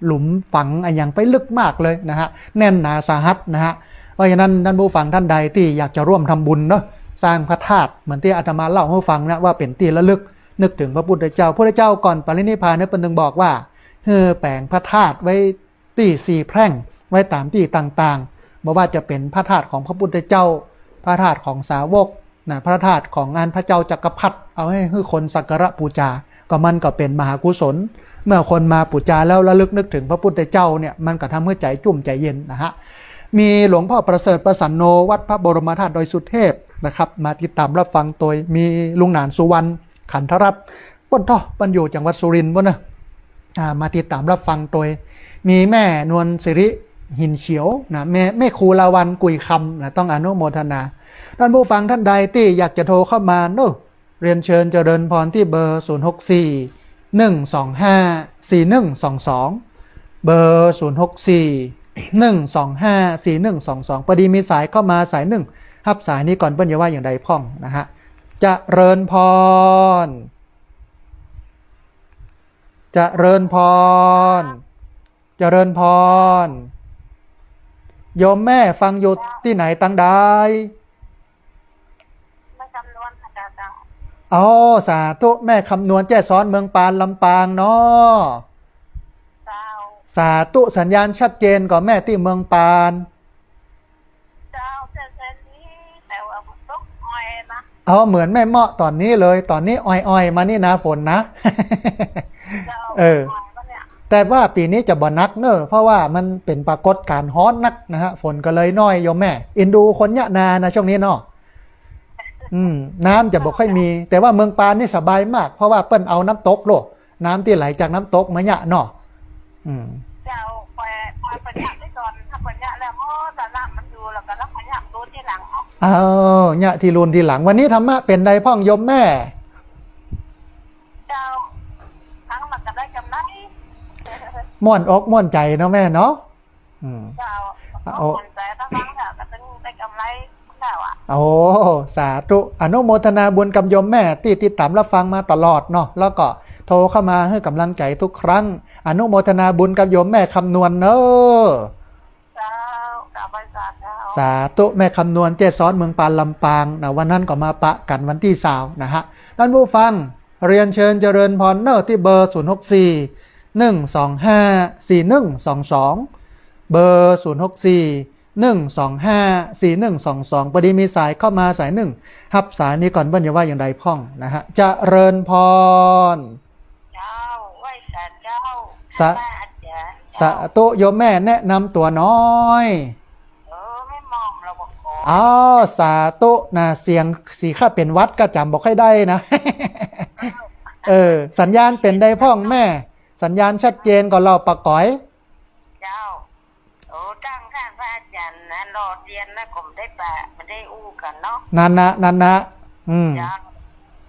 หลุมฝังอะหยังไปลึกมากเลยนะฮะ แน่นหนาสาหัสนะฮะ เพราะฉะนั้นท่านผู้ฟังท่านใดตี้อยากจะร่วมทำบุญเนาะ สร้างพระธาตุเหมือนตี้อาตมาเล่าหื้อฟังนะ ว่าเป๋นตี้ระลึกนึกถึงพระพุทธเจ้า พุทธเจ้าก่อนปรินิพพานเนี่ยเปิ้นถึงบอกว่า หื้อแป๋งพระธาตุไว้ ตี้สี่แพร่งไว้ต๋ามตี้ต่างๆ บ่ว่าจะเป๋นพระธาตุของพระพุทธเจ้า พระธาตุของสาวกนะ พระธาตุของอันพระเจ้าจักรพรรดิ เอาหื้อ หื้อคนสักการะปู๋จา ก็มันก็เป๋นมหากุศล เมื่อคนมาปู๋จาแล้วระลึกนึกถึงพระพุทธเจ้าเนี่ย มันก็ทำหื้อใจ๋จุ่มใจ๋เย็นนะฮะ มีหลวงพ่อประเสริฐประสันโน วัดพระบรมธาตุดอยสุเทพนะครับ มาติดต๋ามรับฟังตวย มีลุงหนานสุวรรณ ขันธรัตน์ ป้นเต๊อะ ป้นอยู่จังหวัดสุรินทร์ป้นเน่อ อ่า มาติดต๋ามรับฟังตวย มีแม่นวลสิริ หินเขียวนะ แม่ แม่ครูลาวัลย์ กุยคำนะ ต้องอนุโมทนา ต้านผู้ฟังต้านใดตี้อยากจะโทรเข้ามาเนาะ เรียนเชิญเจริญพรตี้เบอร์ ศูนย์หกสี่ หนึ่งสองห้า สี่หนึ่งสองสอง เบอร์ ศูนย์หกสี่ หนึ่งสองห้า สี่หนึ่งสองสอง ปอดีมีสายเข้ามาสายนึ่ง ฮับสายนี้ก่อน เปิ้นจะว่าอย่างใดพ่องนะฮะ เจริญพร เจริญพร เจริญพร โยมแม่ฟังอยู่ตี้ไหนตังใด แม่คำนวณค่ะเจ้า อ๋อ สาธุ แม่คำนวณ แจ้ซ้อน เมืองปาน ลำปางเนาะ เจ้า สาธุ สัญญาณชัดเจนก่อแม่ตี้เมืองปาน เจ้า เส้นๆ นี้ แต่ว่ามันตกอ่อยนะ เอาเหมือนแม่เมาะต๋อนนี้เลย ต๋อนนี้อ่อยๆ มานี่นะ ฝนนะ เจ้า เออ อ่อยมาเนี่ย แต่ว่าปี๋นี้จะบ่หนักเน่อ เพราะว่ามันเป๋นปรากฏการณ์ฮ้อนนักนะฮะ ฝนก็เลยน้อยโยมแม่ อินดูคนเยียะนานะช่วงนี้เนาะ อืม น้ำจะบ่ค่อยมี แต่ว่าเมืองปานนี่สบายมาก เพราะว่าเปิ้นเอาน้ำตกโลด น้ำตี้ไหลจากน้ำตกมาเยียะเนาะ อืม เจ้า ไป ไปเยียะตี้ก่อน ถ้าไปเยียะแล้ว โอ้ สาระมันอยู่ แล้วก็เราไปเยียะลูนทีหลังเนาะ เออ เยียะตี้ลูนทีหลัง วันนี้ธรรมะเป๋นใดพ่องโยมแม่ เจ้า ทั้งมันก็ได้กำไร ม่วนอกม่วนใจ๋เนาะแม่เนาะ อืม เจ้า เอา ม่วนใจ๋ ถ้าฟังแล้วก็ต้องได้กำไรเจ้าอะ โอ้ สาธุ อนุโมทนาบุญกับโยมแม่ตี้ติดต๋ามรับฟังมาตลอดเนาะ แล้วก็โทรเข้ามาหื้อกำลังใจ๋ทุกครั้ง อนุโมทนาบุญกับโยมแม่คำนวณเนาะ เจ้า กราบไหว้สาธุ สาธุ แม่คำนวณ แจ้ซ้อน เมืองปาน ลำปางนะ วันนั้นก็มาปะกั๋นวันตี้ซาวนะฮะ ต้านผู้ฟัง เรียนเชิญเจริญพรเนาะ ตี้เบอร์ ศูนย์หกสี่ หนึ่งสองห้า สี่หนึ่งสองสอง เบอร์ ศูนย์หกสี่ หนึ่งสองห้า สี่หนึ่งสองสอง ปอดีมีสายเข้ามาสายนึ่ง ฮับสายนี้ก่อน เปิ้นจะว่าอย่างใดพ่องนะฮะ เจริญพร เจ้า ไหว้สาเจ้า สา พระอาจ๋ารย์ สา เจ้า ธุ โยมแม่แนะนำตั๋วหน้อย เออ แม่หม่อม รปภ อ๋อ สาธุนะ เสียงสีข้าเป๋นหวัดก็จ๋ำบ่ค่อยได้นะ เออ สัญญาณเป๋นใดพ่องแม่ สัญญาณชัดเจนก่อเล่าปะก๋อย เจ้า โอ้ ตั้งต้านพระอาจ๋ารย์นะ รอเตียนนะ ก็บ่ได้ปะ บ่ได้อู้กั๋นเนาะ นั่นนะ นั่นนะ อืม เจ้า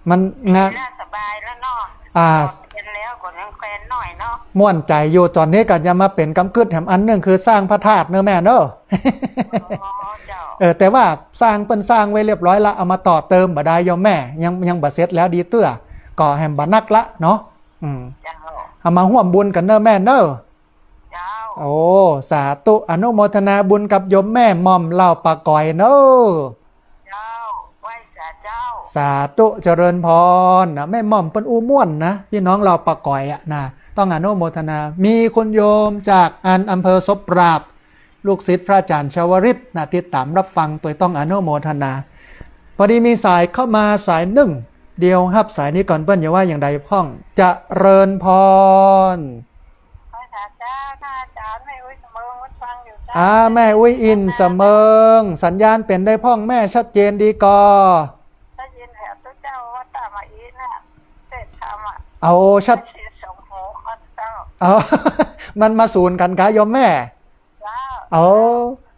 มันงะ เวลาสบายแล้วเนาะ อ่า รอเตียนแล้วก็ยังแควนหน้อยเนาะ ม่วนใจ๋อยู่ ต๋อนนี้ก็จะมาเป๋นกำกึ๊ดแหมอันนึ่ง คือสร้างพระธาตุเนาะแม่เนาะ อ๋อ เจ้า เออ แต่ว่าสร้างเปิ้นสร้างไว้เรียบร้อยละ เอามาต่อเติมบ่ได้โยมแม่ ยัง ยังบ่เสร็จแล้วดีเตื้อ ก็แหมบ่นักละเนาะ อืม เจ้า เอามาฮ่วมบุญกั๋นเนาะแม่เนาะ เจ้า โอ้ สาธุ อนุโมทนาบุญกับโยมแม่หม่อมเล่าปะก๋อยเนาะ เจ้า ไหว้สาเจ้า สาธุ เจริญพรนะ แม่หม่อมเปิ้นอู้ม่วนนะ ปี้น้องเล่าปะก๋อยอะนะ ต้องอนุโมทนา มีคุณโยมจากอันอำเภอศพปราบ ลูกศิษย์พระอาจ๋ารย์ชวริตนะ ติดต๋ามรับฟังตวย ต้องอนุโมทนา ปอดีมีสายเข้ามาสายนึ่ง เดี๋ยวฮับสายนี้ก่อน เปิ้นจะว่าอย่างใดพ่อง เจริญพร ไหว้สาเจ้า พระอาจ๋ารย์ แม่อุ๊ยเสมิง ฟังอยู่เจ้า อ่า แม่อุ๊ยอินเสมิง สัญญาณเป๋นใดพ่องแม่ ชัดเจนดีก่อ ได้ยินแหมตุ๊เจ้าว่าต๋ามมาอีกนะ เทศน์ธรรมอะ เอาชัด เทศน์สองหูข้าเจ้า เอา มันมาสูนกั๋นกาโยมแม่ เจ้า เอา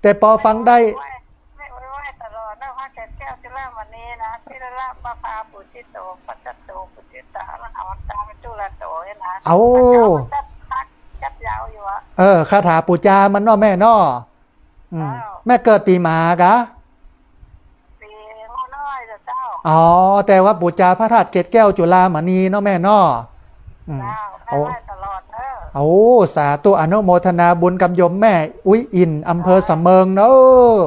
แต่ปอฟังได้ ไหว้ ไหว้ ไหว้ตลอดนะ พระเกศแก้วจุฬามณีนะ ทิรละปะภาปุจจิโต ปัจจตโต ปุจจิตา อรหันตา มัจจุราโส นี่นะ เอา พระเจ้ามันจัดพักจัดยาวอยู่อะ เออ คาถาปู๋จามันเนาะแม่เนาะ อืม เจ้า แม่เกิดปี๋หมากะ ปี๋งอน้อยเจ้า อ๋อ แต่ว่าปู๋จาพระธาตุเกศแก้วจุฬามณีเนาะแม่เนาะ อืม เจ้า โอ้ ไหว้ตลอดเด้อ โอ้ สาธุ อนุโมทนาบุญกับโยมแม่อุ๊ยอิน อำเภอเสมิงเนาะ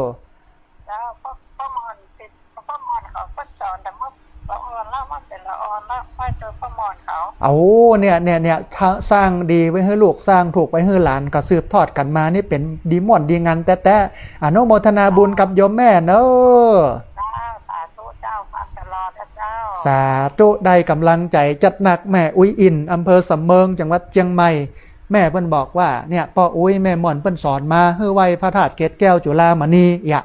เจ้า ป้อ ป้อหม่อนติด ป้อหม่อนเขาก็สอนแต่เมื่อละอ่อนแล้ว เมื่อเป๋นละอ่อนแล้ว ไหว้ตวยป้อหม่อนเขา โอ้ เนี่ย เนี่ย เนี่ย ถ้าสร้างดีไว้หื้อลูก สร้างถูกไว้หื้อหลาน ก็สืบทอดกั๋นมา นี่เป๋นดีม่วนดีงานแต๊ๆ อนุโมทนาบุญกับโยมแม่เนาะ เจ้า สาธุเจ้า มาตลอดนะเจ้า สาธุ ได้กำลังใจ๋จัดหนัก แม่อุ๊ยอิน อำเภอเสมิง จังหวัดเจียงใหม่ แม่เปิ้นบอกว่า เนี่ย ป้ออุ๊ยแม่ม่อนเปิ้นสอนมา หื้อไหว้พระธาตุเกศแก้วจุฬามณี อย่า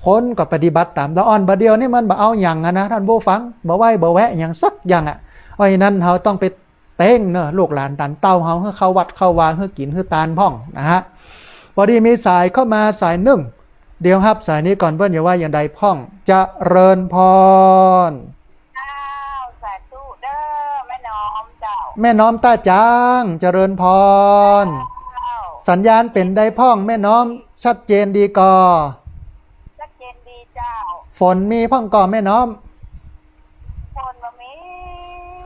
คนก็ปฏิบัติต๋ามตะอ่อน บ่าเดี่ยวนี้มันบ่เอาหยังอะนะ ท่านผู้ฟัง บ่ไหว้บ่แวะหยังสักอย่างอะ เพราะฉะนั้นเฮาต้องไปเต๊งเนาะ ลูกหลานต๋านเต้าเฮา หื้อเข้าวัดเข้าวา หื้อกิ๋นหื้อตานพ่องนะฮะ พอดีมีสายเข้ามาสายนึ่ง เดี๋ยวฮับสายนี้ก่อน เปิ้นจะว่าอย่างใดพ่อง เจริญพร เจ้า สาธุเด้อ แม่น้อมเจ้า แม่น้อมต้าจาง เจริญพร เจ้า สัญญาณเป๋นใดพ่องแม่น้อม ชัดเจนดีก่อ ชัดเจนดีเจ้า ฝนมีพ่องก่อแม่น้อม ฝนบ่มี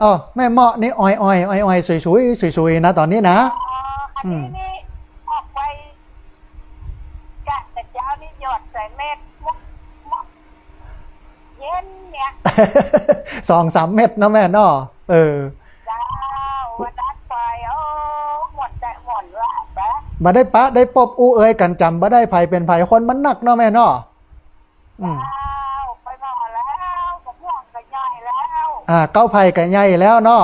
อ้อ แม่เมาะนี่อ่อยๆ อ่อยๆ สุยๆ สุยๆ นะ ต๋อนนี้นะ อ๋อ อันนี้ อืม นี่ออกไป กะแต่เจ๊านี่หยอดใส่เม็ด มุก มุก เย็นเนี่ย สองสามเม็ดเนาะแม่เนาะ เออ เจ้า วันนั้นไป โอ้ หมดแต่หมดละ บ่ได้ปะได้ปบอู้เอยกั๋น จ๋ำบ่ได้ใผเป๋นใผ คนมันนักเนาะแม่เนาะ อืม เจ้า ไปหมดแล้ว มะม่วงก็ใหญ่แล้ว อ่า เก๊าไผ่ก็ใหญ่แล้วเนาะ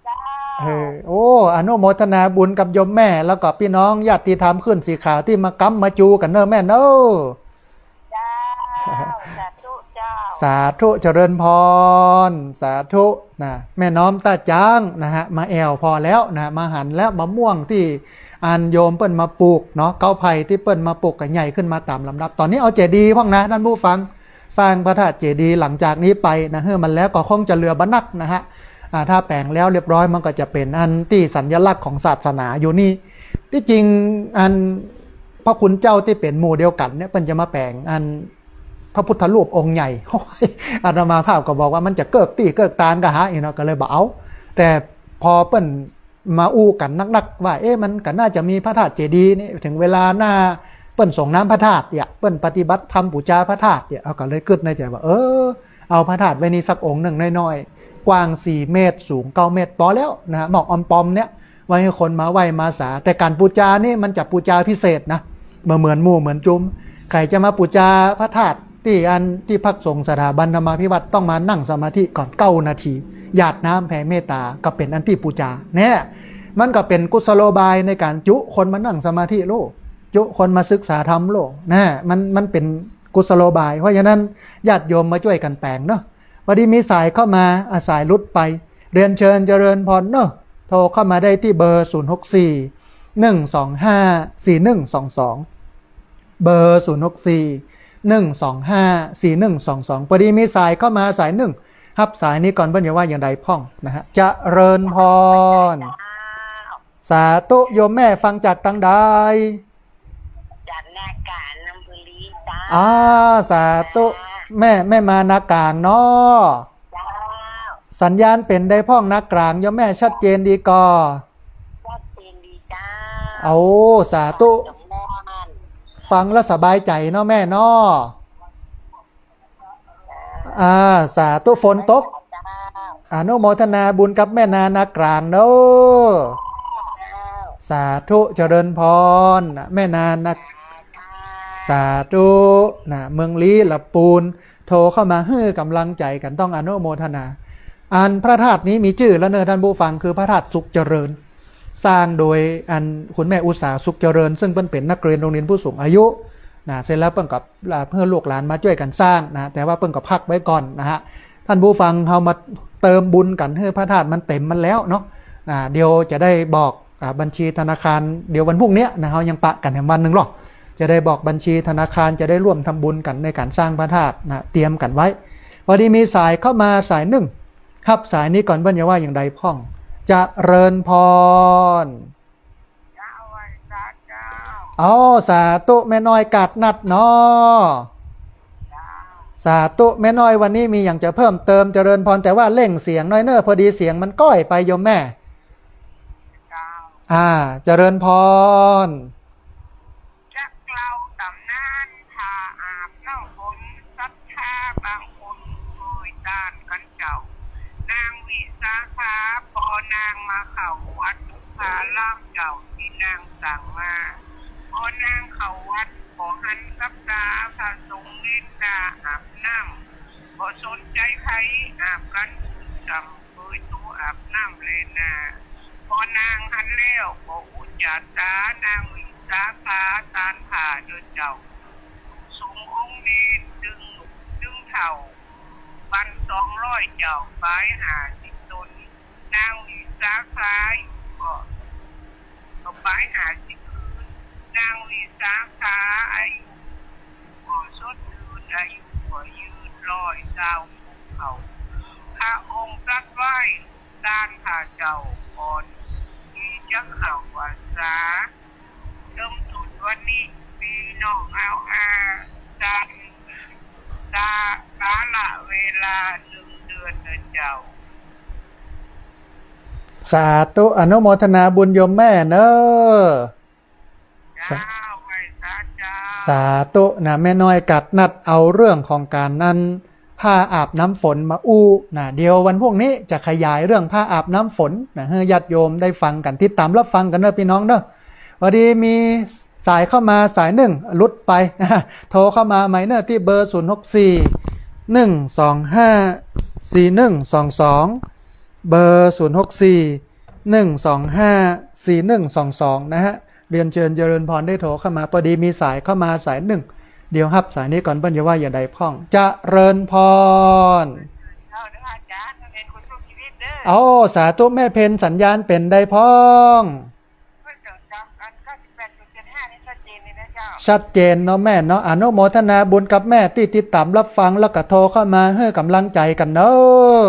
เจ้า เออ โอ้ อนุโมทนาบุญกับโยมแม่ แล้วก็ปี้น้องญาติธรรมขึ้นสีขาวตี้มาก๊ำมาจูกั๋นเน่อแม่เน่อ เจ้า สาธุเจ้า สาธุ เจริญพร สาธุนะ แม่น้อมต้าจางนะฮะ มาแอ่วผ่อแล้วนะ มาหันแล้วมะม่วงตี้อันโยมเปิ้นมาปลูกเนาะ เก๊าไผ่ตี้เปิ้นมาปลูกก็ใหญ่ขึ้นมาต๋ามลำดับ ต๋อนนี้เอาเจดีย์พ่องนะ ท่านผู้ฟัง สร้างพระธาตุเจดีย์หลังจากนี้ไปนะ หื้อมันแล้วก็คงจะเหลือบ่นักนะฮะ อ่า ถ้าแป๋งแล้วเรียบร้อย มันก็จะเป๋นอันตี้สัญลักษณ์ของศาสนาอยู่นี่ ตี้จริงอันพระคุณเจ้าตี้เป๋นหมู่เดียวกั๋นเนี่ย เปิ้นจะมาแป๋งอันพระพุทธรูปองค์ใหญ่ อาตมาภาพก็บอกว่ามันจะเกิกตี้เกิกตานกะหาอี้เนาะ ก็เลยบ่เอา แต่พอเปิ้น มาอู้กั๋นนักๆ ว่า เอ๊ะ มันก็น่าจะมีพระธาตุเจดีย์นี่ เถิงเวลาหน้าเปิ้นสรงน้ำพระธาตุเนี่ย เปิ้นปฏิบัติธรรมปู๋จาพระธาตุเนี่ย เฮาก็เลยกึ๊ดในใจ๋ว่า เออ เอาพระธาตุไว้นี่สักองค์หนึ่งน้อยๆ กว้างสี่เมตร สูงเก้าเมตร ปอแล้วนะฮะ หมอกออมปอมเนี่ย ไว้หื้อคนมาไหว้มาสา แต่ก๋านปู๋จานี่มันจะปู๋จาพิเศษนะ บ่เหมือนหมู่เหมือนจุม ใผจะมาปู๋จาพระธาตุตี้อันตี้พักสงฆ์สถาบันธรรมาภิวัตน์ ต้องมานั่งสมาธิก่อนเก้านาที หยาดน้ำแผ่เมตต๋า ก็เป๋นอันตี้ปู๋จา เนี่ย มันก็เป๋นกุศโลบายในก๋านจุคนมานั่งสมาธิโลก จุคนมาศึกษาธรรมโลก นะ มัน มันเป๋นกุศโลบาย เพราะฉะนั้นญาติโยมมาจ้วยกั๋นแป๋งเนาะ พอดีมีสายเข้ามา อ่ะ สายหลุดไป เรียนเชิญเจริญพรเนาะ โทรเข้ามาได้ตี้เบอร์ ศูนย์หกสี่ หนึ่งสองห้า สี่หนึ่งสองสอง เบอร์ ศูนย์หกสี่ หนึ่งสองห้า สี่หนึ่งสองสอง พอดีมีสายเข้ามาสายนึ่ง ฮับสายนี้ก่อน เปิ้นจะว่าอย่างใดพ่องนะฮะ เจริญพร สาธุ โยมแม่ฟังจากตางใด จากนาก๋าง นนทบุรีเจ้า อ่า สาธุ เจ้า แม่ แม่มานากลางเนาะ เจ้า สัญญาณเป๋นใดพ่องนากลาง โยมแม่ ชัดเจนดีก่อ ชัดเจนดีเจ้า โอ้ สาธุ ฟังแล้วสบายใจ๋เนาะแม่เนาะ อ่า สาธุ ฝนตก อนุโมทนาบุญกับแม่นา นากลางเนาะ สาธุ เจริญพร แม่นา นาก สาธุ นะ เมืองลี้ ละปูน โทรเข้ามาหื้อก๋ำลังใจ๋กั๋น ต้องอนุโมทนา อันพระธาตุนี้มีจื้อแล้วเนาะท่านผู้ฟัง คือพระธาตุสุขเจริญ สร้างโดยอันคุณแม่อุษาสุขเจริญ ซึ่งเปิ้นเป๋นนักเรียนโรงเรียนผู้สูงอายุ นะ เสร็จแล้วเปิ้นก็ อ่า หื้อลูกหลานมาจ้วยกั๋นสร้างนะ แต่ว่าเปิ้นก็พักไว้ก่อนนะฮะ ท่านผู้ฟัง เฮามาเติมบุญกั๋นหื้อพระธาตุมันเต๋มมันแล้วเนาะ อ่า เดี๋ยวจะได้บอก อ่า บัญชีธนาคาร เดี๋ยววันพรุ่งเนี้ยนะ เฮายังปะกั๋นแหมวันนึ่งหรอก จะได้บอกบัญชีธนาคาร จะได้ร่วมทำบุญกั๋นในก๋านสร้างพระธาตุนะ เตรียมกั๋นไว้ พอดีมีสายเข้ามาสายนึ่ง ฮับสายนี้ก่อน เปิ้นจะว่าอย่างใดพ่อง เจริญพร เจ้า ไหว้พระเจ้า เอา สาธุ แม่น้อยกาดนัดเนาะ เจ้า สาธุ แม่น้อย วันนี้มีหยังจะเพิ่มเติม เจริญพร แต่ว่าเร่งเสียงหน้อยเน่อ พอดีเสียงมันก้อยไปโยมแม่ เจ้า อ่า เจริญพร จักเล่าต๋ำนาน ผ้าอาบน้ำฝน ศรัทธาบางคนเกยต้านกั๋นเจ้า นางวิสาขา ปอนางมาเข้าวัด ผ้าลามเจ้าตี้นางสั่งมา ปอนางเข้าวัด บ่หันกับต๋า พระสงฆ์เน้นหน้าอาบน้ำ บ่สนใจ๋ใผ อาบกั๋นสุดส่ำ เกยตั๋วอาบน้ำแลนา ปอนางหันแล้วก็อุจจาตา นางวิสาขาตานผ้าเด้อเจ้า สงฆ์องค์นี้ตึง ตึงเฒ่า ปันสองร้อยเจ้า ปายห้าสิบตน นางวิสาขาอยู่ก็ ก็ปายห้าสิบคืน นางวิสาขาอายุก็สดชื่น อายุก็ยืน ร้อยซาวเข้า พระองค์ตรัสไว้ ตานข้าเจ้าก่อนที่จะเข้าพรรษา เริ่มต้นวันนี้ พี่น้องเอาอาจารย์ ตา กาละเวลาหนึ่งเดือนนะเจ้า สาธุ อนุโมทนาบุญโยมแม่เนอะ สา เจ้า ไหว้สาเจ้า สาธุนะ แม่น้อยกัดนัดเอาเรื่องของก๋านนั้น ผ้าอาบน้ำฝนมาอู้นะ เดี๋ยววันพรุ่งนี้จะขยายเรื่องผ้าอาบน้ำฝนนะ หื้อญาติโยมได้ฟังกั๋น ติดต๋ามรับฟังกั๋นเนอะพี่น้องเนอะ พอดีมีสายเข้ามาสายนึ่ง หลุดไปนะ โทรเข้ามาใหม่เนอะ ตี้เบอร์ ศูนย์หกสี่ หนึ่งสองห้า สี่หนึ่งสองสอง เบอร์ ศูนย์หกสี่ หนึ่งสองห้า สี่หนึ่งสองสอง นะฮะ เรียนเชิญเจริญพรได้โทรเข้ามา พอดีมีสายเข้ามาสายนึ่ง เดี๋ยวฮับสายนี้ก่อน เปิ้นจะว่าอย่างใดพ่อง เจริญพร เจ้าเด้ออาจารย์ แม่เพ็ญคนสู้ชีวิตเด้อ โอ้ สาธุ แม่เพ็ญ สัญญาณเป๋นใดพ่อง เปิ้นจะจำอัน เก้าสิบแปดจุดเจ็ดห้า นี่ชัดเจนเลยนะเจ้า ชัดเจนเนาะแม่เนาะ อนุโมทนาบุญกับแม่ตี้ติดต๋ามรับฟัง แล้วก็โทรเข้ามาหื้อกำลังใจ๋กั๋นเนอะ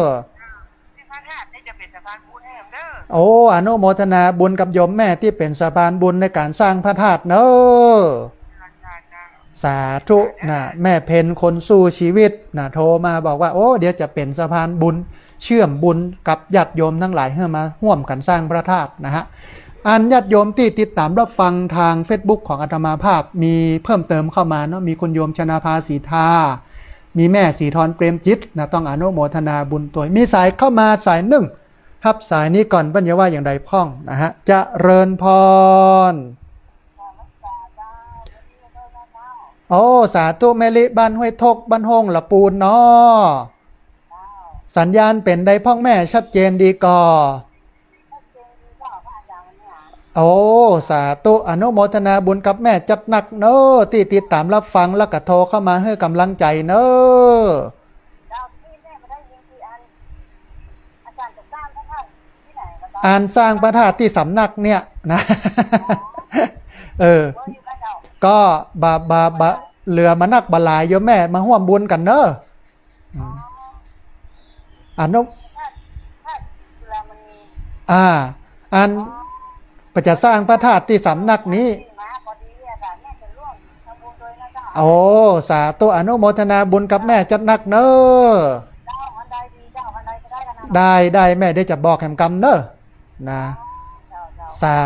ที่พระธาตุนี่จะเป๋นสะพานบุญหื้อเด้อ โอ้ อนุโมทนาบุญกับโยมแม่ตี้เป๋นสะพานบุญในก๋านสร้างพระธาตุเนอะ สาธุนะ แม่เพ็ญคนสู้ชีวิตนะ โทรมาบอกว่า โอ้ เดี๋ยวจะเป๋นสะพานบุญ เชื่อมบุญกับญาติโยมทั้งหลายหื้อมาฮ่วมกั๋นสร้างพระธาตุนะฮะ อันญาติโยมตี้ติดต๋ามรับฟังทางเฟซบุ๊กของอาตมาภาพ มีเพิ่มเติมเข้ามาเนาะ มีคุณโยมชนาภา ศรีทา มีแม่ศรีธร เปรมจิตนะ ต้องอนุโมทนาบุญตวย มีสายเข้ามาสายนึ่ง ฮับสายนี้ก่อน เปิ้นจะว่าอย่างใดพ่องนะฮะ เจริญพร โอ้ สาธุ แม่ลิ บ้านห้วยทก บ้านโฮ่งละปูนเนาะ สัญญาณเป๋นใดพ่องแม่ ชัดเจนดีก่อ โอ้ สาธุ อนุโมทนาบุญกับแม่จัดหนักเนอะ ตี้ติดต๋ามรับฟัง แล้วก็โทรเข้ามาหื้อกำลังใจ๋เนอะ เจ้า ตี้แม่มาได้ยินตี้อัน อาจารย์จะสร้างพระธาตุตี้ไหนก็ได้ อันสร้างพระธาตุตี้สำนักเนี่ยนะ เออ ก็บ่า บ่า บ่า เหลือบ่านักบ่าหลายโยมแม่ มาฮ่วมบุญกั๋นเนอะ อืม อนุ อ่า อัน เปิ้นจะสร้างพระธาตุตี้สำนักนี้ โอ้ สาธุ อนุโมทนาบุญกับแม่จัดหนักเนอะ ได้ ได้แม่ เดี๋ยวจะบอกแหมกำเนอะ นะ สา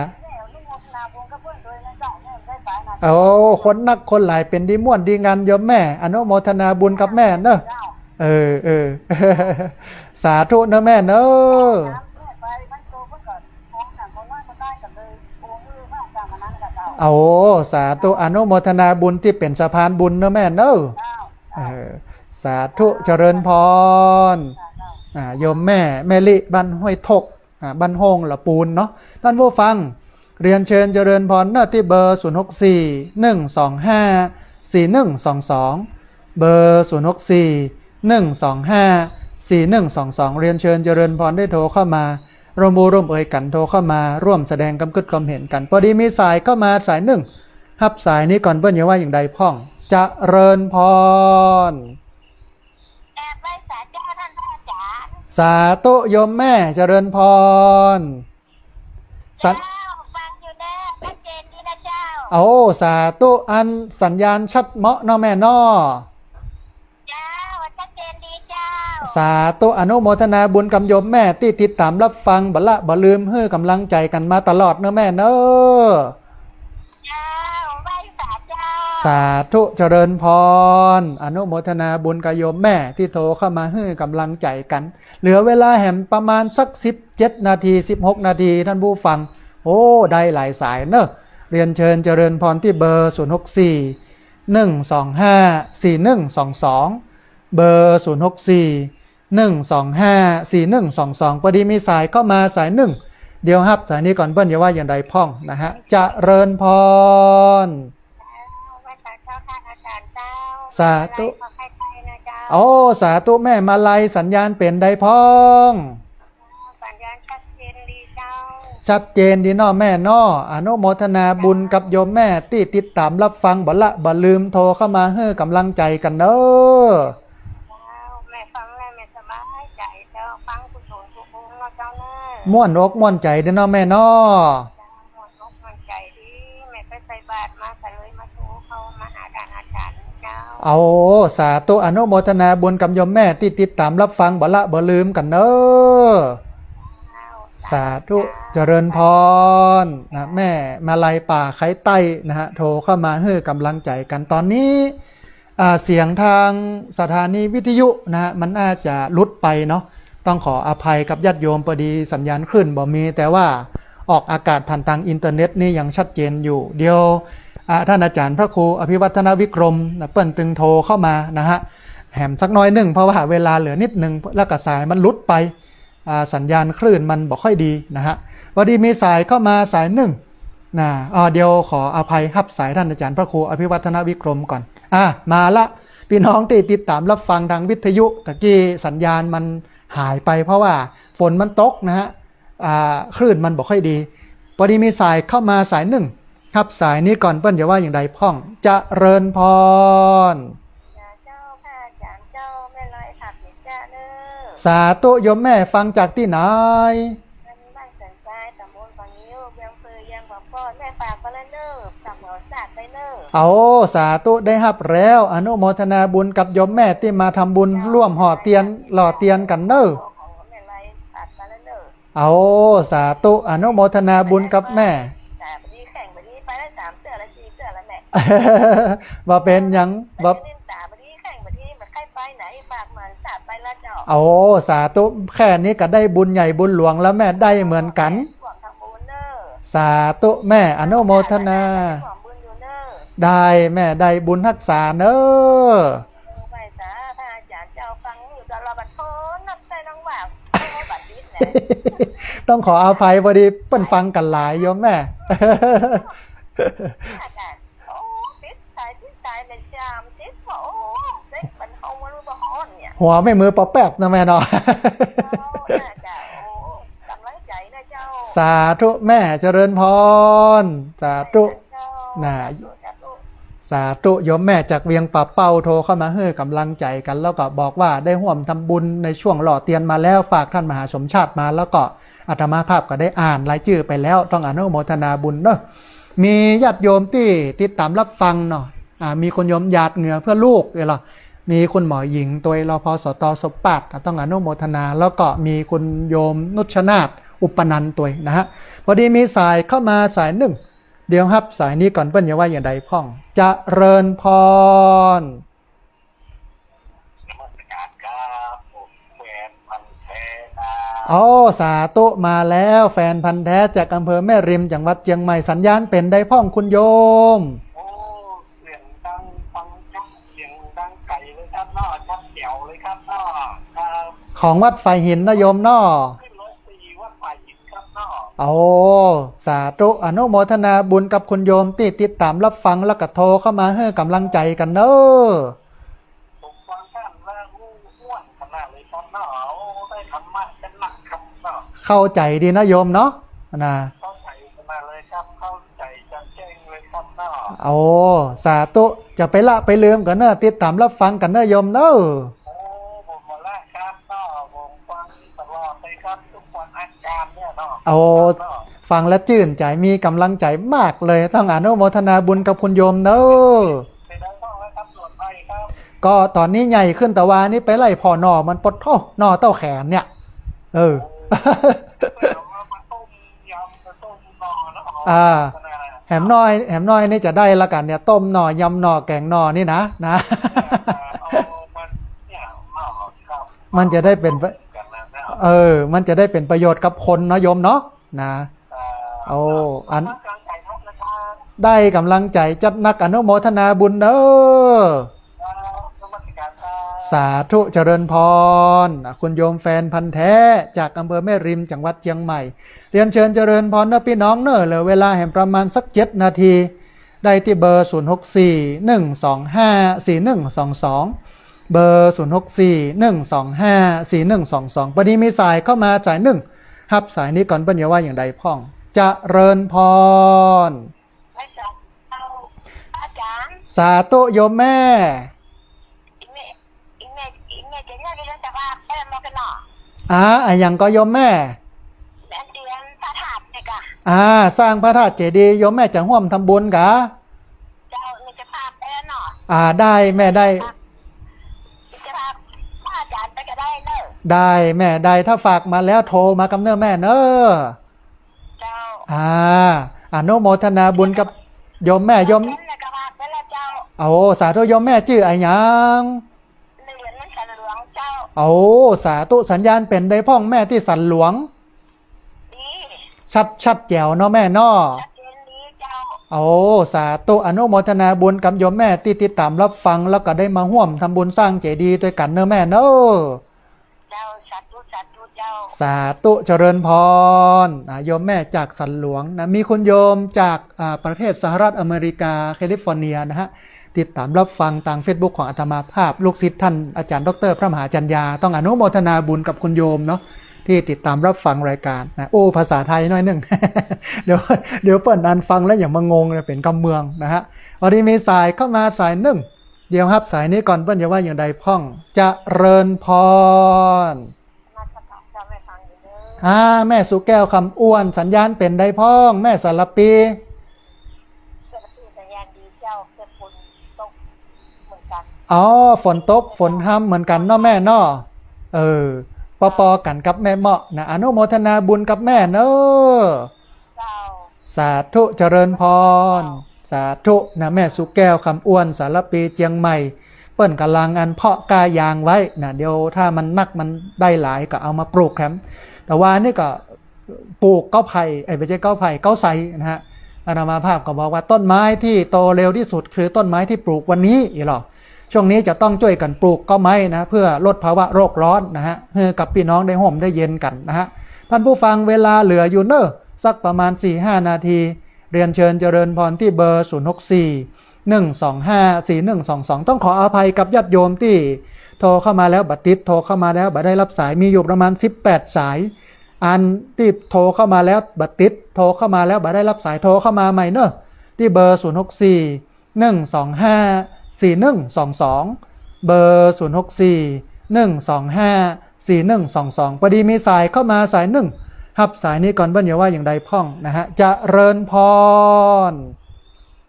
โอ้ คนนักคนหลายเป๋นดีม่วนดีงันโยมแม่ อนุโมทนาบุญกับแม่เนอะ เออ เออ สาธุเนอะแม่เนอะ โอ้ สาธุ อนุโมทนาบุญตี้เป๋นสะพานบุญเนอะแม่เนอะ เออ สาธุ เจริญพร อ่า โยมแม่ แม่ลิ บ้านห้วยทก อ่า บ้านโฮ่งละปูนเนาะ ท่านผู้ฟัง เรียนเชิญเจริญพรเนอะ ตี้เบอร์ ศูนย์หกสี่ หนึ่งสองห้า สี่หนึ่งสองสอง เบอร์ ศูนย์หกสี่ หนึ่งสองห้า สี่หนึ่งสองสอง เรียนเชิญเจริญพรได้โทรเข้ามา ร่วมอู้ร่วมเอยกั๋น โทรเข้ามาร่วมแสดงความกึ๊ดความเห็นกั๋น พอดีมีสายเข้ามาสายนึ่ง ฮับสายนี้ก่อน เปิ้นจะว่าอย่างใดพ่อง เจริญพร แอบไหว้สาเจ้าท่านพระอาจารย์ สาธุโยมแม่ เจริญพร สัญ เจ้า ฟังอยู่นะ ชัดเจนดีนะเจ้า โอ้ สาธุ อันสัญญาณชัดเหมาะเนาะแม่เนาะ เจ้า ชัดเจนดีเจ้า สาธุ อนุโมทนาบุญกับโยมแม่ตี้ติดต๋ามรับฟัง บ่ละบ่ลืม หื้อกำลังใจ๋กั๋นมาตลอดเนอะแม่เนอะ เจ้า ไหว้สาเจ้า สาธุ เจริญพร อนุโมทนาบุญกับโยมแม่ตี้โทรเข้ามาหื้อกำลังใจ๋กั๋น เหลือเวลาแหมประมาณสักสิบเจ็ดนาที สิบหกนาที ท่านผู้ฟัง โอ้ ได้หลายสายเนอะ เรียนเชิญเจริญพรตี้เบอร์ ศูนย์หกสี่ หนึ่งสองห้า สี่หนึ่งสองสอง เบอร์ ศูนย์หกสี่ หนึ่งสองห้า สี่หนึ่งสองสอง พอดีมีสายเข้ามาสายนึ่ง เดี๋ยวฮับสายนี้ก่อน เปิ้นจะว่าอย่างใดพ่องนะฮะ เจริญพร เมตตาเจ้าค่ะอาจารย์เจ้า สาธุ ขอให้ไปนะเจ้า โอ้ สาธุแม่มาลัย สัญญาณเป๋นใดพ่อง สัญญาณชัดเจนดีเจ้า ชัดเจนดีเนาะแม่เนาะ อนุโมทนาบุญกับโยมแม่ตี้ติดต๋ามรับฟัง บ่ละบ่ลืมโทรเข้ามาหื้อกำลังใจ๋กั๋นเน้อ เจ้า แม่ฟังแล้วแม่สบายใจ๋เจ้า ฟังกู้โตกู้องค์เนาะเจ้าเน้อ ม่วนอกม่วนใจ๋ดีเนาะแม่เนาะ เจ้า ม่วนอกม่วนใจ๋ดี แม่ไปใส่บาตรมาก็เลยมาโทรเข้ามาหาท่านอาจารย์เจ้า เอา สาธุ อนุโมทนาบุญกับโยมแม่ตี้ติดต๋ามรับฟัง บ่ละบ่ลืมกั๋นเน้อ เจ้า สาธุ สาธุ เจริญพรนะ แม่มาลัยป่าไคใต้นะฮะ โทรเข้ามาหื้อกำลังใจ๋กั๋น ต๋อนนี้ อ่า เสียงตางสถานีวิทยุนะฮะ มันอาจจะหลุดไปเนาะ ต้องขออภัยกับญาติโยม ปอดีสัญญาณคลื่นบ่มี แต่ว่าออกอากาศผ่านตางอินเทอร์เน็ตนี่ยังชัดเจนอยู่ เดี๋ยว อ่า ท่านอาจารย์พระครูอภิวัฒนวิกรมนะ เปิ้นตึงโทรเข้ามานะฮะ แหมสักน้อยนึ่ง เพราะว่าเวลาเหลือนิดนึ่ง แล้วก็สายมันหลุดไป อ่า สัญญาณคลื่นมันบ่ค่อยดีนะฮะ ปอดีมีสายเข้ามาสายนึ่งนะ อ่า เดี๋ยวขออภัย ฮับสายท่านอาจารย์พระครูอภิวัฒนวิกรมก่อน อ่า มาละ ปี้น้องตี้ติดต๋ามรับฟังตางวิทยุ ตะกี้สัญญาณมันหายไป เพราะว่าฝนมันตกนะฮะ อ่า คลื่นมันบ่ค่อยดี ปอดีมีสายเข้ามาสายนึ่ง ฮับสายนี้ก่อน เปิ้นจะว่าอย่างใดพ่อง เจริญพร เจ้าค่ะ อาจารย์เจ้า แม่ลัย สาธุเจ้าเน้อ สาธุ โยมแม่ฟังจากตี้ไหน บ้านสันทราย ตำบลป่างิ้ว อำเภอเวียงป่าป้อ แม่ฝากไปแล้วเน้อ สามร้อยสาดไปเน้อ เอา สาธุ ได้ฮับแล้ว อนุโมทนาบุญกับโยมแม่ตี้มาทำบุญร่วมห่อเตียน หล่อเตียนกั๋นเน้อ ของแม่ลัยฝากไปแล้วเน้อ เอา สาธุ อนุโมทนาบุญกับแม่ สาธุ แข่งวันนี้ไปได้สามเตื้อละสี่เตื้อละแม่ บ่เป๋นหยัง บ่ นินตาวันนี้แข่งวันนี้มันใครไปไหนฝากมาสาดไปละเจ้า โอ้ สาธุ แค่นี้ก็ได้บุญใหญ่บุญหลวงแล้วแม่ ได้เหมือนกั๋น ร่วมทำบุญเน้อ สาธุแม่ อนุโมทนา ร่วมบุญอยู่เน้อ ได้แม่ ได้บุญฮักษาเน้อ เออ ไหว้สาพระอาจารย์เจ้าฟังอยู่ตลอดบัดโทนับใส่น้องว่า โอ้ บัดนี้แหละ ต้องขออภัย พอดีเปิ้นฟังกั๋นหลายโยมแม่ อาจารย์ โอ้ ติดสาย ติดสายเลยจาม ติดว่า โอ้ เซ็กมันเอามันบ่ฮ้อนเนี่ย หัวไม่มือปอแป๊บนะแม่เนาะ เจ้า น่าจะ โอ้ กำลังใจ๋นะเจ้า สาธุแม่ เจริญพร สาธุ เจ้า น่ะ สาธุ สาธุ สาธุ โยมแม่จากเวียงป่าเป้าโทรเข้ามาหื้อกำลังใจ๋กั๋น แล้วก็บอกว่าได้ฮ่วมทำบุญในช่วงหล่อเตียนมาแล้ว ฝากท่านมหาสมชาติมา แล้วก็อาตมาภาพก็ได้อ่านรายจื้อไปแล้ว ต้องอนุโมทนาบุญเนาะ มีญาติโยมตี้ติดต๋ามรับฟังเนาะ อ่า มีคุณโยมหยาดเหงื่อเพื่อลูกเออเหรอ มีคุณหมอหญิงตวย รพสต สมปาด ก็ต้องอนุโมทนา แล้วก็มีคุณโยมนุชนาถ อุปนันท์ตวยนะฮะ พอดีมีสายเข้ามาสายนึ่ง เดี๋ยวฮับสายนี้ก่อน เปิ้นจะว่าอย่างใดพ่อง เจริญพร นมัสการครับ ผมแฟนพันธุ์แท้นะ โอ้ สาธุ มาแล้ว แฟนพันธุ์แท้จากอำเภอแม่ริม จังหวัดเจียงใหม่ สัญญาณเป๋นใดพ่องคุณโยม โอ้ เสียงดังฟังชัด เสียงดังไกลเลยครับเนาะ ชัดแจ๋วเลยครับเนาะ ครับ ของวัดฝายหินนะโยมเนาะ ขึ้นร้อยสี่วัดฝายหิน ครับเนาะ โอ้ สาธุ อนุโมทนาบุญกับคุณโยมตี้ติดต๋ามรับฟังแล้วก็โทรเข้ามาหื้อกำลังใจ๋กั๋นเน้อ ผมฟังท่านแล้วม่วนขนาดเลยครับเนาะ โอ้ ได้ธรรมะกันนักครับเนาะ เข้าใจ๋ดีนะโยมเนาะ นะ เข้าใจ๋ขนาดเลยครับ เข้าใจ๋แจ่มแจ้งเลยครับเนาะ โอ้ สาธุ จะไปละไปลืมกั๋นเน้อ ติดต๋ามรับฟังกั๋นเน้อโยมเน้อ โอ้ ผมบ่ละครับเนาะ ผมฟังตลอดเลยครับ ทุกวันอังคารเนี่ยเนาะ โอ้ ครับเนาะ ฟังแล้วจื้นใจ๋ มีกำลังใจ๋มากเลย ต้องอนุโมทนาบุญกับคุณโยมเน้อ เป็นไงบ้างแล้วครับ ส่วนไทยครับ ก็ต๋อนนี้ใหญ่ขึ้น แต่ว่านี่ไปไล่ผ่อหน่อมันปดโธ่ หน่อเต้าแขนเนี่ย เออ โอ้ เอามาต้มยำ มาต้มหน่อเนาะ อ่า ขนาดนั้น แหมน้อย แหมน้อยนี่จะได้ละกั๋นเนี่ย ต้มหน่อ ยำหน่อ แก๋งหน่อนี่นะ นะ เอามันเนี่ย หน่อครับ มันจะได้เป๋น กันนะ เออ มันจะได้เป๋นประโยชน์กับคนเนาะโยมเนาะ นะ อ่า โอ้ อัน ได้กำลังใจ๋จัดนัก อนุโมทนาบุญเน้อ ครับ นมัสการครับ สาธุเจริญพร อ่ะ คุณโยมแฟนพันธุ์แท้จากอำเภอแม่ริมจังหวัดเชียงใหม่ เรียนเชิญเจริญพรเนอะพี่น้องเนอะ เหลือเวลาแหมประมาณสักเจ็ดนาที ได้ตี้เบอร์ ศูนย์หกสี่ หนึ่งสองห้า สี่หนึ่งสองสอง เบอร์ ศูนย์หกสี่ หนึ่งสองห้า สี่หนึ่งสองสอง พอดีมีสายเข้ามาสายนึ่ง ฮับสายนี้ก่อน เปิ้นจะว่าอย่างใดพ่อง เจริญพร ไม่ทราบ อาจารย์ สาธุโยมแม่ อีแม่ อีแม่ อีแม่จะเนี่ยเรื่องจะว่าแป้งมากันเนาะ อ่า อะหยังก็โยมแม่ แม่เตียนพระธาตุเนี่ยกะ อ่า สร้างพระธาตุเจดีย์ โยมแม่จะฮ่วมทำบุญกะ เจ้า มีเจ้าภาพไปแล้วเนาะ อ่า ได้แม่ได้ มีเจ้าภาพ พระอาจารย์ไปก็ได้เนอะ ได้แม่ได้ ถ้าฝากมาแล้วโทรมากำเนอะแม่เนอะ เจ้า อ่า อนุโมทนาบุญกับโยมแม่ โยม เจ้า ก็ฝากไปแล้วเจ้า โอ้ สาธุ โยมแม่จื้ออะหยัง เหรียญมันสันหลวงเจ้า โอ้ สาธุ สัญญาณเป๋นใดพ่องแม่ตี้สันหลวง ดี ชัด ชัดแจ๋วเนาะแม่เนาะ ชัดเจนดีเจ้า โอ้ สาธุ อนุโมทนาบุญกับโยมแม่ตี้ติดตามรับฟัง แล้วก็ได้มาฮ่วมทำบุญสร้างเจดีย์ตวยกั๋นเนอะแม่เนอะ เจ้า สาธุ สาธุเจ้า สาธุ เจริญพร อ่า โยมแม่จากสันหลวงนะ มีคุณโยมจาก อ่า ประเทศสหรัฐอเมริกา แคลิฟอร์เนียนะฮะ ติดตามรับฟังตางเฟซบุ๊กของอาตมาภาพ ลูกศิษย์ท่านอาจารย์ด็อกเตอร์พระมหาจัญญา ต้องอนุโมทนาบุญกับคุณโยมเนาะ ตี้ติดตามรับฟังรายการนะ โอ้ ภาษาไทยหน้อยนึ่ง เดี๋ยว เดี๋ยวเปิ้นอ่านฟังแล้วอย่ามางงนะ เป๋นกำเมืองนะฮะ พอดีมีสายเข้ามาสายนึ่ง เดี๋ยวฮับสายนี้ก่อน เปิ้นจะว่าอย่างใดพ่อง เจริญพร นมัสการเจ้าแม่ฟังอยู่เด้อ อ่า แม่สุแก้วคำอ้วน สัญญาณเป๋นใดพ่อง แม่สารปี สารปีสัญญาณดีเจ้า แต่ฝนตกเหมือนกั๋น อ๋อ ฝนตก ฝนฮ่ำเหมือนกั๋นเนาะแม่เนาะ เออ ปอๆ กั๋นกับแม่เมาะนะ อนุโมทนาบุญกับแม่เนอะ เจ้า สาธุ เจริญพร สาธุนะ แม่สุแก้วคำอ้วน สารปีเจียงใหม่ เปิ้นก่ำลังอันเพาะก้ายางไว้นะ เดี๋ยวถ้ามันนักมันได้หลายก็เอามาปลูกแถม แต่ว่านี่ก็ปลูกเก๊าไผ่ เอ้ย ไม่ใช่เก๊าไผ่ เก๊าใสนะฮะ อาตมาภาพก็บอกว่าต้นไม้ที่โตเร็วที่สุดคือต้นไม้ที่ปลูกวันนี้อีหลอ ช่วงนี้จะต้องจ้วยกั๋นปลูกเก๊าไม้นะ เพื่อลดภาวะโลกร้อนนะฮะ หื้อกับปี้น้องได้ฮ่มได้เย็นกั๋นนะฮะ ท่านผู้ฟัง เวลาเหลืออยู่เน่อ สักประมาณสี่ห้านาที เรียนเชิญเจริญพรตี้เบอร์ ศูนย์หกสี่ หนึ่งสองห้า สี่หนึ่งสองสอง ต้องขออภัยกับญาติโยมตี้โทรเข้ามาแล้วบ่ติด โทรเข้ามาแล้วบ่ได้รับสาย มีอยู่ประมาณสิบแปดสาย อันตี้โทรเข้ามาแล้วบ่ติด โทรเข้ามาแล้วบ่ได้รับสาย โทรเข้ามาใหม่เน่อ ตี้เบอร์ ศูนย์หกสี่ หนึ่งสองห้า สี่หนึ่งสองสอง เบอร์ ศูนย์หกสี่ หนึ่งสองห้า สี่หนึ่งสองสอง พอดีมีสายเข้ามาสายนึ่ง ฮับสายนี้ก่อน เปิ้นจะว่าอย่างใดพ่องนะฮะ เจริญพร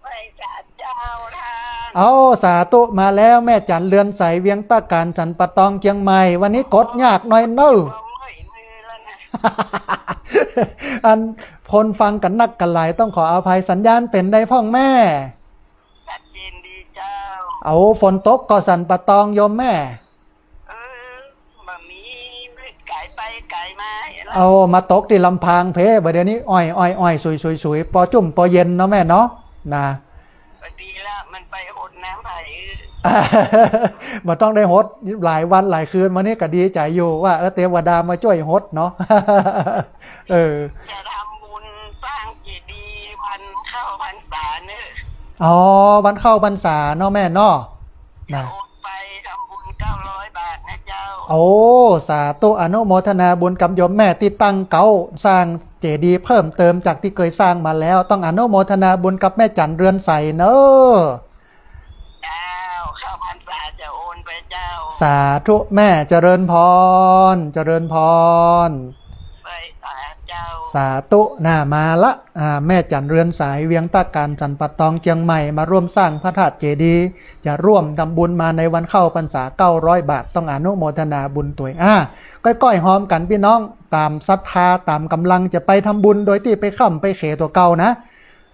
ไหว้สาเจ้าท่าน เอา สาธุ มาแล้ว แม่จั๋นเรือนใส เวียงต้าก๋าน สันป่าตอง เจียงใหม่ วันนี้กดยากหน่อยเน่อ อันคนฟังกั๋นนักกั๋นหลาย ต้องขออภัย สัญญาณเป๋นใดพ่องแม่ ชัดเจนดีเจ้า เอา ฝนตกก่อสันป่าตองโยมแม่ เออ บ่มี ก๋ายไปก๋ายมา เอา มาตกตี้ลำปางเพ้ บ่าเดี๋ยวนี้ อ้อยอ้อยอ้อย สุยสุยสุย ปอจุ่มปอเย็นเนาะแม่เนาะ นะ พอดีละ มันไปหดน้ำไผ่ บ่ต้องได้หดหลายวันหลายคืน มานี่ก็ดีใจ๋อยู่ว่า เออ เตวดามาจ้วยหดเนาะ เออ จะทำบุญสร้างเจดีย์วันเข้าพรรษาเน่อ อ๋อ วันเข้าพรรษาเนาะแม่เนาะ นะ โอนไปทำบุญเก้าร้อยบาทนะเจ้า โอ้ สาธุ อนุโมทนาบุญกับโยมแม่ตี้ตั้งเก๊าสร้างเจดีย์เพิ่มเติมจากตี้เกยสร้างมาแล้ว ต้องอนุโมทนาบุญกับแม่จั๋นเรือนใสเน่อ เจ้า เข้าพรรษาจะโอนไปเจ้า สาธุแม่ เจริญพร เจริญพร ไหว้สาเจ้า สาธุ น่ามาละ อ่า แม่จั๋นเรือนใส เวียงต้าก๋าน สันป่าตอง เจียงใหม่ มาร่วมสร้างพระธาตุเจดีย์ จะร่วมทำบุญมาในวันเข้าพรรษา เก้าร้อยบาท ต้องอนุโมทนาบุญตวย อ่า ก้อยๆ ฮอมกั๋นปี้น้อง ต๋ามศรัทธา ต๋ามก๋ำลัง จะไปทำบุญโดยตี้ไปค้ำไปเขตั๋วเก่านะ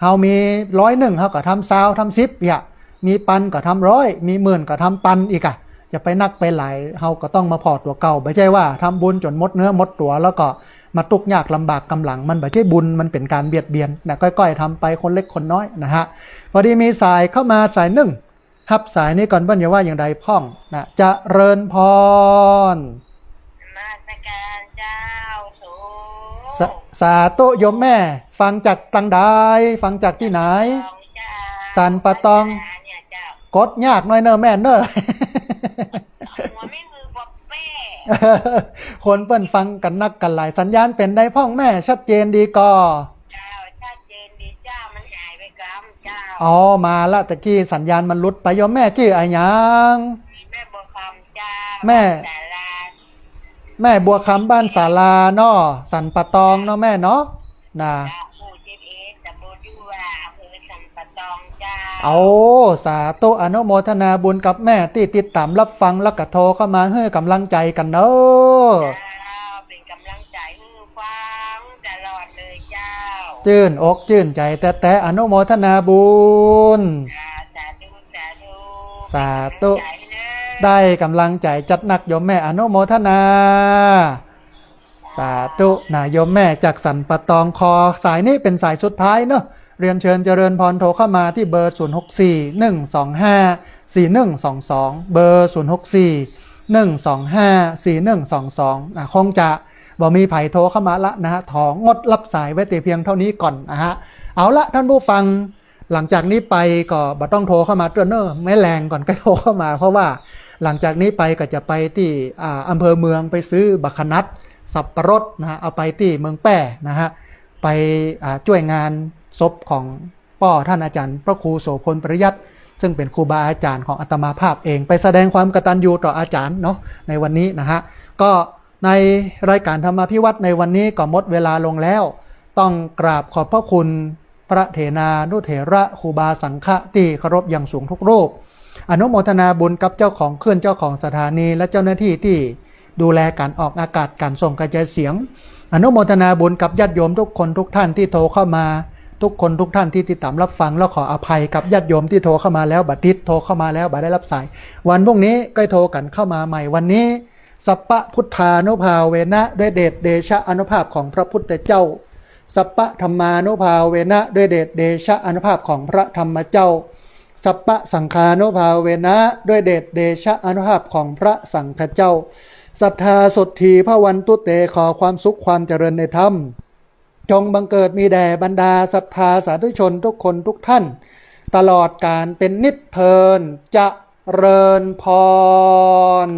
เฮามีร้อยนึ่ง เฮาก็ทำซาว ทำสิบ เยียะ มีปันก็ทำร้อย มีหมื่นก็ทำปันอีกอะ จะไปนักไปหลาย เฮาก็ต้องมาผ่อตั๋วเก่า บ่ใจ้ว่าทำบุญจ๋นหมดเนื้อหมดตั๋ว แล้วก็มาตุ๊กข์ยากลำบากกำหลัง มันบ่ใจ้บุญ มันเป๋นก๋านเบียดเบียนนะ ก้อยๆ ทำไปคนเล็กคนน้อยนะฮะ พอดีมีสายเข้ามาสายนึ่ง ฮับสายนี้ก่อน เปิ้นจะว่าอย่างใดพ่องนะ เจริญพร นมัสการเจ้า สา สาธุโยมแม่ ฟังจากตังใด ฟังจากตี้ไหน สันป่าตองเจ้า สันป่าตอง เนี่ยเจ้า กดยากหน้อยเน่อแม่เน่อ หัวไม่มือปอบแป้ คนเปิ้นฟังกั๋นนักกั๋นหลาย สัญญาณเป๋นใดพ่องแม่ ชัดเจนดีก่อ เจ้า ชัดเจนดีเจ้า มันหายไปกำเจ้า อ๋อ มาละ ตะกี้สัญญาณมันหลุดไป โยมแม่จื้ออะหยัง แม่บัวคำเจ้า แม่ บ้านศาลา แม่บัวคำบ้านศาลาเนาะ สันป่าตองเนาะแม่เนาะ นะ เจ้า หมู่สิบเอ็ด ตำบลยูรา อำเภอสันป่าตองเจ้า โอ้ สาธุ อนุโมทนาบุญกับแม่ตี้ติดต๋ามรับฟังแล้วก็โทรเข้ามาหื้อก๋ำลังใจ๋กั๋นเนาะ เจ้า เป๋นก๋ำลังใจ๋หื้อฟังตลอดเลยเจ้า จื้นอกจื้นใจ๋แต๊ๆ อนุโมทนาบุญ เจ้า สาธุ สาธุ สาธุ เป๋นก๋ำลังใจ๋เน่อ ได้ก๋ำลังใจ๋จัดนักโยมแม่ อนุโมทนา สาธุนะโยมแม่จากสันป่าตอง ขอสายนี้เป๋นสายสุดท้ายเนาะ เรียนเชิญเจริญพรโทรเข้ามาตี้เบอร์ ศูนย์หกสี่ หนึ่งสองห้า สี่หนึ่งสองสอง เบอร์ ศูนย์หกสี่ หนึ่งสองห้า สี่หนึ่งสองสอง นะ คงจะบ่มีใผโทรเข้ามาละนะฮะ ของดรับสายไว้แต่เพียงเท่านี้ก่อนนะฮะ เอาละท่านผู้ฟัง หลังจากนี้ไปก็บ่ต้องโทรเข้ามาเตื้อเน่อ แม้แลงก่อนก้อยโทรเข้ามา เพราะว่าหลังจากนี้ไปก็จะไปตี้ อ่า อำเภอเมืองไปซื้อบักขนัด สับปะรดนะฮะ เอาไปตี้เมืองแป้นะฮะ ไป อ่า จ้วยงานศพของป้อท่านอาจ๋ารย์พระครูโสภณ ปริยัติ ซึ่งเป๋นครูบาอาจ๋ารย์ของอาตมาภาพเอง ไปแสดงความกตัญญูต่ออาจ๋ารย์เนาะ ในวันนี้นะฮะ ก็ในรายการธรรมาภิวัตน์ในวันนี้ก็หมดเวลาลงแล้ว ต้องกราบขอบพระคุณ พระเถรานุเถระครูบาสังฆะตี้เคารพอย่างสูงทุกรูป อนุโมทนาบุญกับเจ้าของคลื่น เจ้าของสถานี และเจ้าหน้าตี้ตี้ดูแลก๋านออกอากาศ ก๋านส่งกระจายเสียง อนุโมทนาบุญกับญาติโยมทุกคนทุกท่านตี้โทรเข้ามา ทุกคนทุกท่านตี้ติดต๋ามรับฟัง แล้วขออภัยกับญาติโยมตี้โทรเข้ามาแล้วบ่ติด โทรเข้ามาแล้วบ่ได้รับสาย วันพรุ่งนี้ก้อยโทรกั๋นเข้ามาใหม่ วันนี้ สัพพะพุทธานุภาเวนะ ด้วยเดชเดชะอานุภาพของพระพุทธเจ้า สัพพะธัมมานุภาเวนะ ด้วยเดชเดชะอานุภาพของพระธัมมเจ้า สัพพะสังฆานุภาเวนะ ด้วยเดชเดชะอานุภาพของพระสังฆเจ้า สัทธาโสตถีภวันตุเต ขอความสุขความเจริญในธรรม จงบังเกิดมีแด่บรรดาศรัทธาสาธุชนทุกคนทุกท่าน ตลอดกาลเป๋นนิจเทิน เจริญพร